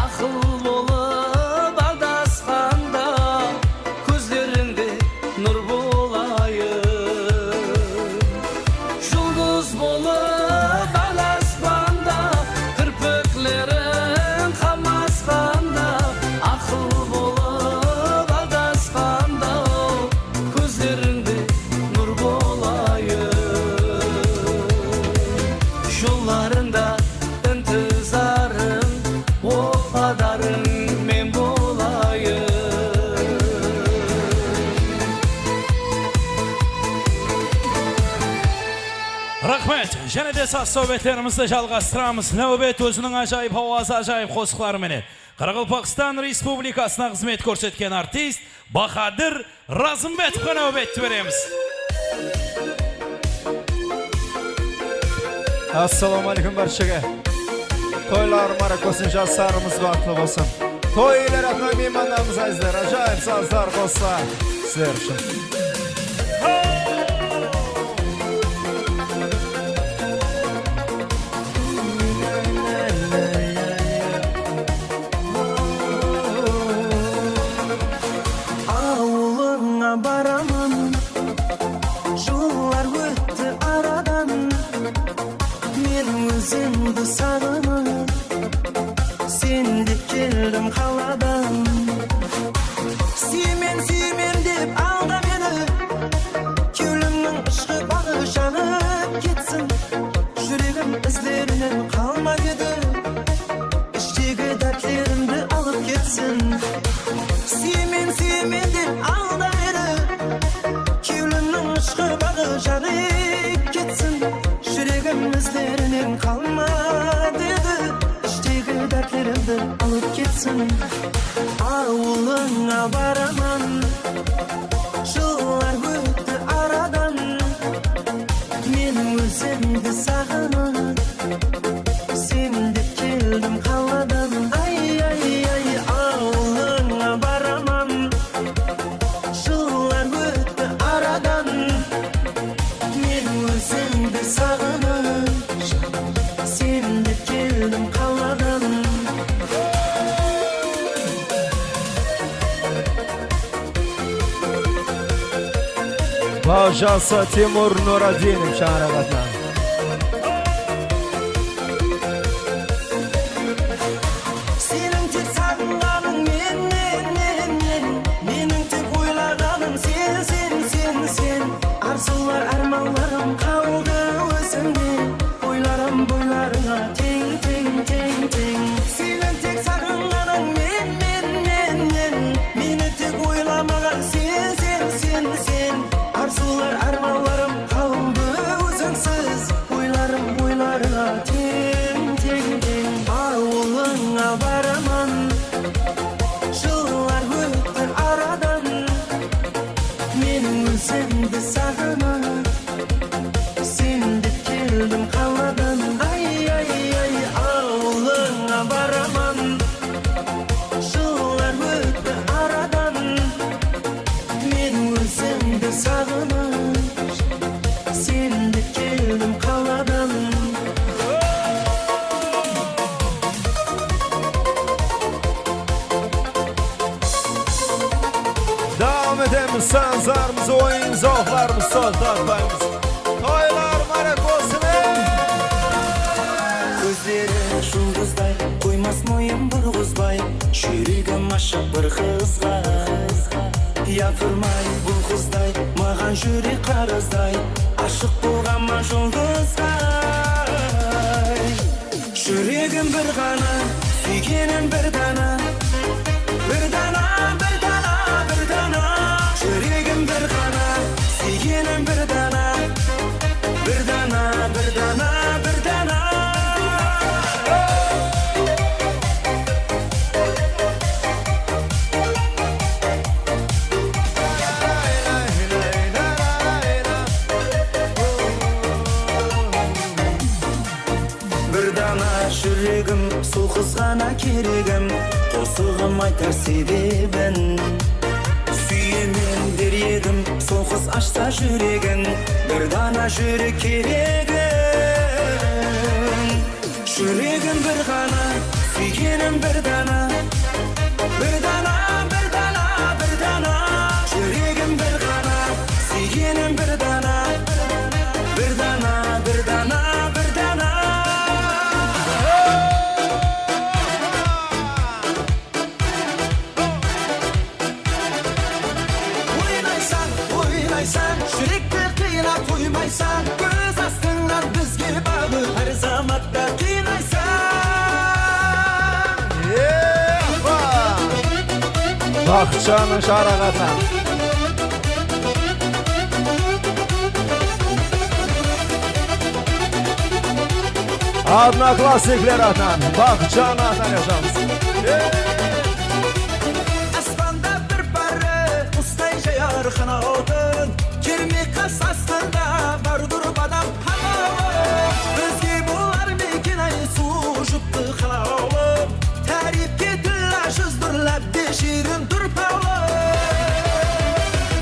aqıl bolıp adasqanda, kózlerińde nur bolayın. Juldız bolıp al aspanda, kirpikleriń qamasqanda, aqıl bolıp adasqanda, kózlerińde nur bolayın. Jollarında intizarıń, wappadarıń men bolayın. Raxmet. Jáne de saz-sáwbetlerimizdi jalǵastıramız. Náwbet óziniń ájayıp hawazı, ájayıp qosıqları menen Qaraqalpaqstan Respublikasına xızmet kórsetken artist Bahadır Razımbetovqa náwbetti beremiz. Assalawma áleykum bárshege. Toylar márekesin jaslarımız baxıtlı bolsın. Toy iyeleri atınan miymanlarımız, ázizler, ájayıp sazlar qosıla sizler ushın. Awılıńa baraman, jıllar ótti aradan. Men ózimdi saǵınıp, sen dep keldim qaladan. Súyemen, súyemen dep aldap edi, kewlimniń ushqı baǵı janıp ketsin. Júregim izlerinen qalma dedi, ishtegi dártlerimdi alıp ketsin. Súyemen, súyemen dep aldap edi, kewlimniń ushqı baǵı janıp ketsin. Júregim izlerinen qalma dedi, ishtegi dártlerimdi alıp ketsin. Awılıńa baraman, jıllar ótti aradan. Men ózimdi saǵınıp, sen dep keldim qaladan. Ay, ay, ay, awılıńa baraman. Jıllar ótti aradan. Men ózimdi saǵınıp, sen dep keldim qaladan. Bajası Timur Nuradinov shańaraq atınan. Seniń tek saǵınǵanıń men, men, men, men. Meniń tek oylaǵanım sen, sen, sen, sen. Arzuwlar, ármanlarım qaldı ózińde. Boylarım boylarıńa teń, teń, teń, teń. Seniń tek saǵınǵanıń men, men, men, men. Meni tek oylamaǵan sen, sen, sen, sen. Arzuwlar, ármanlarım qaldı ózińsiz. Sanzarımız, oyın-zawıqlarımız toqtatpaymız. Toylar márek bolsın, ey! Kózleri juldızday, qoymas moyın burǵızbay, júregim ashıq bir qızǵa. Yapırmay bul qızday, maǵan júrek qarazday, ashıq bolǵanman juldızday. Júregim bir ǵana, súygenim bir dana. Bir dana, bir dana, bir dana. Júregim bir ǵana, súygenim bir dana. Bir dana, bir dana, bir dana. Bir dana júregim, sol qız ǵana keregim, qosıǵım aytar sebebin. Súyemen der edim, sol qız ashsa júregin, bir dana júrek keregin. Júregim bir ǵana, súygenim bir dana. Bir dana, bir dana, bir dana. Júregim bir ǵana, súygenim bir dana. Bir dana, bir dana, bir dana. Oynaysań, oynaysań, júrekti qıynap qoymaysań. Kóz astıńnan bizge baǵıp, hár zamatta qıynaysań. Baqıtjanıń Sharaqatı. Odnoklassnikler atınan Baqıtjan atına jazamız. Aspanda bir párre qustay jayar qanawın, kermey qas asqanda bardur badam halawı. Bizge bolar meken-ay suw juttı qalawı? Táriypke tilla júzdur, lápte shirin durpawlı.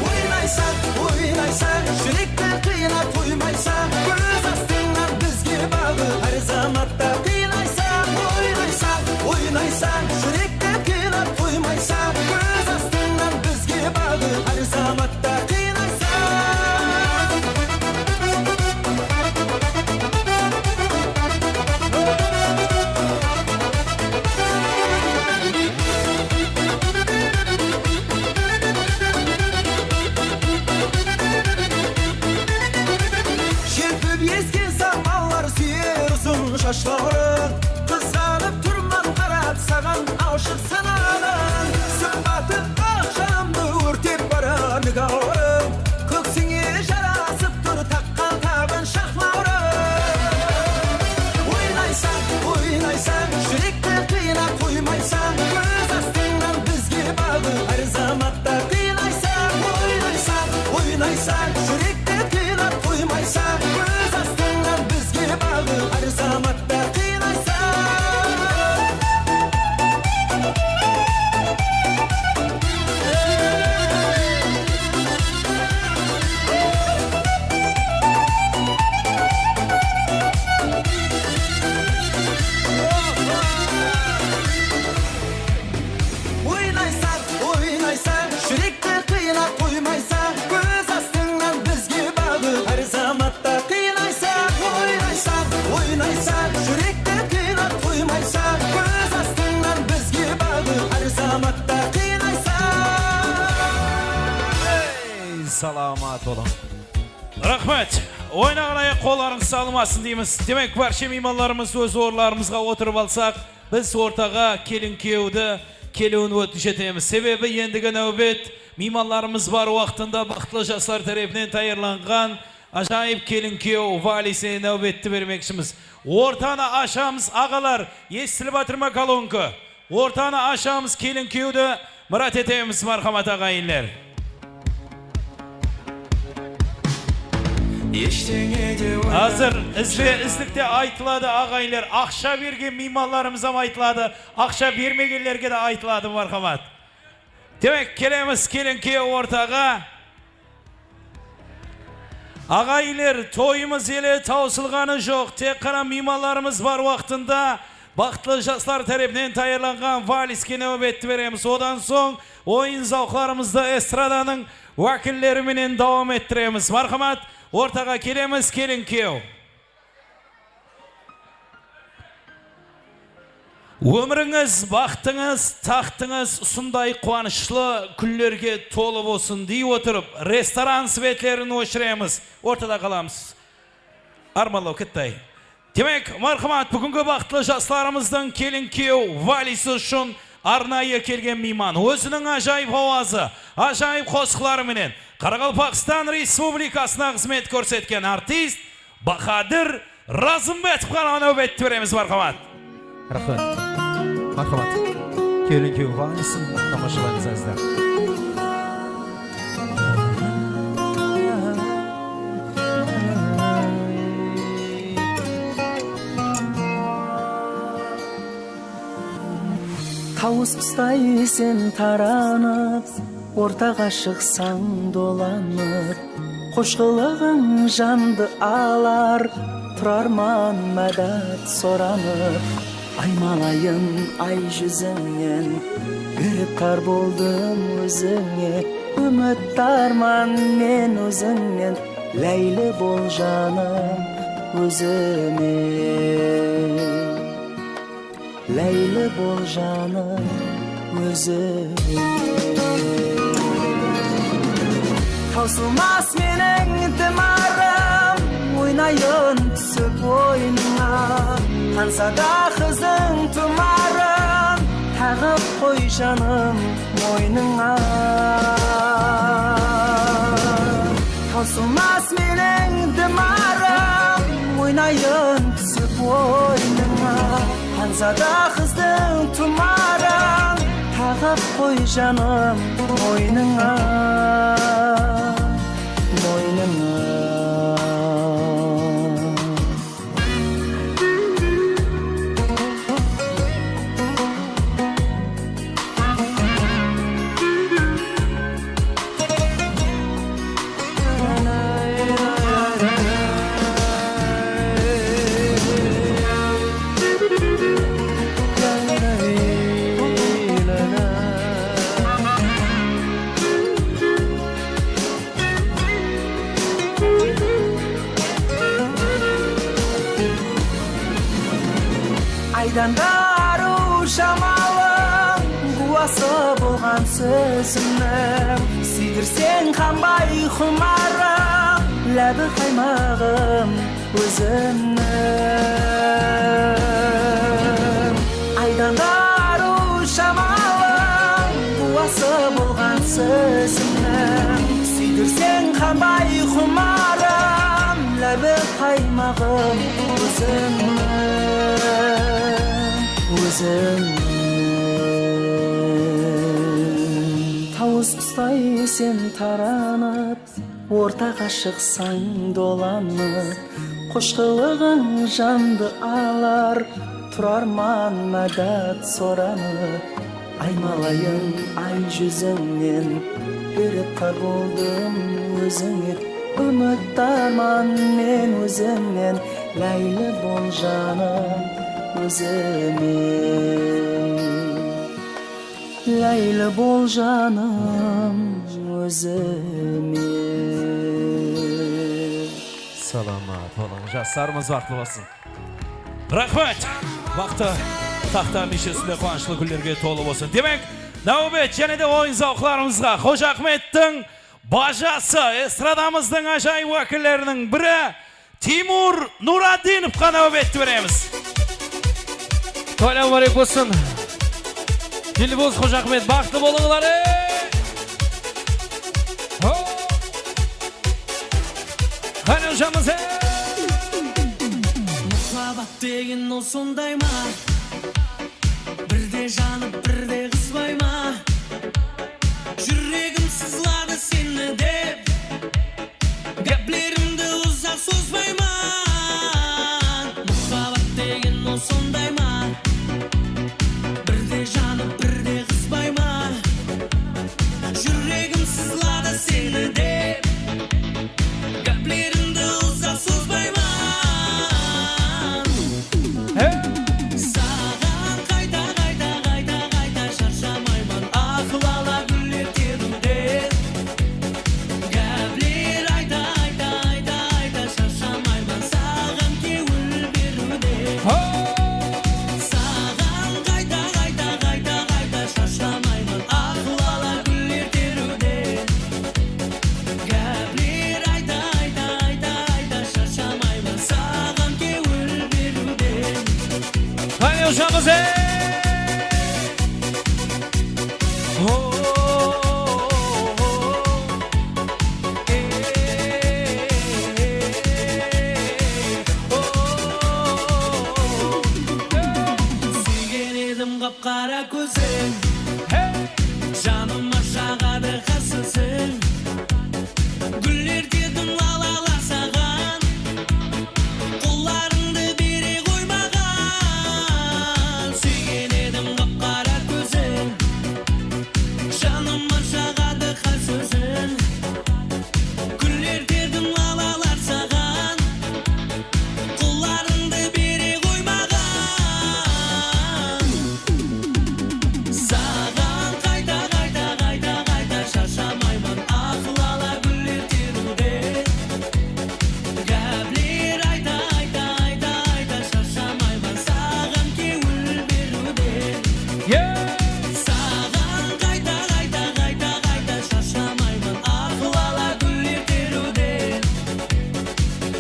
Oynaysań, oynaysań, júrekti qıynap qoymaysań. Kóz astıńnan bizge baǵıp, hár zamatta qıynaysań. Oynaysań, oynaysań, júrekti qıynap qoymaysań. Kóz astıńnan bizge baǵıp, hár zamatta qıynaysań. Jelpip esken zamanlar súyer uzın shashlarıń. Qızǵanıp turman qarap saǵan ashıq sanalım. Sıpatı aq janımdı órtep barar nigahlarıń. Kóksińe jarasıp tur taqqan tabın shaqlarıń. Oynaysań, oynaysań, júrekti qıynap qoymaysań. Kóz astıńnan bizge baǵıp, hár zamatta qıynaysań. Oynaysań, oynaysań, júrekti qıynap qoymaysań. Kóz astıńnan bizge baǵıp, hár zamatta qıynaysań. Oynaysań, oynaysań, júrekti qıynap qoymaysań. Kóz astıńnan bizge baǵıp, hár zamatta qıynaysań. Oynaysań, oynaysań, júrekti qıynap qoymaysań. Kóz astıńnan bizge baǵıp, hár zamatta qıynaysań. Ey, salamat bolıń. Raxmet. Oynaǵan ayaq qollarıńız salmasın deymiz. Demek, bárshe miymanlarımız óz orınlarımızǵa otırıp alsaq, biz ortaǵa kelin-kúyewdi keliwin ótinish etemiz. Sebebi endigi náwbet miymanlarımız bar waqtında baxıtlı jaslar tárepinen tayarlanǵan ájayıp kelin-kúyew valisine náwbetti bermekshimiz. Ortanı ashamız, aǵalar, esitilip atır ma kolonka? Ortanı ashamız, kelin-kúyewdi mırát etemiz, marhamat, aǵayinler. Házir izle, izlikte aytıladı, aǵayinler. Aqsha bergen miymanlarımız hám aytıladı. Aqsha bermegenlerge de aytıladı, marhamat. Demek, kelemiz kelin-kúyew ortaǵa. Aǵayinler, toyımız ele tawsılǵanı joq. Tek ǵana miymanlarımız bar waqtında Baxıtlı jaslar tárepinen tayarlanǵan valske náwbetti beremiz. Odan soń oyın-zawqlarımızdı estradanıń wákilleri menen dawam ettiremiz. Marhamat, ortaǵa kelemiz, kelin-kúyew. Ómirińiz, baxtıńız, taxtıńız usınday quwanıshlı kúnlerge tolı bolsın dey otırıp, restoran svetlerin óshiremiz. Ortada qalamız. Armanlaw ketti. Demek, marhamat, búgingi baxıtlı jaslarımızdıń kelin-kúyew valisi ushın arnayı kelgen miyman. Óziniń ájayıp hawazı, ájayıp qosıqları menen Qaraqalpaqstan Respublikasına xızmet kórsetken artist Bahadır Razımbetovqa náwbetti beremiz, marhamat. Raxmet. Marhamat. Kelin-kúyew valisin tamashalaymız, ázizler. Tawıs qustay sen taranıp, ortaǵa shıqsań dolanıp, qosh qılıǵıń jandı alar, turarman mádat soranıp. Aymalayın ay júzińnen, giriftar boldım ózińe, úmitdarman men ózińnen, láyli bol janım, ózime. Láyli bol janım, ózime. Tawsılmas meniń dimarım, oynayın túsip oynıńa. Xanzada qızdıń tumarın taǵıp qoy, janım, moynıńa. Tawsılmas meniń dimarım, oynayın túsip oynıńa. Xanzada qızdıń tumarın taǵıp qoy, janım, moynıńa, moynıńa. Aydan da arıw jamalıń, guwası bolǵan sózimniń. Súydirseń qanbay qumarım, lábi qaymaǵım ózimniń. Aydan da arıw jamalıń, guwası bolǵan sózimniń. Súydirseń qanbay qumarım, lábi qaymaǵım ózimniń, ózimniń. Tawıs qustay sen taranıp, ortaǵa shıqsań dolanıp, qosh qılıǵıń jandı alar, turarman mádat soranıp. Aymalayın ay júzińnen, giriftar boldım ózińe, úmitdarman men ózińnen, láyli bol janım, ózime. Láyli bol janım, ózime. Salamat bolıń, jaslarımız baxıtlı bolsın. Raxmet! Baxtı taxta hámiyshe ústinde quwanıshlı kúnlerge tolı bolsın. Demek, náwbet jáne de oyın-zawqlarımızǵa. Xoja Axmettiń bajası, estradamızdıń ájayıp wákilleriniń biri Timur Nuradinovqa náwbetti beremiz. Toylar múbarek bolsın. Dilbuz Xojaxmet, baxıtlı bolıńlar, ey! Ho! Qáne, hojamız, ey! Muhabbat degen ol sonday ma? Birde janıp, birde qızbay ma? Júregim sızladı seni dep, gáplerimdi uzaq sozbayman. Muhabbat degen ol sonday ma? Birde janıp, birde qızbay ma? Júregim sızladı seni dep, gáplerimdi uzaq sozbayman. Hey! Sa- Saǵan qayta, qayta, qayta, qayta sharshamayman, aq lala gúller teriwden. Gápler ayta, ayta, ayta, ayta sharshamayman, saǵan kewil beriwden. Qáne, ushıramız, ey! Súygen edim qap-qara kóziń, janıma jaǵadı qar sóziń. Gúller terdim lalalar saǵan, qollarıńdı bere ǵoy maǵan. Súygen edim qap-qara kóziń, janıma jaǵadı qar sóziń. Gúller terdim lalalar saǵan, qollarıńdı bere ǵoy maǵan. Saǵan qayta, qayta, qayta, qayta sharshamayman, aq lala gúller teriwden. Gápler ayta, ayta, ayta, ayta sharshamayman, saǵan kewil beriwden. Saǵan qayta, qayta, qayta, qayta sharshamayman, aq lala gúller teriwden.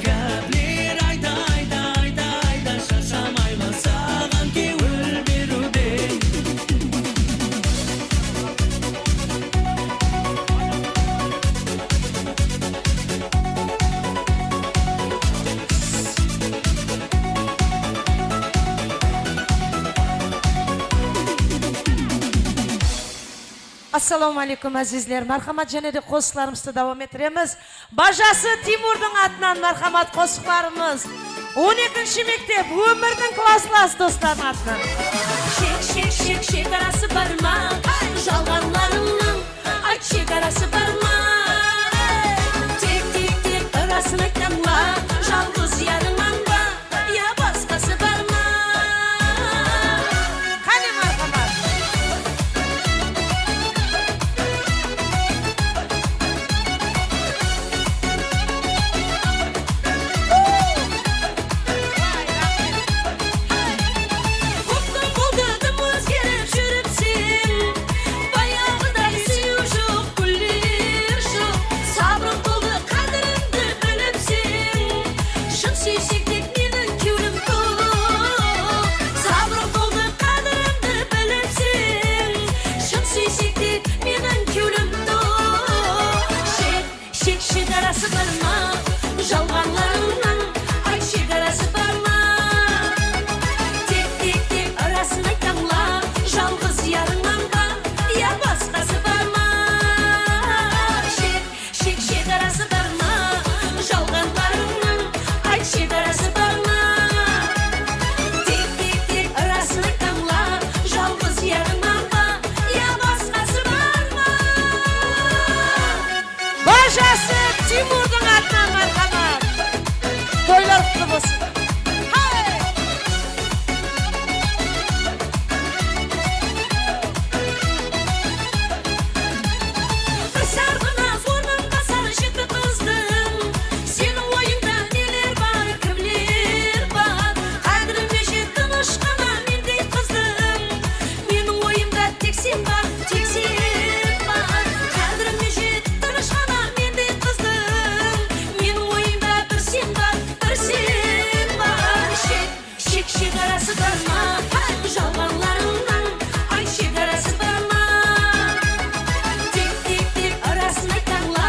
Gápler ayta, ayta, ayta, ayta sharshamayman, saǵan kewil beriwden. Assalawma áleykum, ázizler. Márhamat, jáne de qosıqlarımızdı dawam ettiremiz. Bajası Timurdıń atınan márhamat qosıqlarımız. On ekinshi mektep, ómirdiń klasslası doslarınıń atınan. Shek, shek, shek, shegarası bar ma? Jalǵanlarıńnıń, ayt, shegarası bar ma? Tek, tek, tek, ırasın ayt, tańla, jalǵız yarıńań ba? Ya basqası bar ma? Qáne, márhamat! Qoptıń boldı, dım ózgerip júripseń. Bayaǵıday súyiw joq, gúller joq. Sabırıń toldı, qádirińdi bilipseń. Shın súysek tek meniń kewlim toq. Sabırıń toldı, qádirińdi bilipseń. Shın súysek tek meniń kewlim toq. Shek, shek, shegarası bar ma? Jalǵanlarıńnıń, ayt, shegarası bar ma? Tek, tek, tek, ırasın ayt, tańla, jalǵız yarıńań ba? Ya basqası bar ma? Shek, shek, shegarası bar ma? Jalǵanlarıńnıń, ayt, shegarası bar ma? Tek, tek, tek, ırasın ayt, tańla, jalǵız yarıńań ba? Ya basqası bar ma? Bajası Timurdıń atınan márhamat. Toylar qutlı bolsın. Hay! Bir sarǵınaz ornın basar jigit qızdıń. Seniń oyıńda neler bar, kimler bar? Qádirime jet, tınısh ǵana mendey qızdıń. Meniń oyımda tek sen bar, tek sen bar. Qádirime jet, tınısh ǵana mendey qızdıń. Meniń oyımda bir sen bar, bir sen bar. Shek, shek, shegarası bar ma? Jalǵanlarıńnıń, ayt, shegarası bar ma? Tek, tek, tek, ırasın ayt, tańla,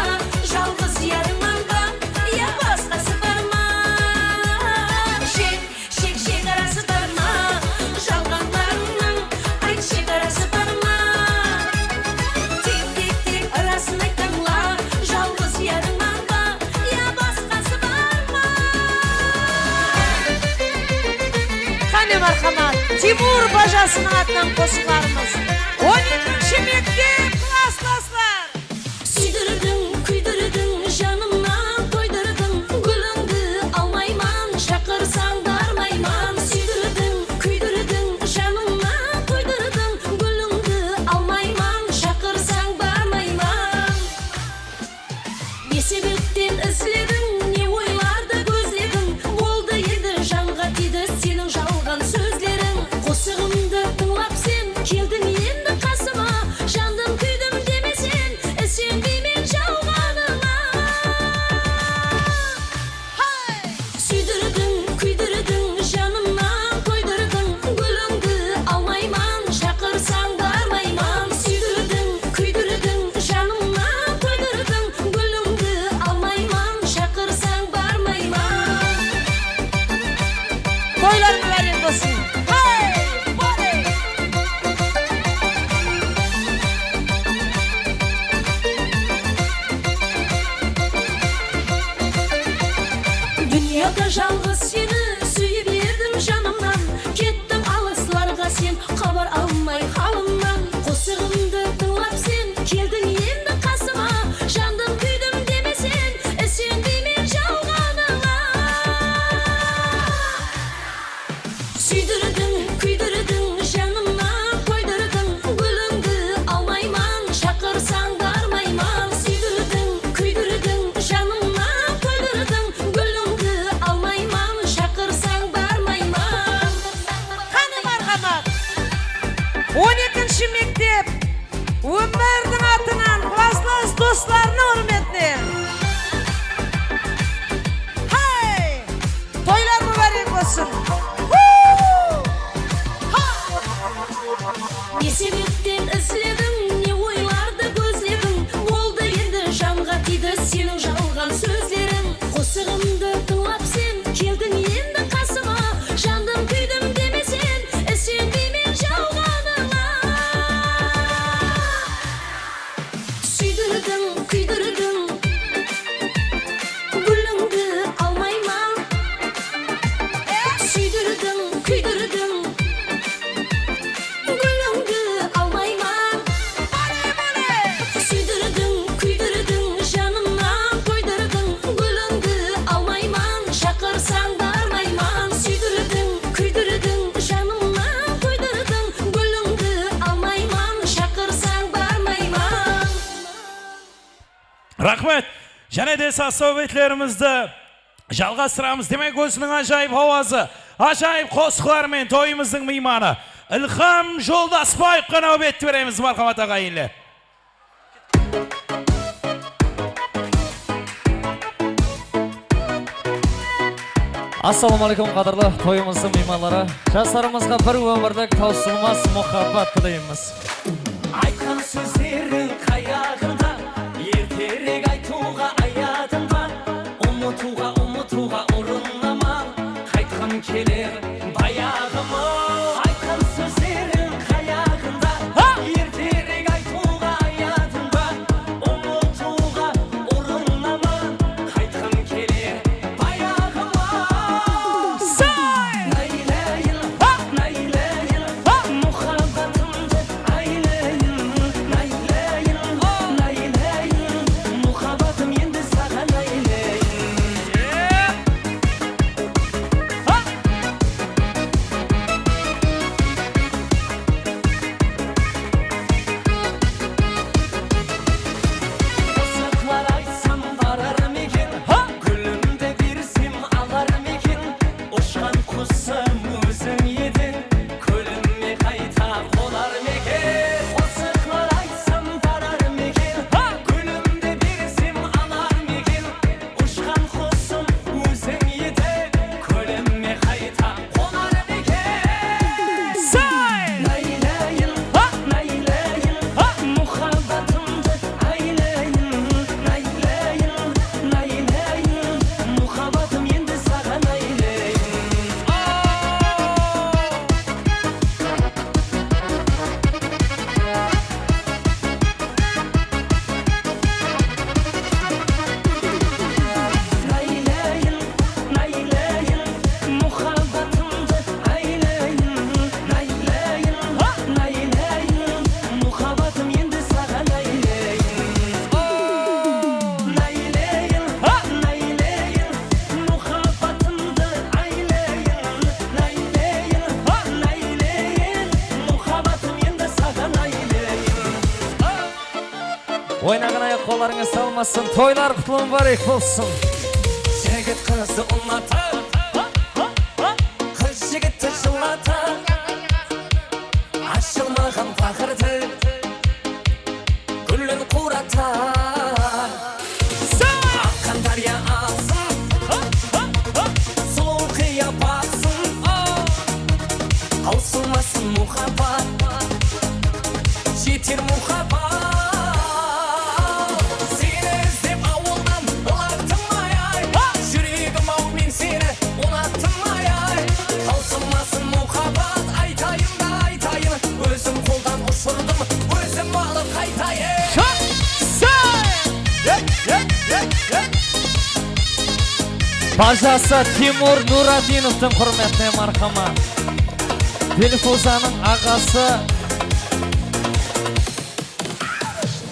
jalǵız yarıńań ba? Ya basqası bar ma? Shek, shek, shegarası bar ma? Jalǵanlarıńnıń, ayt, shegarası bar ma? Tek, tek, tek, ırasın ayt, tańla, jalǵız yarıńań ba? Ya basqası bar ma? Qáne, márhamat, Timur bajasınıń atınan qosıqlarımız. On ekinshi mektep, klasslası. Súydirdiń, kúydirdiń, janımnan toydırdıń. Gúlińdi almayman, shaqırsań barmayman. Súydirdiń, kúydirdiń, janımnan toydırdıń. Gúlińdi almayman, shaqırsań barmayman. Ne sebepten izlediń, ne oylardı gózlediń? Boldı endi, janǵa tiydi seniń jal- Súydirdiń, kúydirdiń, janımnan toydırdıń, gúlińdi almayman, shaqırsań barmayman. Súydirdiń, kúydirdiń, janımnan toydırdıń, gúlińdi almayman, shaqırsań barmayman. Qáne, marhamat! On ekinshi mektep Ómirdiń atınan klasslas doslarınıń húrmetine. Hey! Toylar múbárek bolsın! Hu! Ha! Ne sebepten izlediń, ne oylardı gózlediń? Boldı endi, janǵa tiydi seniń jalǵan sózleriń. Qosıǵımdı tıńlap sen keldiń endi qasıma. Jandım, kúydim demesen, isenbeymen jalǵanıńa. Súydirdiń, kúydirdiń, gúlińdi almayman. Súydirdiń, kúydirdiń, gúlińdi almayman. Súydirdiń, kúydirdiń, janımnan toydırdıń, gúlińdi almayman, shaqırsań barmayman. Súydirdiń, kúydirdiń, janımnan toydırdıń, gúlińdi almayman, shaqırsań barmayman. Raxmet. Jáne de sastawbetlerimizdi jalǵastıramız. Demek, óziniń ájayıp hawazı, ájayıp qosıqları menen toyımızdıń miymanı Ilham Joldasbaevqa náwbetti beremiz, marhamat, aǵayinler. Assalawma áleykum, qádirli toyımızdıń miymanları. Jaslarımızǵa bir ómirlik tawsılmas muhabbat tileymiz. Aytqan sózleriń qayaǵında, erterek aytıwǵa ayadıń ba? Umıtıwǵa, umıtıwǵa urınaman, qaytqım keler bayaǵıma. Aytqan sózleriń qayaǵında, erterek aytıwǵa ayadıń ba? Umıtıwǵa urınaman, qaytqım keler bayaǵıma. Say! Naylayin, ha! Naylayin, ha! Muhabbatımdı aylayin, naylayin, ha! Naylayin, muhabbatım endi saǵan aylayin. Ha! Qosıqlar aytsam barar ma eken, ha! Gúlimdi bersem alar ma eken? Ushqan qusım óziń ediń, kólim me qayta qonar ma eken? Qosıqlar aytsam barar ma eken, ha! Gúlimdi bersem alar ma eken? Ushqan qusım óziń ediń, kólim me qayta qonar ma eken? Say! Naylayin, ha! Naylayin, ha! Muhabbatımdı aylayin, naylayin, naylayin, muhabbatım endi saǵan aylayin. Naylayin, naylayin, muhabbatımdı aylayin, naylayin, naylayin, muhabbatım endi saǵan aylayin. Naylayin, naylayin, muhabbatımdı aylayin, naylayin, naylayin, muhabbatım endi saǵan aylayin. Oynaǵan ayaq qollarıńız talmasın, toylar qutlı múbárek bolsın. Jigit qızdı unatıp, qız jigitti jıllatıp, ashılmaǵan paqırdı gúlin qurata. Aqqan dárya aǵsın, sulıw qıyapatsın, tawsılmasın muhabbat, jeter muhabbat. Seni izlep awıldan lattım ay-ay, júregim-aw, men seni unattım ay-ay. Tawsılmasın muhabbat, aytayın da aytayın, ózim qoldan ushırdım, ózim alıp qaytayın. Bajası Timur Nuradinovtıń húrmetine, marhamat. Dilfuzanıń aǵası.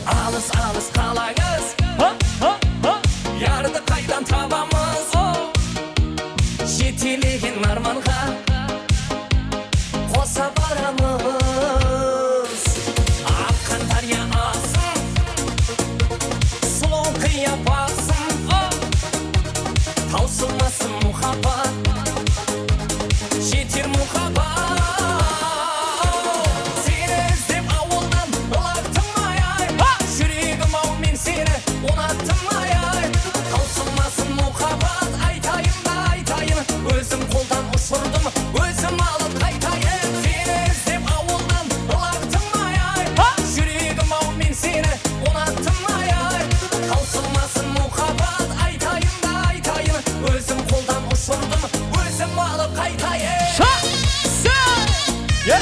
Alıs-alıs qalańız, ha, ha, ha, yardı qaydan tabamız? Jetelegen armanǵa Qaydaǵı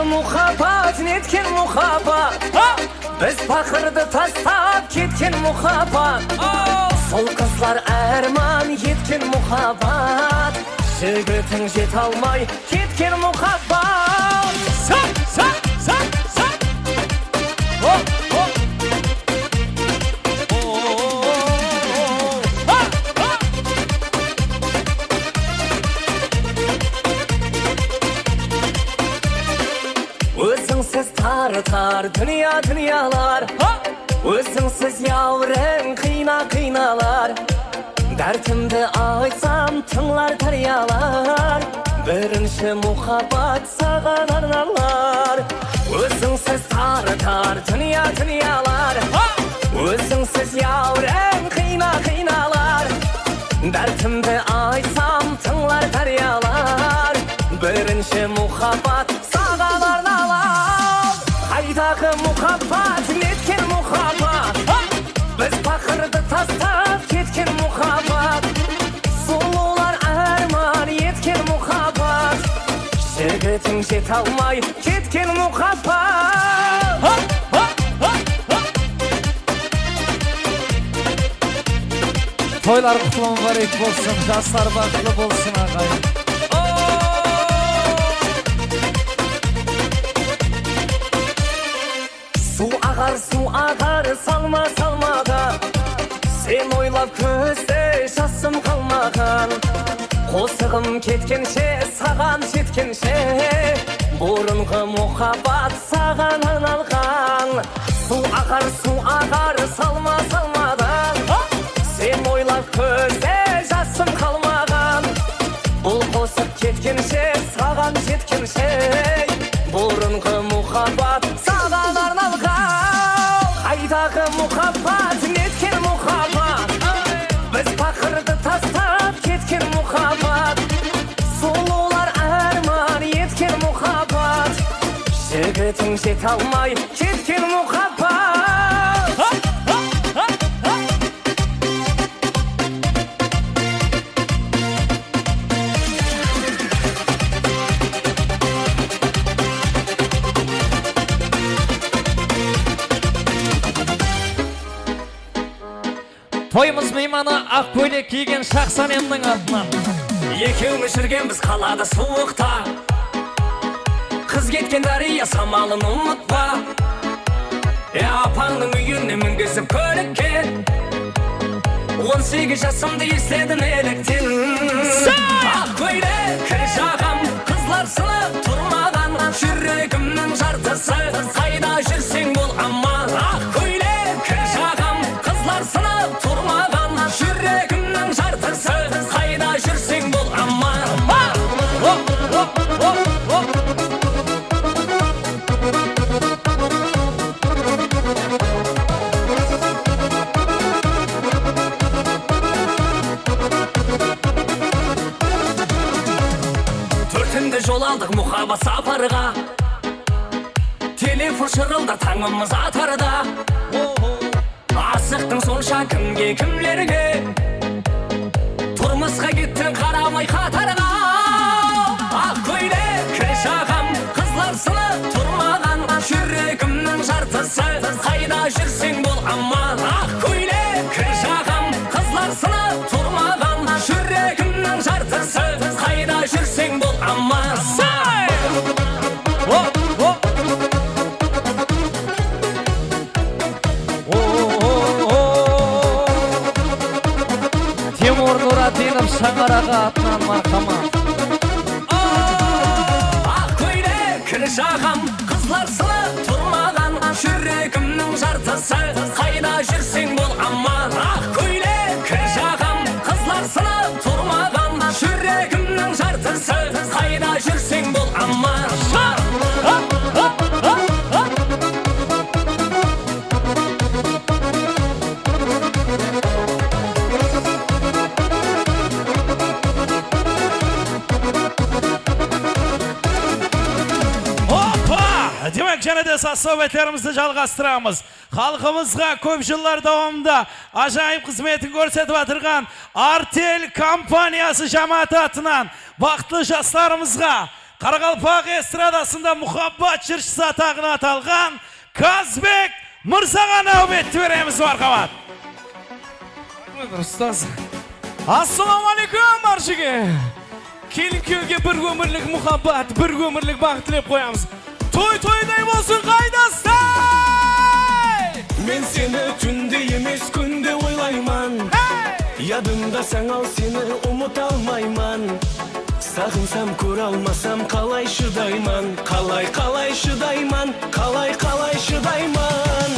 muhabbat, netken muhabbat? Ha! Biz paqırdı tastap ketken muhabbat. Sol qızlar árman etken muhabbat. Jigitiń jetalmay ketken muhabbat. Sat, sat, sat, sat. Hop, hop. Ózińsiz tartar dúnya, dúnyalar. Ózińsiz yawreń qıyna, qıynalar. Dártimdi aytsam, tıńlar dáryalar. Birinshi muhabbat saǵan arnalar. Ózińsiz tartar dúnya, dúnyalar. Ózińsiz yawreń qıyna, qıynalar. Dártimdi aytsam, tıńlar dáryalar. Birinshi muhabbat saǵan arnalar. Qaydaǵı muhabbat, netken muhabbat? Biz paqırdı tastap ketken muhabbat. Sulıwlar árman etken muhabbat. Jigitiń jetalmay ketken muhabbat. Toylar qutlı, múbárek bolsın, jaslar baxıtlı bolsın, aǵayın. Suw aǵar, suw aǵar, salma, salma da. Sen oylap kózde jasım qalmaǵan. Qosıǵım ketkenshe, saǵan jetkenshe, burınǵı muhabbat saǵan arnalǵan. Suw aǵar, suw aǵar, salma, salma da. Sen oylap kózde jasım qalmaǵan. Bul qosıq ketkenshe, saǵan jetkenshe, burınǵı muhabbat saǵan arnalǵan. Qaydaǵı muhabbat, netken muhabbat? Biz paqırdı tastap ketken muhabbat. Sulıwlar árman etken muhabbat. Jigitiń jetalmay ketken muhabbat. Toyımız miymanı aq kóylek kiygen Shaxsanemniń atınan. Ekewimiz júrgenbiz qalada suwıqta. Qız ketken dárya samalın umıtpa. E, apańnıń úyine mingizip kólikke. On segiz jasımdı esledim elekten. Aq kóylek kir jaǵam, qızlar sınıp turmaǵan. Júregimniń jartısı, qayda júrseń bol aman. Aq kóylek kir jaǵam, qızlar sınıp turmaǵan. Júregimniń jartısı, qayda júrseń bol aman. Tórtinde jol aldıq muhabbat saparǵa. Telefon shırıldar tańımız atarda. Asıqtıń sonsha kimge, kimlerge? Turmısqa kettiń qaramay qatarǵa. Aq kóylek kir jaǵam, qızlar sınıp turmaǵan. Júregimniń jartısı, qayda júrseń bol aman. Aq kóylek kir jaǵam, qızlar sınıp turmaǵan. Júregimniń jartısı, qayda júrseń bol aman. Say! Hop, hop. Timur Nuradinov, Shańaraǵı atınan marhamat. Aq kóylek kir jaǵam, qızlar sınıp turmaǵan. Júregimniń jartısı, qayda júrseń bol aman. Aq kóylek kir jaǵam, qızlar sınıp turmaǵan. Júregimniń jartısı, qayda júrseń bol aman. Hop, hop, hop, hop. Assobetlerimizdi jalǵastıramız. Xalqımızǵa kóp jıllar dawamında ajayıp xızmetin kórsetip atırǵan Artel kompaniyası jámááti atınan baxıtlı jaslarımızǵa Qaraqalpaq estradasında muhabbat jırshısı ataǵına atalǵan Kazbek Mırzaǵa náwbetti beremiz, marhamat. Raxmet, ustaz. Assalawma áleykum, barshege. Kelin kúyewge bir ómirlik muhabbat, bir ómirlik baxıt tilep qoyamız. Toy toyday bolsın, qaydasıń? Men seni túnde emes, kúnde oylayman. Hey! Yadımdasań-aw, seni umıta almayman. Saǵınsam, kóre almasam, qalay shıdayman? Qalay, qalay shıdayman? Qalay, qalay shıdayman?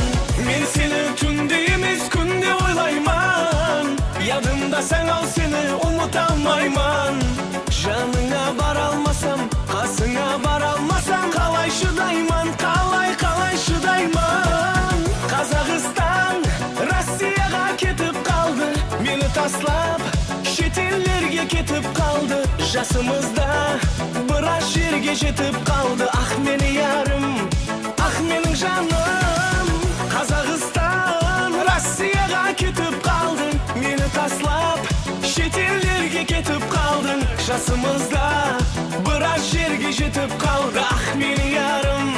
Men seni túnde emes, kúnde oylayman. Yadımdasań-aw, seni umıta almayman. Janıńa bara almasam, qasıńa bara almasam, qalay shıdayman? Qalay, qalay shıdayman? Qazaxstan Rossiyaǵa ketip qaldı, meni taslap, shet ellerge ketip qaldı. Jasımızda biraz jerge jetip qaldı. Ah, meni yarım, ah, meniń janım. Qazaxstan Rossiyaǵa ketip qaldı, meni taslap, shet ellerge ketip qaldı. Jasımızda biraz jerge jetip qaldı. Ah, meni yarım,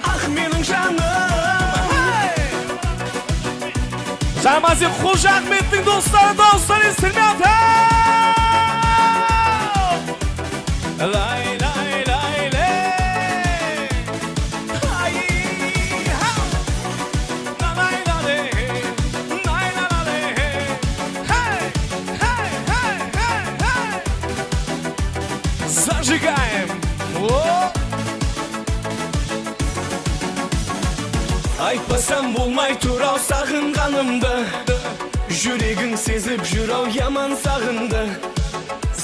ah, meniń janım. Hey! Jarmazek Xoja Axmettiń dosları, dawıslar esitilmey atır. Lay, lay, lay, lay. Ay, ha. La, lay, la, le, hey. Lay, la, la, le, hey. Hey, hey, hey, hey, hey. Зажигаем. O! Aytpasam bolmay tur-aw saǵınǵanımdı. Júregiń sezip júr-aw yaman saǵındı.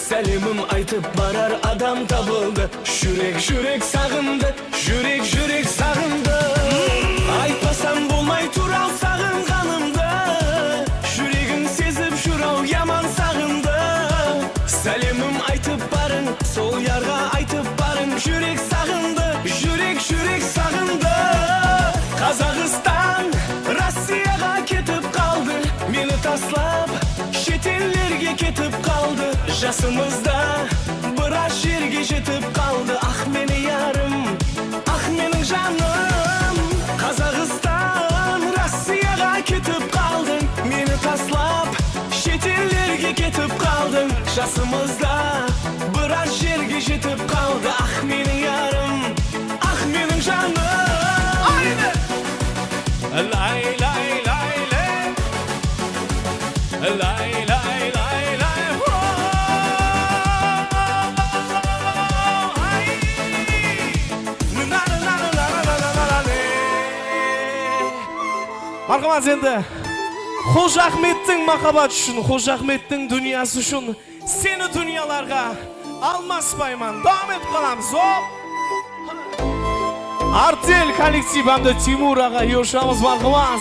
Sálemim aytıp barar adam tabıldı. Júrek, júrek saǵındı, júrek, júrek saǵındı. Aytpasam bolmay tur-aw saǵınǵanımdı. Júregiń sezip júr-aw yaman saǵındı. Sálemim aytıp barıń, sol yarǵa aytıp barıń. Júrek saǵındı, júrek, júrek saǵındı. Qazaxstan Rossiyaǵa ketip qaldı, meni taslap, shet ellerge ketip qaldı. Jasımızda biraz jerge jetip qaldı. Ah, meni yarım, ah, meniń janım. Qazaxstan Rossiyaǵa ketip qaldı, meni taslap, shet ellerge ketip qaldı. Jasımızda biraz jerge jetip qaldı. Ah, meni yarım, ah, meniń janım. Aydı! Lay, lay, lay, lay. Lay, lay, lay, lay. Ho! Ay! Nı, na, nı, na, nı, na, na, na, na, na, le. Marhamat, endi Xoja Axmettiń mahabbat ushın, Xoja Axmettiń dúnyası ushın. Seni dúnyalarǵa almaspayman. Dawam etip qalamız. Hop! Artel kollektiv hám de Timur aǵa, yoshamiz, marhamat.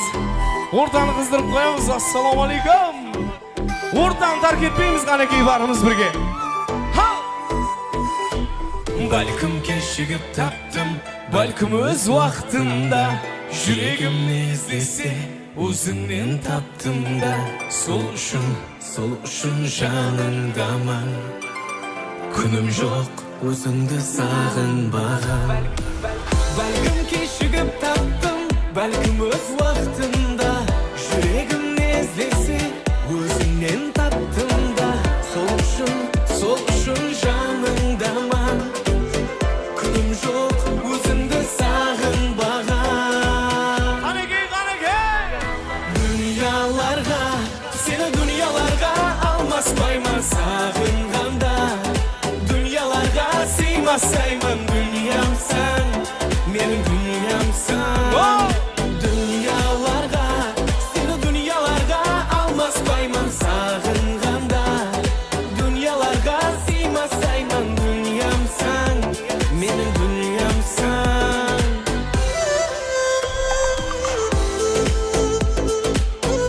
Ortanı qızdırıp qoyamız. Assalawma áleykum. Ortanı tárk etpeymiz, qánekey, barımız birge. Ha! Bálkim keshigip taptım, bálkim óz waqtında. Júregim ne izlese, ózińnen taptım da. Sol ushın Sol ushın janıńdaman. Kúnim joq ózińdi saǵınbaǵan. Bálkim keshigip taptım, bálkim óz waqtında. Júregim ne izlese, ózińnen taptım da. Sol ushın, sol ushın janıńdaman. Kúnim joq ózińdi saǵınbaǵan. Qánekey, qánekey! Dúnyalarǵa Seni dúnyalarǵa almaspayman saǵınǵanda. Dúnyalarǵa sıymasayman, dúnyamsań, meniń dúnyamsań. Dúnyalarǵa, seni dúnyalarǵa almaspayman saǵınǵanda. Dúnyalarǵa sıymasayman, dúnyamsań, meniń dúnyamsań.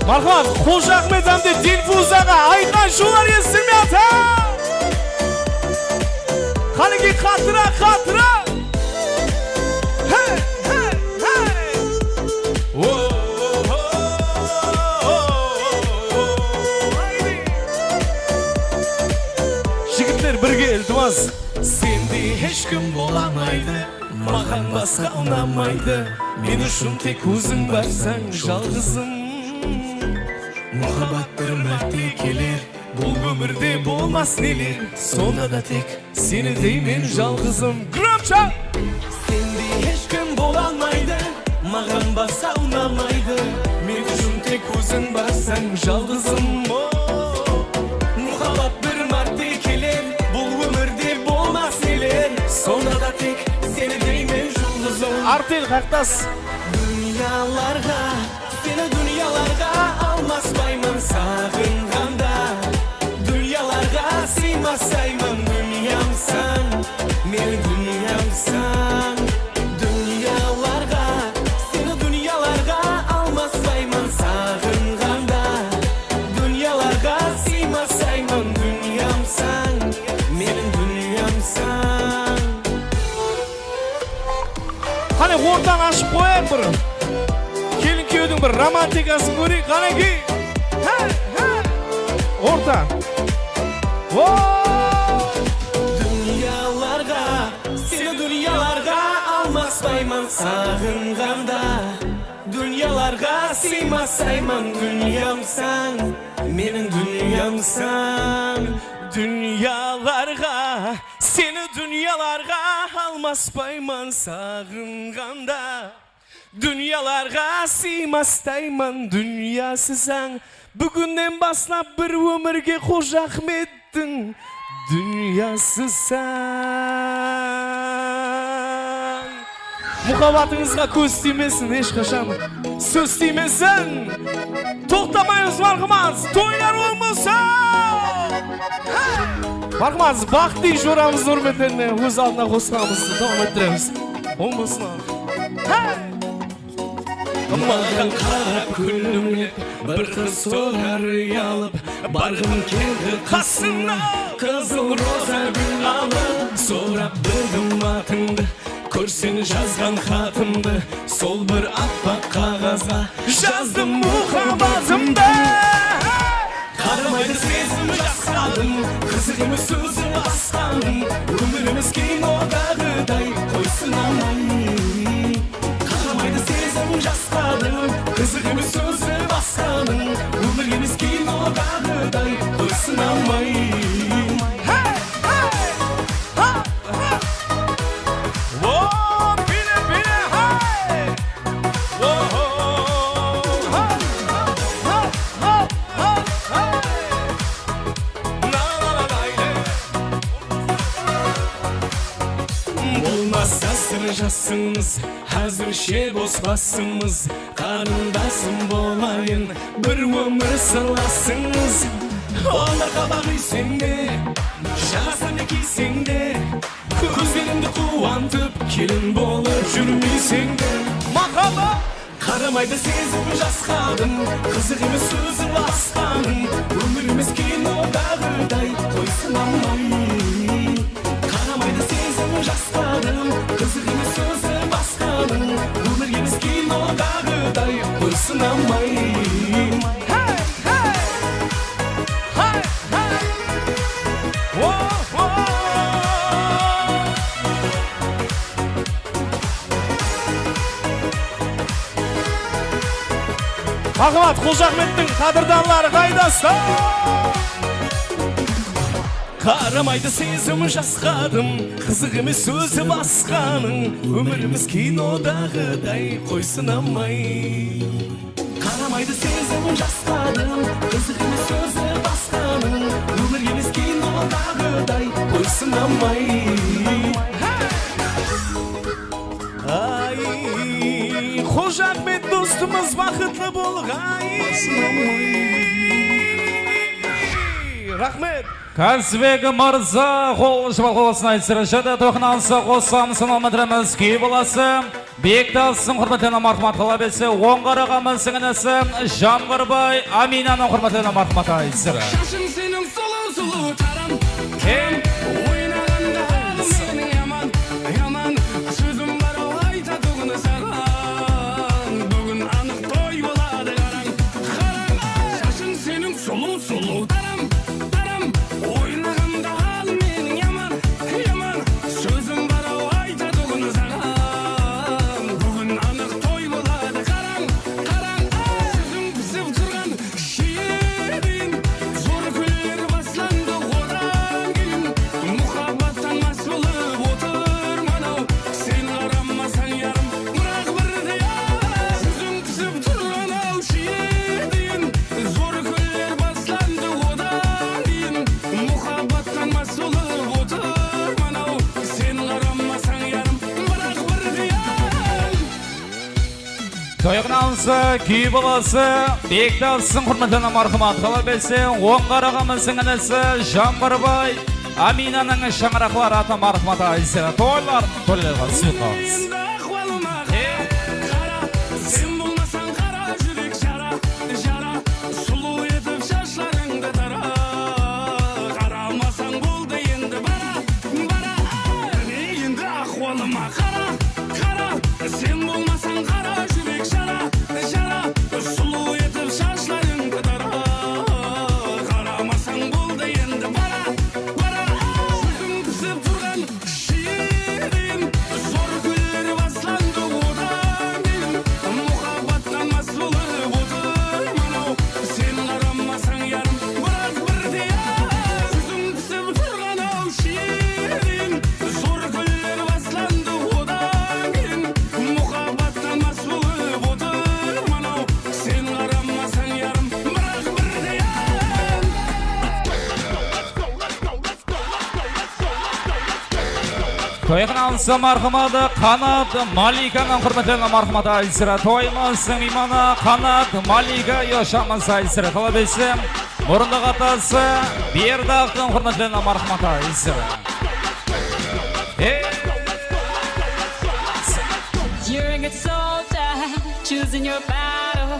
Marhamat, Xoja Axmet hám de Dilfuzaǵa aytqan juwlar esitilmey atır. Qánekey, qatıraq, qatıraq. Hey, hey, hey. Sende hesh kim bolamaydı, maǵan basqa unamaydı. Men ushın tek óziń barsań, jalǵızım. Muhabbat bir márte keler, bul ómirde bolmas neler. Sonda da tek seni deymen, jalǵızım. Громче! Sende hesh kim bolamaydı, maǵan basqa unamaydı. Men ushın tek óziń barsań, jalǵızım. O, muhabbat bir márte keler, bul ómirde bolmas neler. Sonda da tek seni deymen, juldızım. Artel Qaqtas. Dúnyalarǵa, seni dúnyalarǵa almaspayman saǵınǵanda. Dúnyalarǵa sıymaspayman, dúnyamsań, meniń dúnyamsań. Dúnyalarǵa, seni dúnyalarǵa almaspayman saǵınǵanda. Dúnyalarǵa sıymaspayman, dúnyamsań, meniń dúnyamsań. Qáne, ortanı ashıp qoyayıq bir. Kelin kúyewdiń bir romantikasın kóreyik, qánekey. Há, há. Orta. O! Dúnyalarǵa, seni dúnyalarǵa almaspayman saǵınǵanda. Dúnyalarǵa sıymaspayman, dúnyamsań, meniń dúnyamsań. Dúnyalarǵa, seni dúnyalarǵa almaspayman saǵınǵanda. Dúnyalarǵa sıymaspayman, dúnyasısań. Búginnen baslap bir ómirge Xoja Axmettiń dúnyasısań. Muhabbatıńızǵa kóz tiymesin, hesh qashan sóz tiymesin. Toqtamaymız, marhamat, toylar oń bolsın! Marhamat, Baxtiy joramızdıń húrmetlerine óz aldına qosqanımızdı dawam ettiremiz. Oń bolsın! Maǵan qarap kúlimlep bir qız sorar uyalıp, barǵım keldi qasına. Qızıl roza gúl alıp, sorap bildim atıńdı. Kórseń jazǵan xatımdı, sol bir appaq qaǵazǵa jazdım muhabbatımdı. Qaramaydı sezim jas qadın, qızıq emes sózi basqanıń. Ómir emes kinodaǵıday, qoysın amay. Qaramaydı sezim jas qadın, qızıq emes sózi basqanıń. Ómir emes kinodaǵıday, qoysın amay. Hey, hey! Ha, ha! O, bile, bile, hey! O, ho, ho, ho, ho, ho, hey! La, la, la, la, le. Bolmasa sır jasıńız, házirshe bos basıńız. Qarındasım bolayın, bir ómir sırlasıńız. Onarǵa baǵıyseń de, jaǵasına kiyseń de, kózlerińdi quwantıp, kelin bolıp júrmeyseń de. Maqabat! Qaramaydı sezim jas qadın, qızıq emes sózi basqanıń. Ómir emes kinodaǵıday, qoysın amay. Qaramaydı sezim jas qadın, qızıq emes sózi basqanıń. Ómir emes kinodaǵıday, qoysın amay. Hey, hey! Hey, hey! Wo, wo! Marhamat, Xoja Axmettiń qádirdanları qaydasıń? Qaramaydı sezim jas qadın, qızıq emes sózi basqanıń. Ómirimiz kinodaǵıday, qoysın amay. Qaramaydı sezim jas qadın, qızıq emes sózi basqanıń. Ómir emes kinodaǵıday, qoysın amay. Ay, Xoja Axmet dostımız, baxıtlı bolǵay. Raxmet. Kásibek mırza, qol shıbaq bolsın, aytsırı jada toqınansı qossamsın, ometrimiz key bolası. Bektastıń húrmetlerine marhamat, qalap etse, Ońǵar aǵamızdıń inisi Jamǵırbay Aminanıń húrmetlerine marhamat, aytsırı. Shashıń seniń sulıw-sulıw taram, taram. Oynaǵanda halıń meniń yaman, yaman. Sózim bar-aw aytatuǵın saǵan, búgin anıq toy boladı, qarań, qarań. Shashıń seniń sulıw-sulıw taram, taram. Oynaǵanda halıń meniń yaman, Toyxanamızda kúy balası Bektastıń húrmetlerine marhamat. Talap etse, Ońǵar aǵamızdıń inisi Jamǵırbay Aminanıń shańaraqları atına marhamat aytırı. Toylar, toylarǵa sıyqas. Endi ahwalıma qara, qara, sen bolmasań qara júrek jara, jara, sulıw etip shashlarıńdı tara. Qaramasań boldı endi bara, bara. Mine endi ahwalıma qara, qara, sen bolmasań qara júrek jara, jara, sulıw etip shashlarıńdı tara. Qaramasań boldı endi bara, bara. Júziń pisip turǵan Shirin, zor kúnler baslandı odan keyin. Muhabbattan más bolıp otırman-aw, sen qaramasań, yarım, biraq birde-aq. Júziń pisip turǵan-aw, Shirin, zor kúnler baslandı odan keyin. Muhabbattan más bolıp otırman-aw, sen qaramasań, yarım, biraq birde-aq. Toyxanamızda marhamat Qanat Malikanıń húrmetlerine marhamat aytırı. Toyımızdıń miymanı Qanat Malika yoshamiz aytırı. Talap etse, murındaq atası Berdaqtıń húrmetlerine marhamat aytırı. Hey! You're a good soldier, choosing your battle.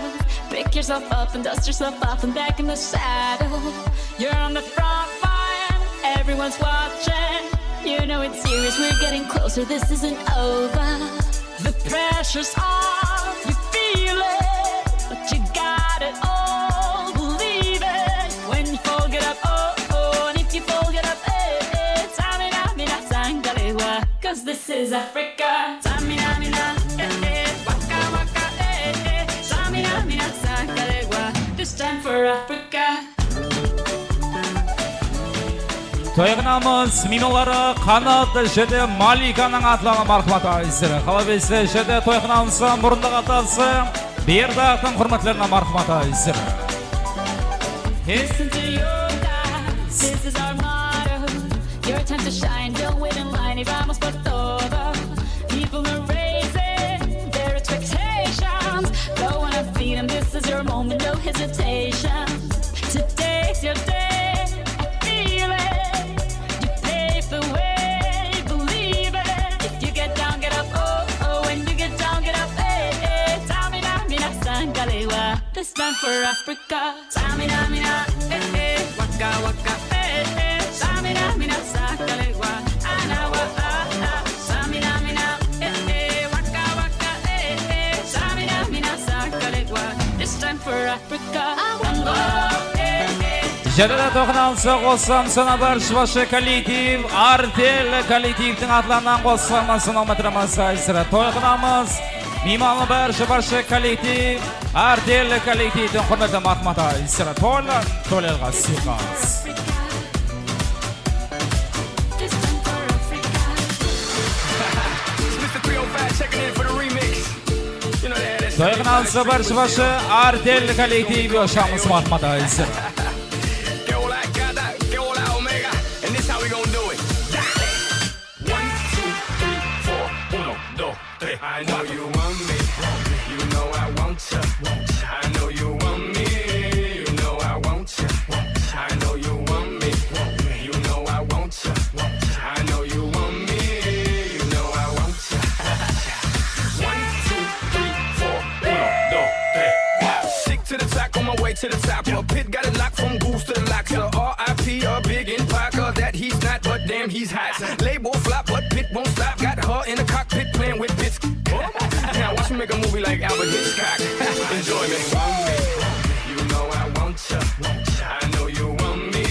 Pick yourself up and dust yourself off and back in the saddle. You're on the front line, everyone's watching. You know it's serious, we're getting closer, this isn't over. The pressure's on, you feel it, but you got it all, believe it. When you fold, get up, oh, oh, and if you fold, get up, eh, eh. Samina, mina, sangalewa, 'cause this is Africa. Samina, mina, eh, eh, waka, waka, eh, eh. Samina, mina, sangalewa, this time for Africa. Toyxanamız miymanları Qanat jáne Malikanıń atlarına marhamat aytırı. Talap etse, jáne toyxanamızdıń murındaq atası Berdaqtıń húrmetlerine marhamat aytırı. Listen to your God, this is our motto. Your time to shine, don't wait in line, y vamos por todo. People are raising their expectations. Go on and feed 'em, this is your moment, no hesitation. Today's your day, I feel it. You pave the way, believe it. If you get down, get up, oh, oh. When you get down, get up, eh, eh. Samina, mina, sangalewa, this time for Africa. Samina, mina, eh, eh, waka, waka, eh, eh. Samina, mina, sangalewa, anawa, ah, ah. Samina, mina, eh, eh, waka, waka, eh, eh. Samina, mina, sangalewa, this time for Africa. Jáne de toyxanamızǵa qosılamız, sonı barshı-barshı kollektiv, Artel kollektivdiń atlarınan qosılamız, sonı húrmetlerimiz aytırı. Toyxanamız miymanı barshı-barshı kollektiv, Artel kollektivdiń húrmetli marhamatı aytırı. Toylar, toylarǵa sıyqas. This is Mister three oh five checking in for the remix. Toyxanamızǵa barshı-barshı Artel kollektivi yoshamiz marhamatı aytırı. Qué hola, gata, qué hola, omega, and this how we gonna do it. Dale. One, two, three, four, uno, dos, tres, I know you want me, you know I want you. I know you want me, you know I want you. I know you want me, you know I want you. I know you want me, you know I want you. One, two, three, four, uno, dos, tres, cuatro. Sick to the top, on my way to the top. Your pit got it locked from goose to the locks. R I P a big in Parker, that he's not, but damn, he's hot. Label flop, but pit won't stop. Got her in the cockpit playing with bits. Now watch me make a movie like Alfred Hitchcock. Enjoy me. You know I want you. I know you want me.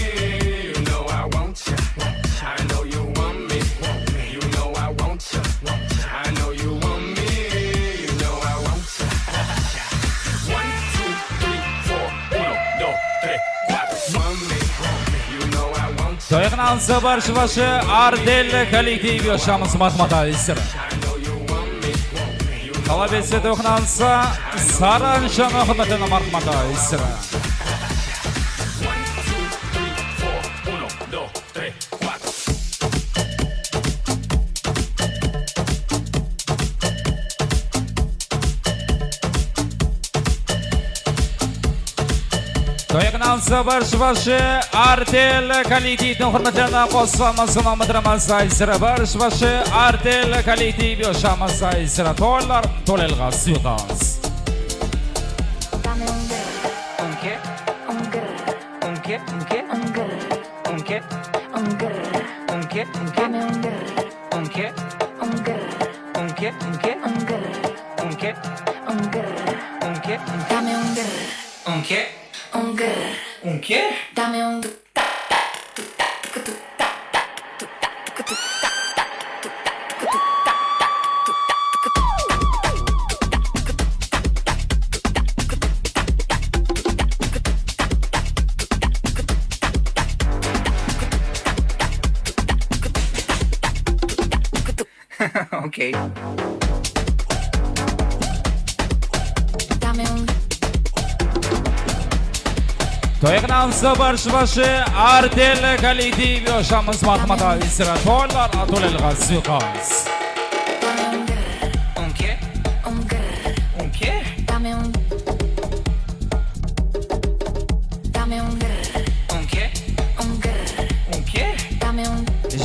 You know I want you. I know you want me. You know I want you. I know you want me. You know I want you. One, two, three, four, uno, dos, tres, cuatro. Want me. You know I want you. Toyxanamızǵa barshı-barshı Artel kollektivi yoshamiz marhamatı aytırı. Talap etse toyxanamızǵa Saranshonı húrmetine marhamatı aytırı. Toy qonaqlısı barshı-barshı Artel kollektivdiń húrmetlerine qosılamız, sonı umıtırmız, ayzıra barshı-barshı Artel kollektiv yoshamiz, ayzıra toylar, toylarǵa sıyqas. Okey. Toy qonaqlısı barshı-barshı Artel kollektiv yoshamiz, marhamat, ayzıra toylar, toylarǵa sıyqas.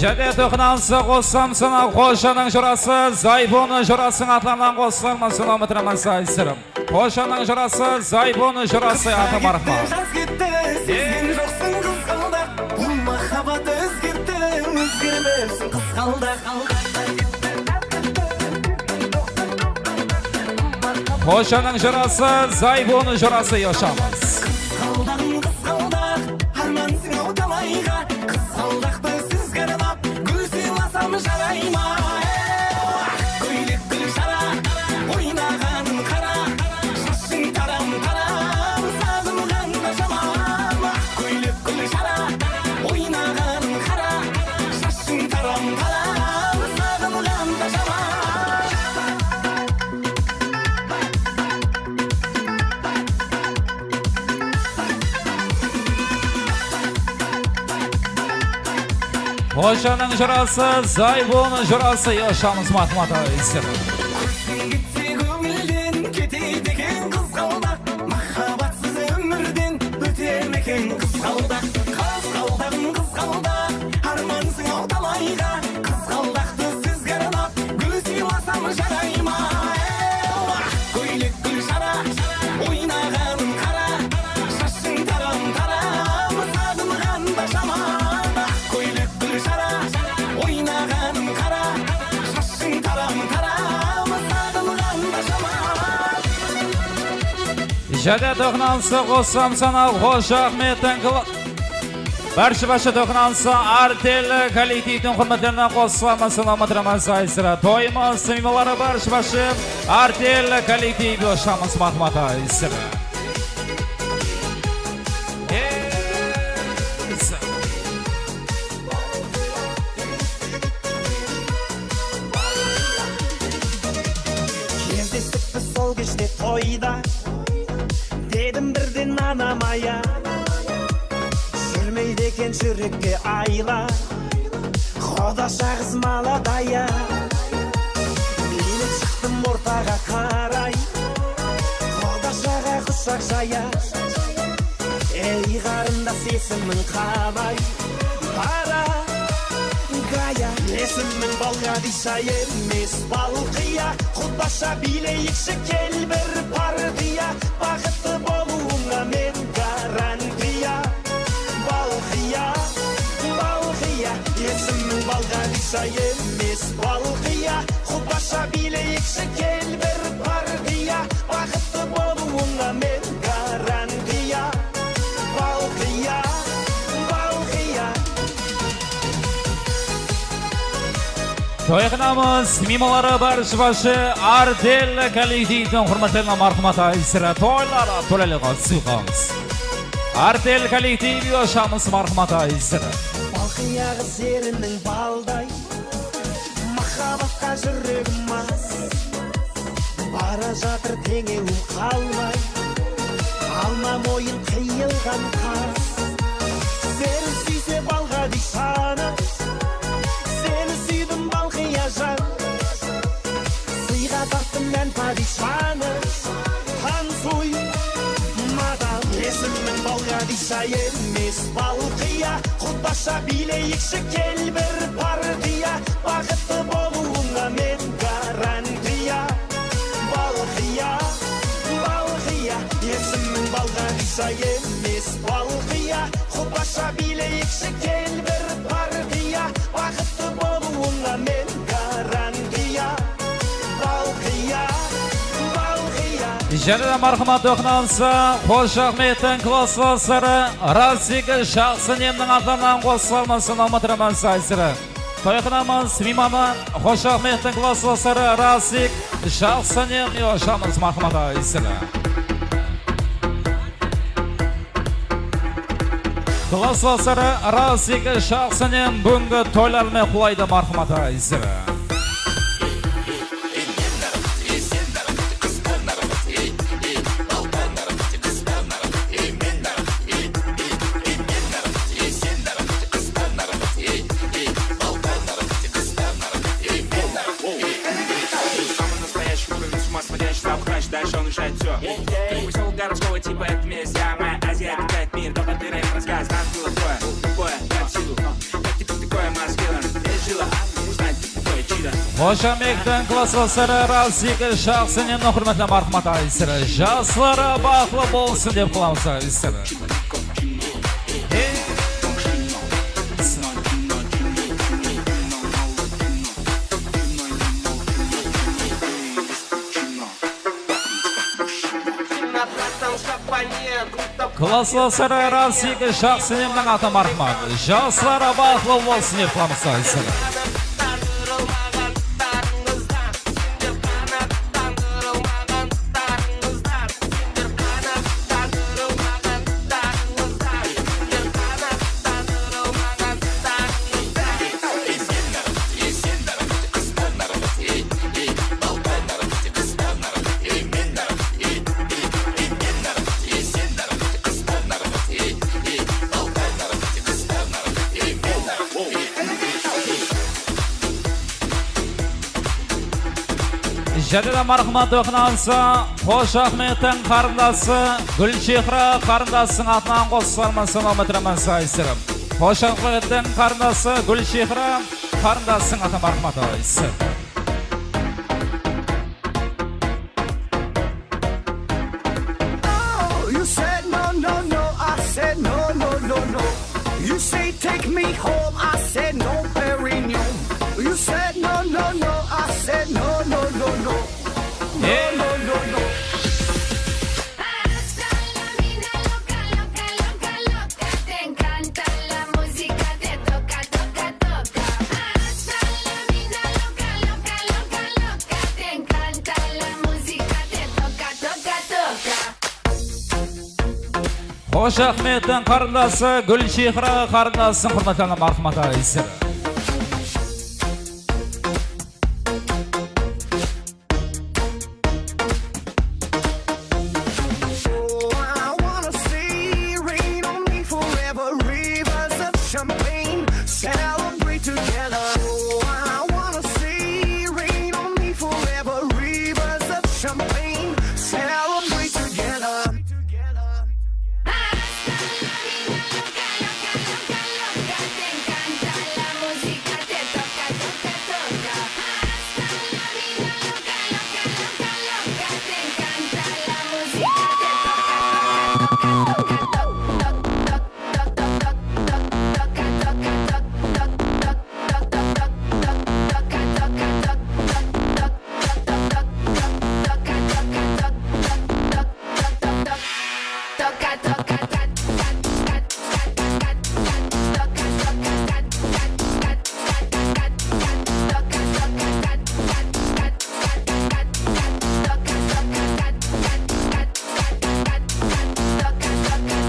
Jáde toy qonaqlısı qosılamız, sonı Xojanıń jorası, Zayıpnıń jorasınıń atlarınan qosılamız, sonı umıtırmız, ayzıra. Xojanıń jorası, Zayıpnıń jorası, atı marhamat. Jaz ketti, sezgen joqsıń qızǵaldaq. Bul mahabbat ózgertti, ózgermesin qızǵaldaq. Xojanıń jorası, Zayıpnıń jorası, yoshamiz. Qızǵaldaǵım qızǵaldaq, ármansıń-aw talayǵa. Qızǵaldaqtı sizge arnap, gúl sıylasam jaray ma? Kóylek gúl jara, oynaǵanıń qara, shashıń taram-taram, saǵınǵanda jaman. Kóylek gúl jara, oynaǵanıń qara, shashıń taram-taram, saǵınǵanda jaman. Xojanıń jorası, Zayıpnıń jorası, yoshamiz, marhamat, ayzıra. Kózden ketse, kóńilden ketedi eken qızǵaldaq. Mahabbatsız ómirden óter meken qızǵaldaq? Qızǵaldaǵım qızǵaldaq, ármansıń-aw talayǵa. Qızǵaldaqtı sizge arnap, gúl sıylasam jaray ma? Kóylek gúl jara, oynaǵanıń qara, shashıń taram-taram, saǵınǵanda jaman. Kóylek gúl jara, oynaǵanıń qara, shashıń taram-taram, saǵınǵanda jaman. Jáde toy qonaqlısı qosılamız, sonı Xoja Axmettiń kl-, barshı-barshı toy qonaqlısı Artel kollektivdiń húrmetlerine qosılamız, sonı umıtırmız, ayzıra toyımız miymanları, barshı-barshı Artel kollektiv yoshamiz, marhamat, ayzıra. Gezlestik biz sol keshte toyda, dedim birden anama ya. Júrmeydi eken júrekke ayla, qodasha qız maladaya. Miyli shıqtım ortaǵa qaray, qodashaǵa qushaq jaya. Ey, qarındas, esimiń qalay? Para gaya. Esimiń Balǵadisha emes, Balqıya. Qudasha biyleyikshi, kel, bir partiya. Baxıtlı bolıwıńa men garantiya. Balqıya, Balqıya. Esimiń Balǵadisha emes, Balqıya. Qudasha biyleyikshi, kel, bir partiya. Baxıtlı bolıwıńa men garantiya. Balqıya, Balqıya. Toyxanamız miymanları barshı-barshı Artel kollektivdiń húrmetlerine marhamat, ayzıra toylar, toylarǵa sıyqamız. Artel kollektiv yoshamiz, marhamat, ayzıra. Balqıya qız eriniń balday, mahabbatqa júregim as. Bara jatır teńewim qalmay, alma moyın qıyılǵan qas. Seni súyse Balǵadishanı, seni súydim, Balqıyajan. Sıyǵa tarttım mán padishanı, Xansuy, Madan. Esimiń Balǵadi Jay emes, Balqiya, qudasha biyleyikshi, kel, bir partiya, baxıtlı bolıwıńa men garantiya. Balqiya, Balqiya, esimiń balǵan, jay emes, Balqiya, qudasha biyleyikshi, kel, bir partiya, baxıtlı bolıwıńa men garantiya. Balqiya, Balqiya. Jáne de marhamat, toyxanamızda Xosh Axmedtiń klasslastari Rasik, Jaqsınemniń atlarınan qosıqlarımız, sınawma tiraman sizlerdi. Toyxanamız miymanı Xosh Axmedtiń klasslastari Rasik, Jaqsınem, yoshamiz, marhamat sizlerdi. Klasslastari Rasik, Jaqsınem búgingi toylarına qulaydı, marhamat sizlerdi. Самый настоящий уровень, с ума смотрящий, сам храч, дальше он решает всё. Ты пошёл городского типа, это месть, я моя Азия, опять мир, только ты рэп рассказ, нас было двое, двое, я в силу, как теперь такое, маскирован, я жила, узнать, кто я, чида. Xosh Axmedtiń klasslastari Rasik, Jaqsınemniń húrmetine marhamat sizlerdi. Jasları baxıtlı bolsın dep qalamız sizlerdi. Klasslastari Rasik, Jaqsınemniń atına marhamat. Jasları baxıtlı bolsın dep qalamız sizlerdi. Jáne de marhamat, toyxanamızda Xosh Axmedtiń qarındası Gúlchehra qarındastıń atınan qosıqlarımız, sınawma tiraman sizlerdi. Xosh Axmedtiń qarındası Gúlchehra qarındastıń atınan marhamat sizlerdi. Oh, you said no, no, no, I said no, no, no, no. You say take me home, I said no, Perignon. You said no, no, no, I said no, no, no, no. No, no, no, no. Hasta la mina loca, loca, loca, loca. Te encanta la música, te toca, toca, toca. Hasta la mina loca, loca, loca, loca. Te encanta la música, te toca, toca, toca. Xosh Axmedtiń qarındası Gúlchehra qarındastıń húrmetine marhamat sizlerdi. Oh, I wanna see rain on me forever, rivers of champagne, celebrate together. Oh, I wanna see rain on me forever, rivers of champagne, celebrate together.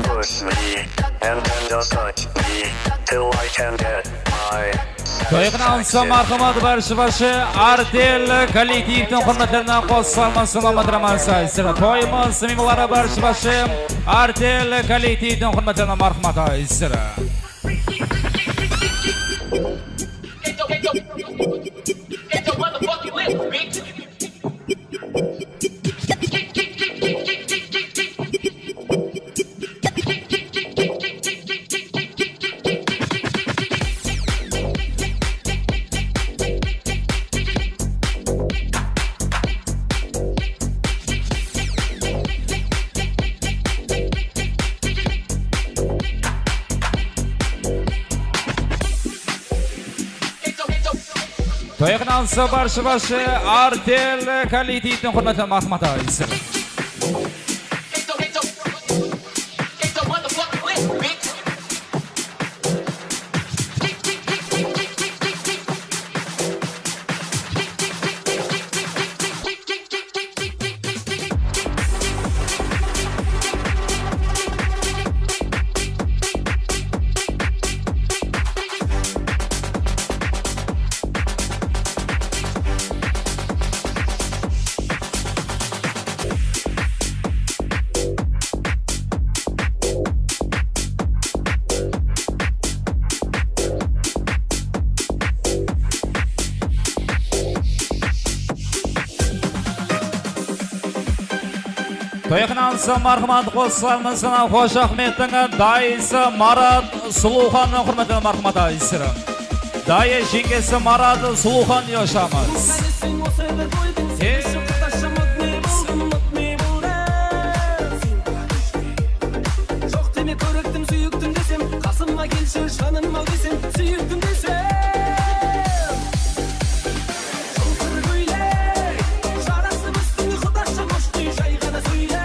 Push me, and then just touch me, till I can get my Toyxanamızda, marhamat, bárshe-bárshe Artel kollektivdiń húrmetlerine qosıqlarımız, sınawma tiraman sizlerdi. Toyımız miymanları, bárshe-bárshe Artel kollektivdiń húrmetlerine, marhamat sizlerdi. Toyxanamızdıń barshı basshısı Artel kollektiviniń húrmetli marhamatı. Toyxanamızdıń marhamatı qosıqlarımızdıń Xosh Axmettiń dayısı Marat Sulıwxannıń húrmetine marhamat aytır. Dayı jeńgesi Marat Sulıwxan yoshamiz. Joq deme, kóriktim, súyiktim desem, qasıma kelshi, janım-aw desem, súyiktim desem. Jıltır kóylek, jarasıp ústińe, qudashım ushtıy, jay ǵana sóyle.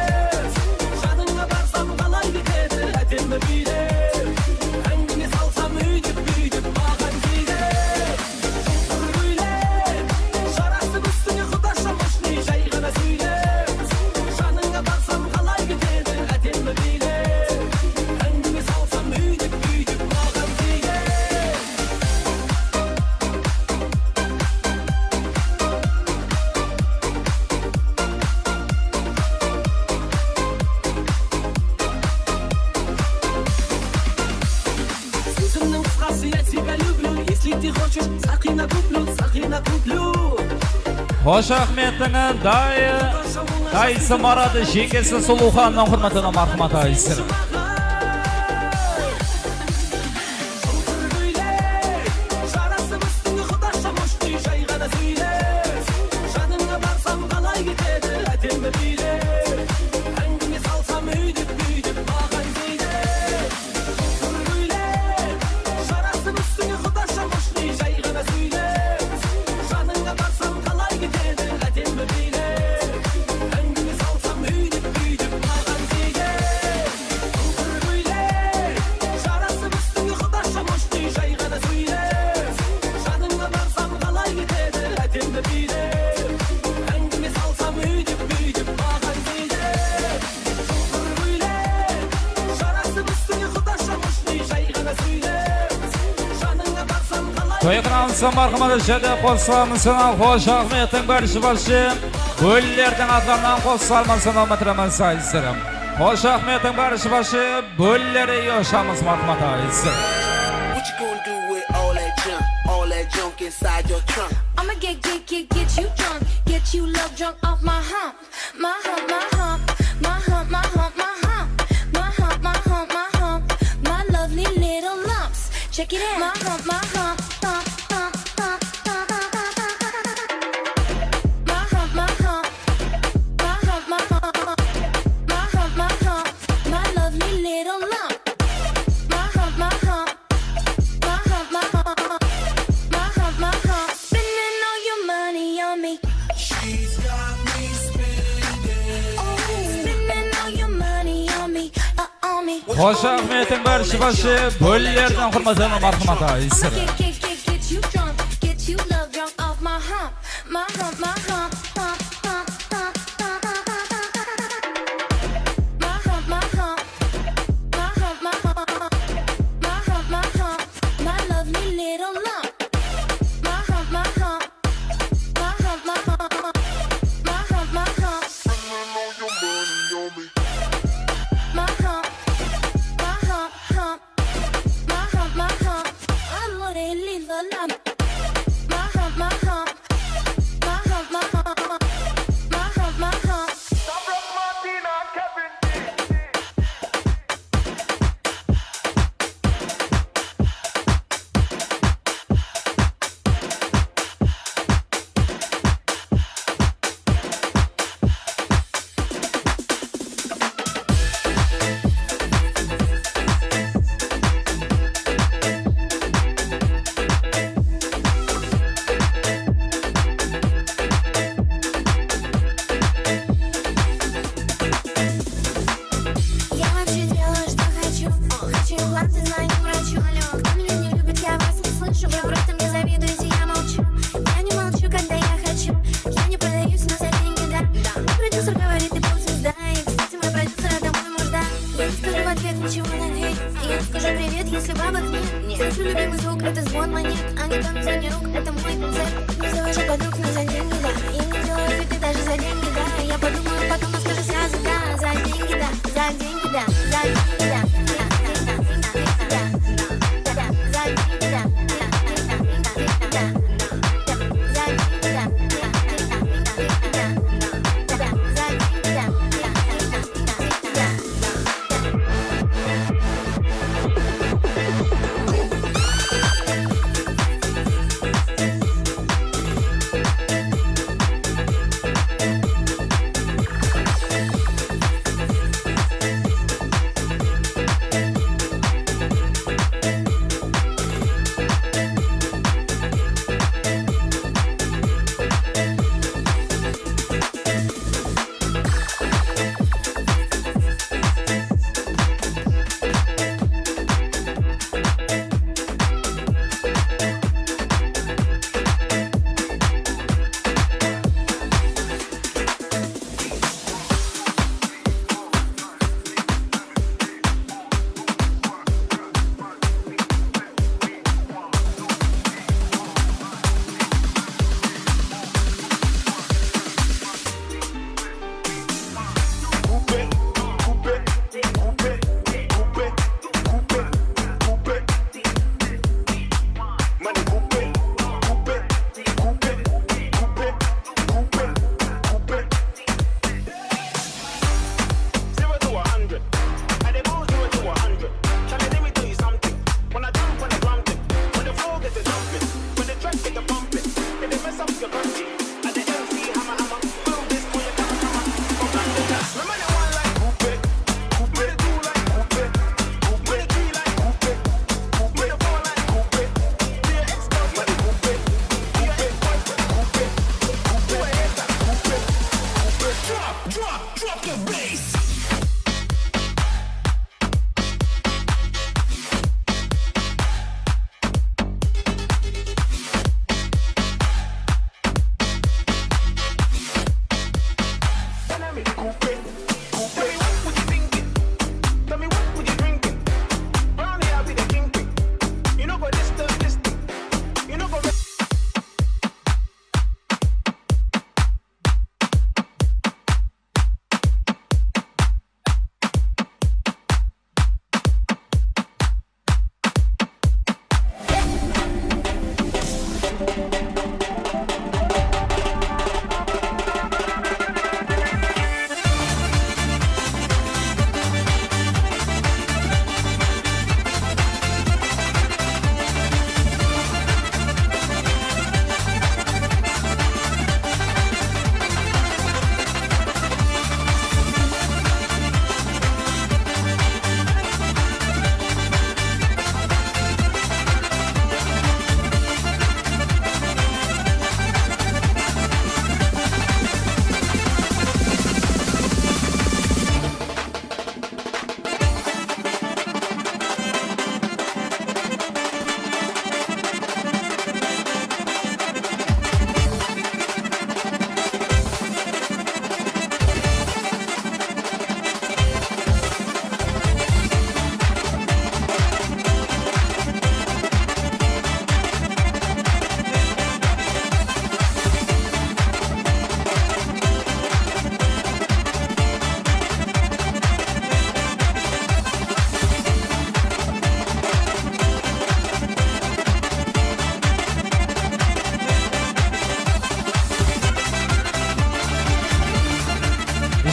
Jadıńa barsam, qalay ketedi átemli kúyler. Áńgime salsam, úydip-búydip maǵan tiydi. Jıltır kóylek, jarasıp ústińe, qudashım ushtıy, jay ǵana sóyle. Jadıńa barsam, qalay ketedi átemli kúyler. Áńgime salsam, úydip-búydip maǵan tiydi. Sózimniń qısqası, я тебя люблю, если ты хочешь, Saqina kuplю, Saqina kuplю. Xosh Axmettiń dayı, dayısı Marat, jeńgesi Sulıwxannıń húrmetine marhamat aytır. Jıltır kóylek, jarasıp ústińe, qudashım ushtıy, jay ǵana sóyle. Jadıńa barsam, qalay ketedi átemli kúyler. Áńgime salsam, úydip-búydip maǵan tiydi. Jıltır kóylek, jarasıp ústińe, qudashım ushtıy, jay ǵana sóyle. Jadıńa barsam, qalay ketedi átemli kúyler. Áńgime salsam, úydip-búydip maǵan tiydi. Jıltır kóylek, jarasıp ústińe, qudashım ushtıy, jay ǵana sóyle. Jadıńa barsam, qalay ketedi átemli kúyler. Áńgime salsam, úydip-búydip maǵan tiydi. Jıltır kóylek, jarasıp ústińe, qudashım ushtıy, jay ǵana sóyle. Jadıńa barsam, qalay Toyxanamızdıń marhamatı jerde qosılarımızdıń Xosh Axmettiń barshı basshısı, bólilerdiń atlarınan qosılarımızdıń húrmetine marhamat aytır. Xosh Axmettiń barshı basshısı, bólileri yoshamiz marhamat aytır. What you gonna do with all that junk, all that junk inside your trunk? I'ma get, get, get, get you drunk, get you love drunk off my hump, my hump, my hump, my hump, my hump, my hump, my hump, my hump, my hump, my lovely little lumps. Check it out. My hump, my hump, hump, hump, hump, hump, hump, hump. My hump, my hump, my hump, my hump, my hump, my hump, my lovely little lump. My hump, my hump, my hump, my hump, my hump, my hump. Spending all your money on me. She's got me spending. Oh, spending all your money on me, uh, on me. Xosh Axmettiń barshı basshısı, bólilerdiń húrmetine marhamat aytır. I'ma get, get, get, get you drunk, get you love drunk off my hump, my hump, my hump, hump, hump, hump, hump, hump. My hump, my hump, my hump, my hump, my hump, my hump, my lovely little lump. My hump, my hump, my hump, my hump, my hump, my hump. Spending all your money on me. My hump, my hump, hump, my hump, my hump. I wanna leave a lump. My hump, my hump, my hump, my hump. Скажи привет, если бабок нет. Нет. Слышу любимый звук, это звон монет. А не там звони рук, это мой концерт. Завожу подруг, но за деньги, да. И не делаю фиты даже за деньги, да. Я подумаю потом, но скажу сразу, да. За деньги, да, за деньги, да, за деньги, да. Zero to a hundred. I dey go zero to a hundred. Charlie, let me tell you something. When I jump on the drum kit, when the floor get the jumping, when the track get the bumping, it dey mess up your country. I dey M C hammer hammer, boom this for your camera camera. From London, remember the one like Coupe, Coupe, the two like Coupe, Coupe, the three like Coupe, Coupe, the four like Coupe, to your ex-girlfriend Coupe, to your ex-boyfriend Coupe, Coupe, to a hater Coupe, Coupe. Drop, drop, drop the bass.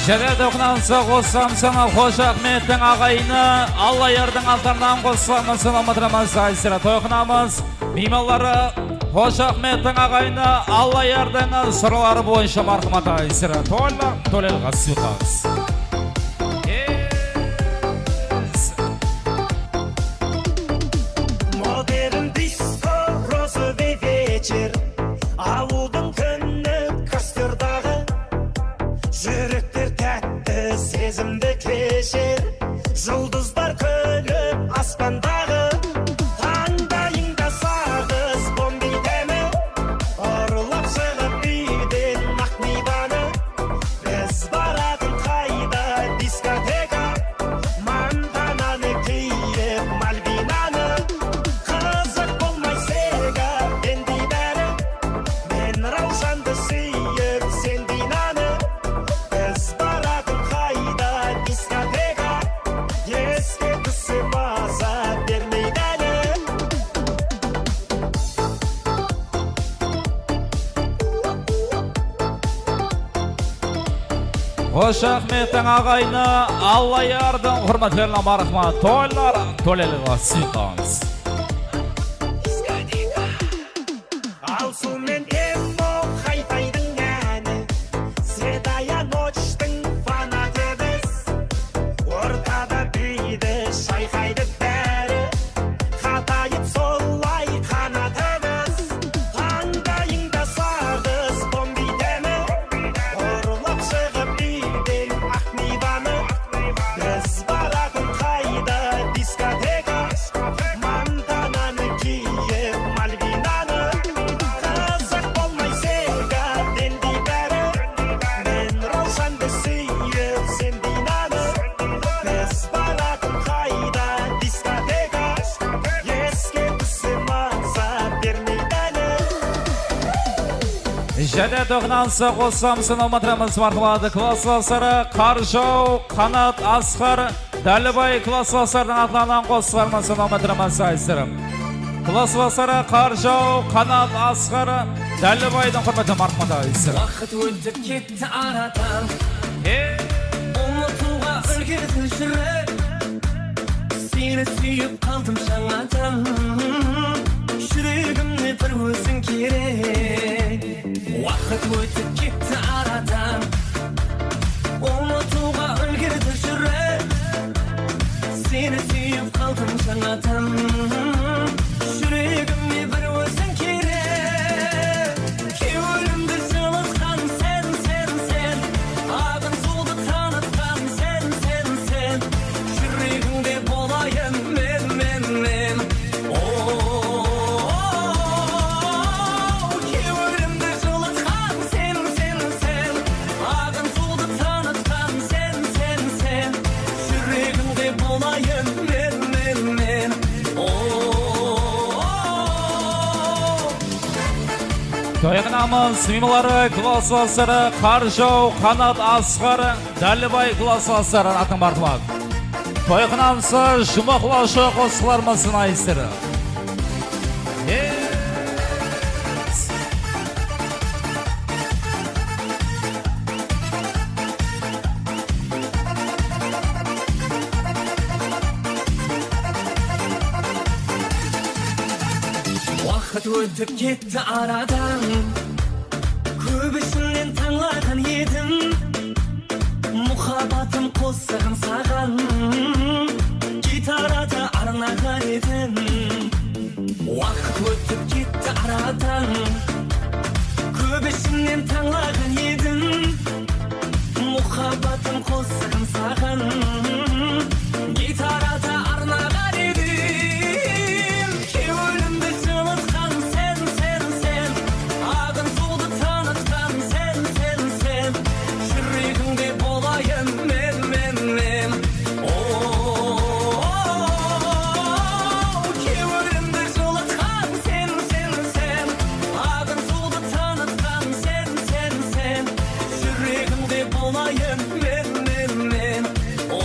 Jáne toyxanamızǵa qosılamız, Xoja Axmettiń aǵayini Allayardıń atlarınan qosılamız, Almatırımız, Aysira toyxanamız miymanları Xoja Axmettiń aǵayini Allayardıń jırları boyınsha marhamat, Aysira Tolla, Tolel Ǵasıqas. Yes. Modern disko, розовый вечер, awıldıń kúni kosterdaǵı. Júrekler tátti sezimdi kesher, juldızlar kúlip aspandaǵı. Tańdayıńda saǵız bombi demi, urlap shıǵıp úyden aq miybanı. Biz baratın qay Xosh Axmettiń aǵayini Allayardıń húrmetlerine marhamat. Toylar tóleligi sıyqans. Alsu menen Temmo Xaytaydıń áni, Svetoya Nochtıń fanatı biz. Ortada biydi shayqaydı bári, qatayıp solay qanatımız. Tańdayıńda sardı zombi demi, urlap shıǵıp úyden aq Nivani. Biz baratın qayda diskoteka, Montananı kiyip Malvinanı. Qızıq bolmay Sega dendey bári, men Rawshandı súyip sen Dinanı. Biz baratın qayda diskoteka, eske tússe maza bermey dáli. Jáne toqınansa qosılamız, sınawma atırmız, marhamat, klasslasları Qarjaw, Qanat, Asqar, Dállibay klasslaslardıń atlarınan qosıqlarımız sınawma atırmız, aytırım. Klasslasları Qarjaw, Qanat, Asqar, Dállibaydıń húrmetine marhamat, aytırım. Waqıt ótip ketti aradan. Umıtıwǵa úlgerdi júrek. Seni súyip qaldım jańadan. Júregimde bir óziń kerek. Waqıt ótip ketti aradan. Umıtıwǵa úlgerdi júrek. Seni súyip qaldım jańadan. Júregime bir óziń kerek. Kewlimdi jılıtqan sen, sen, sen. Aǵın suwdı tanıtqan sen, sen, sen. Júregińde bolayın men, men, men. O, kewlimdi jılıtqan sen, sen, sen. Aǵın suwdı tanıtqan sen, sen, sen. Júregińde bolayın men, men, men. O. Toyxanamız miymanları, klasslasları Qarjaw, Qanat, Asqar, Dállibay klasslasları atın marhamat. Toyxanamızda juwmaqlawshı qosıqlarımız sınayıstır. Waqıt ótip ketti aradan. Kóp ishimnen tańlaǵan edim. Muhabbatım qosıǵın saǵan gitarada arnaǵan edim. Waqıt ótip ketti aradan. Kóp ishimnen tańlaǵan edim. Muhabbatım qosıǵın saǵan gitarada arnaǵan edim. Kewlimdi jılıtqan sen, sen, sen. Aǵın suwdı tanıtqan sen, sen, sen. Júregińde bolayın men, men, men. O, kewlimdi jılıtqan sen, sen, sen. Aǵın suwdı tanıtqan sen, sen, sen. Júregińde bolayın men, men, men. O.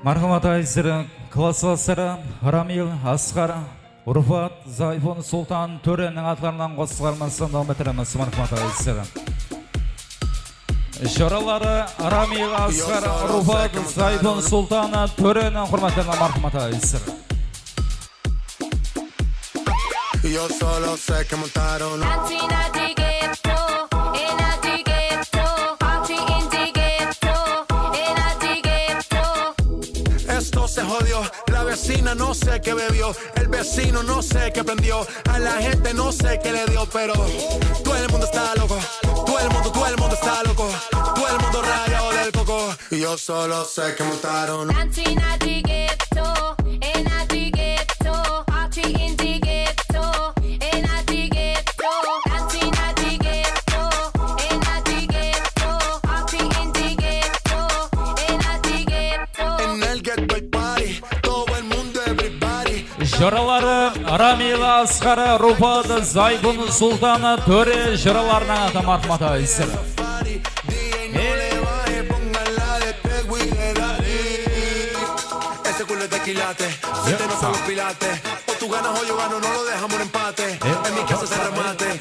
Marhamat, aytırım, klasslasları Ramil, Asqar, Rufat, Zayfun, Sultan tóreniń atlarınan qosıqlarımızdı davam ettiremiz. Marhamat, aytırım. Joraları Ramil, Asqar, Rufat, Zayfun, Sultan tóreniń húrmetlerine marhamat, aytırım. Yo solo sé que montaron. Bounty in the ghetto, in the ghetto, bounty in the ghetto, in the ghetto. Esto se jodió, la vecina no sé qué bebió, el vecino no sé qué prendió, a la gente no sé qué le dio, pero todo el mundo está loco, todo el mundo, todo el mundo está loco, todo el mundo rayado del coco. Yo solo sé que montaron. Dancing at the ghetto, in at the ghetto, party in the ghetto, in at the ghetto, dancing at the ghetto, in at the ghetto, party in the ghetto, in at the ghetto. En el ghetto hay party, todo el mundo, everybody. Jıraları Ramila Asqar, Rufat Zaygun Sultan, tóre jıralarınan atamartmata izdir. Ese culo es de quilate, si te notan los pilates, o tú ganas o yo gano, no lo dejamos en empate. En mi casa se remate.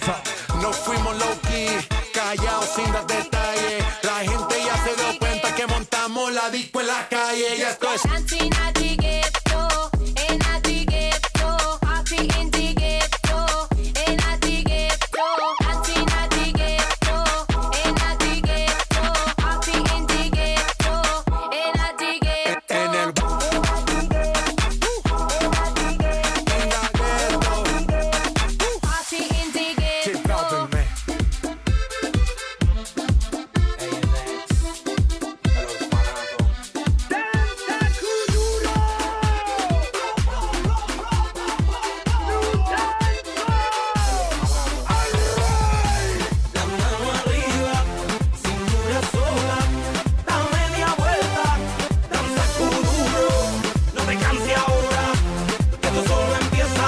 Nos fuimos low key, callao sin dar detalle. La gente ya se dio cuenta que montamos la disco en la calle. Y esto es Dancing at the ghetto, in at the ghetto, party in the ghetto, in at the ghetto, dancing at the ghetto, in at the ghetto, party in the ghetto, in at the ghetto. En el Party in the ghetto. La mano arriba, cintura sola, da media vuelta, danza cu duro, no te canses ahora, que esto solo empieza,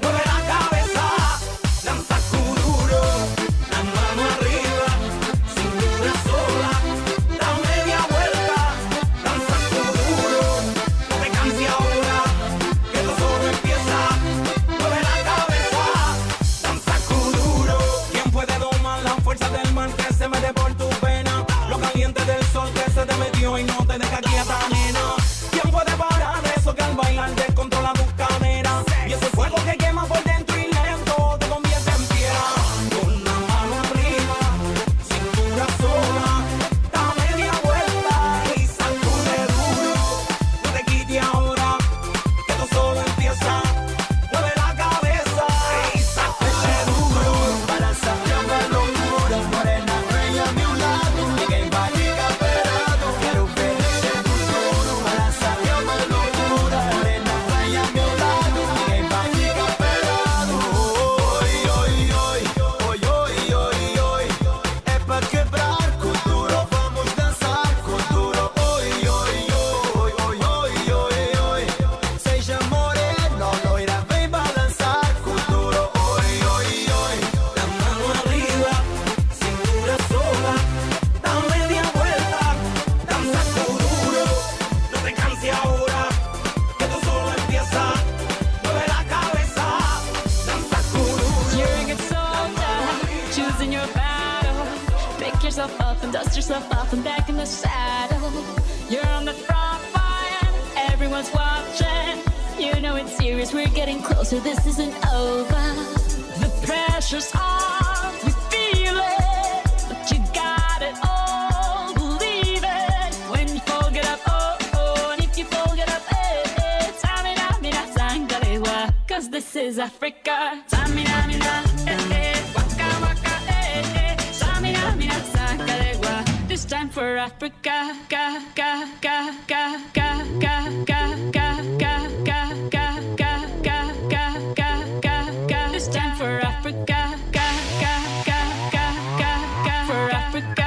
mueve la cabeza, danza cu duro, la mano arriba, cintura sola, da media vuelta, danza cu duro, no te canses ahora, que esto solo empieza, mueve la cabeza, danza cu duro. ¿Quién puede domar la fuerza del mal que se mete por tu vena? Lo caliente del sol que se te metió y no te deja quieta, nena. ¿Quién puede parar eso que al bailar descontrola tu cadera? Y ese fuego que quema por dentro y lento te convierte en piedra. Con la mano arriba, cintura sola, da media vuelta y sacude duro. No te quites ahora, que esto solo empieza. Mueve la cabeza y sacude duro. Balanza, llama locura, morena, reina a mi lado. Ninguém vai ficar parado. Quero ver mexer com duro. Balança, llama locura, morena, reina a mi lado. Ninguém vai ficar parado. Oi, oi, oi. Oi, oi, oi, oi. É pra quebrar com duro, vamos dançar com duro. Oi, oi, oi, oi, oi, oi, oi. Seja morena ou loira, vem balançar com duro. Oi, oi, oi. La mano arriba, cintura sola, da media vuelta, danza cu duro. No te canses ahora, que esto solo empieza. Mueve la cabeza, danza cu duro. You're a good soldier, choosing your battle. Pick yourself up and dust yourself off and back in the saddle. You're on the front line, everyone's watching. You know it's serious, we're getting closer, this isn't over. The pressure's on, you feel it, but you got it all, believe it. When you fold it up, oh, oh, and if you fold it up, eh, eh, tamina, mina, sangalewa, 'cause this is Africa. Tamina, mina, eh, eh, waka, waka, eh, eh, tamina, mina, sangalewa. This time for Africa. This time for Africa. For Africa.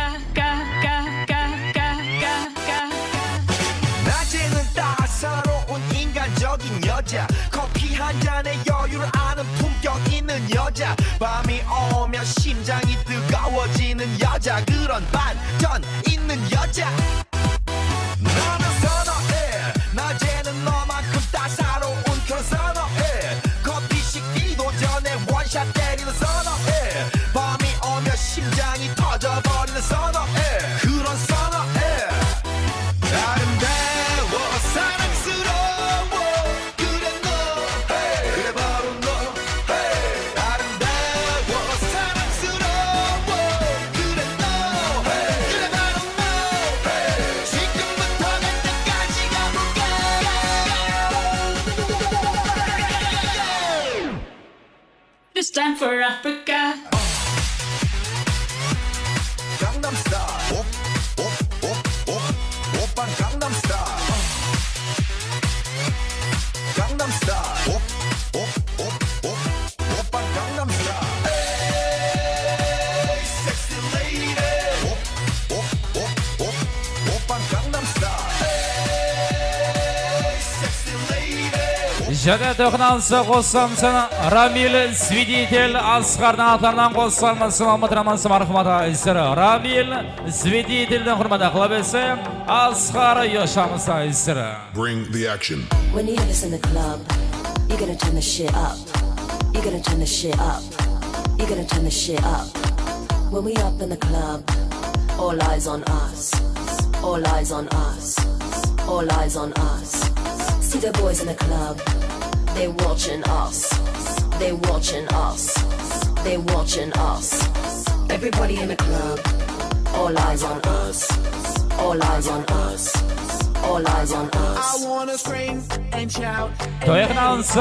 낮에는 따사로운 인간적인 여자, 커피 한 잔에 여유를 아는 품격 있는 여자, 밤이 오면 심장이 뜨거워지는 여자, 그런 반전 있는 여자. 나는 선호해. 낮에는 너만큼 따사로운 그런 선호해. 커피 식기도 전에 원샷 때리는 선호해. 밤이 오면 심장이 터져버리는 선호해. 그런 선호해. 아름다워, 사랑스러워. 그래 너, 그래 바로 너. 아름다워, 사랑스러워. 그래 너, 그래 바로 너. for Africa. Gangnam Style. Hop, hop, hop, hop. Oppan Gangnam Style. Gangnam Style. Hop, hop, hop, hop. Oppan Gangnam Style. Hey, sexy lady. Hop, hop, hop, hop. Oppan Gangnam Style. Hey, sexy lady. Jáne toqınamız qosılamız Ramil Sviditel Asqardıń atlarınan qosılarmız Almatı ramansı marhamat ayızdır. Ramil Sviditeldiń húrmetine qılabesi Asqar yoshamiz ayızdır. Bring the action. When you have this in the club, you're gonna turn the shit up. You're gonna turn the shit up. You're gonna turn the shit up. When we up in the club, all eyes on us. All eyes on us. All eyes on us. See the boys in the club. They watching us. They watching us. They watching us. Everybody in the club. All eyes on us. All eyes on us. All eyes on us. I wanna scream and shout. Toy qınalısı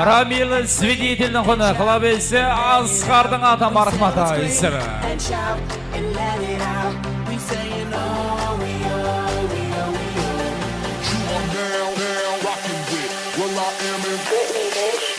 Ramil Sviditeldiń qonı qılabesi Asqardıń ata marhamat ayızdır. And shout and let it out. We saying, oh, we, oh, we, oh, we, oh. You are now, now rocking with Will I Am in Britney, bitch.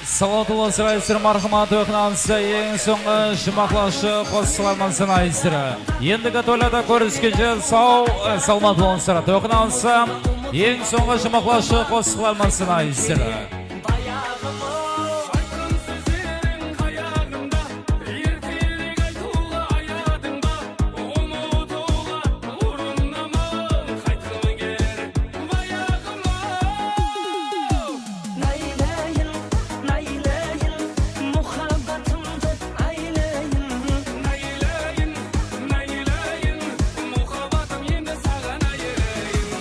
Salamat bolıńızlar, ayızdır marhamat, toy qınalısı eń sońǵı jumaqlawshı qosıqlarımızdıń ayızdır. Endigi toylarda kóriskenshe saw, salamat bolıńızlar, toy qınalısı eń sońǵı jumaqlawshı qosıqlarımızdıń ayızdır. Bayaǵı-aq aytqan sózleriń qayaǵında, erterek aytıwǵa ayadıń ba, umıtıwǵa urınama, qaytqım ger, bayaǵım-aw. Naylayın, naylayın, muhabbatımdı aylayın. Naylayın, naylayın, muhabbatım endi saǵan ayırayın.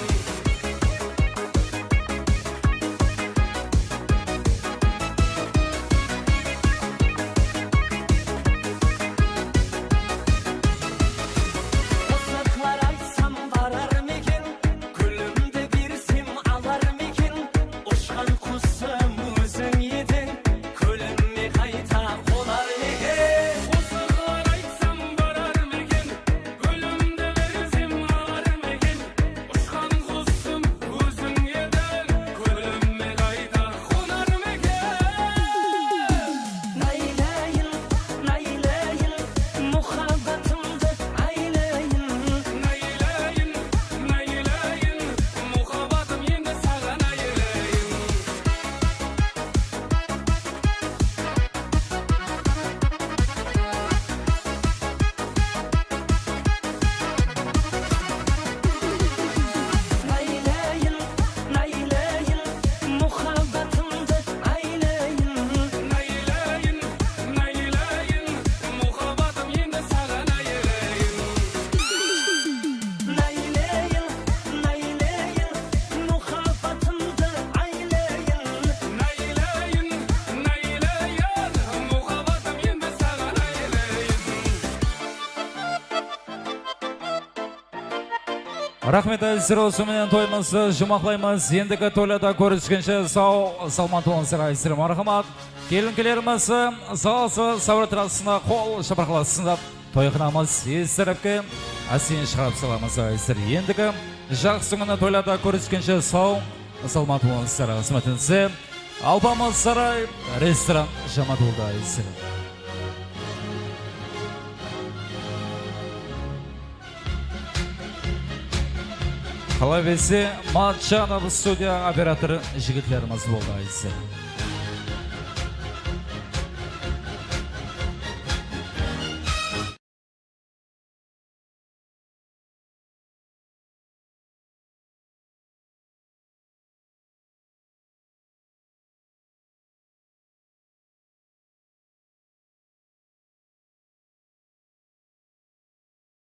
Raxmet, ázizler, usı menen toyımızdı juwmaqlaymız. Endigi toylarda kóriskenshe, saw, salamат bolıńızlar, ázizler. Marhamat, kelinkelerimiz zalsı sabır tırasına qol shapıraqlasın dep, toyxanamız esi tárepke ásten shıǵarıp salamız, ázizler. Endigi jaqsı kúni toylarda kóriskenshe, saw, salamат bolıńızlar. Xızmet etse, Alpamıs saray restoran jamatıldı, ázizler. Qalaberse, Matchanov studiya operator jigitlerimiz boldı, ázizler.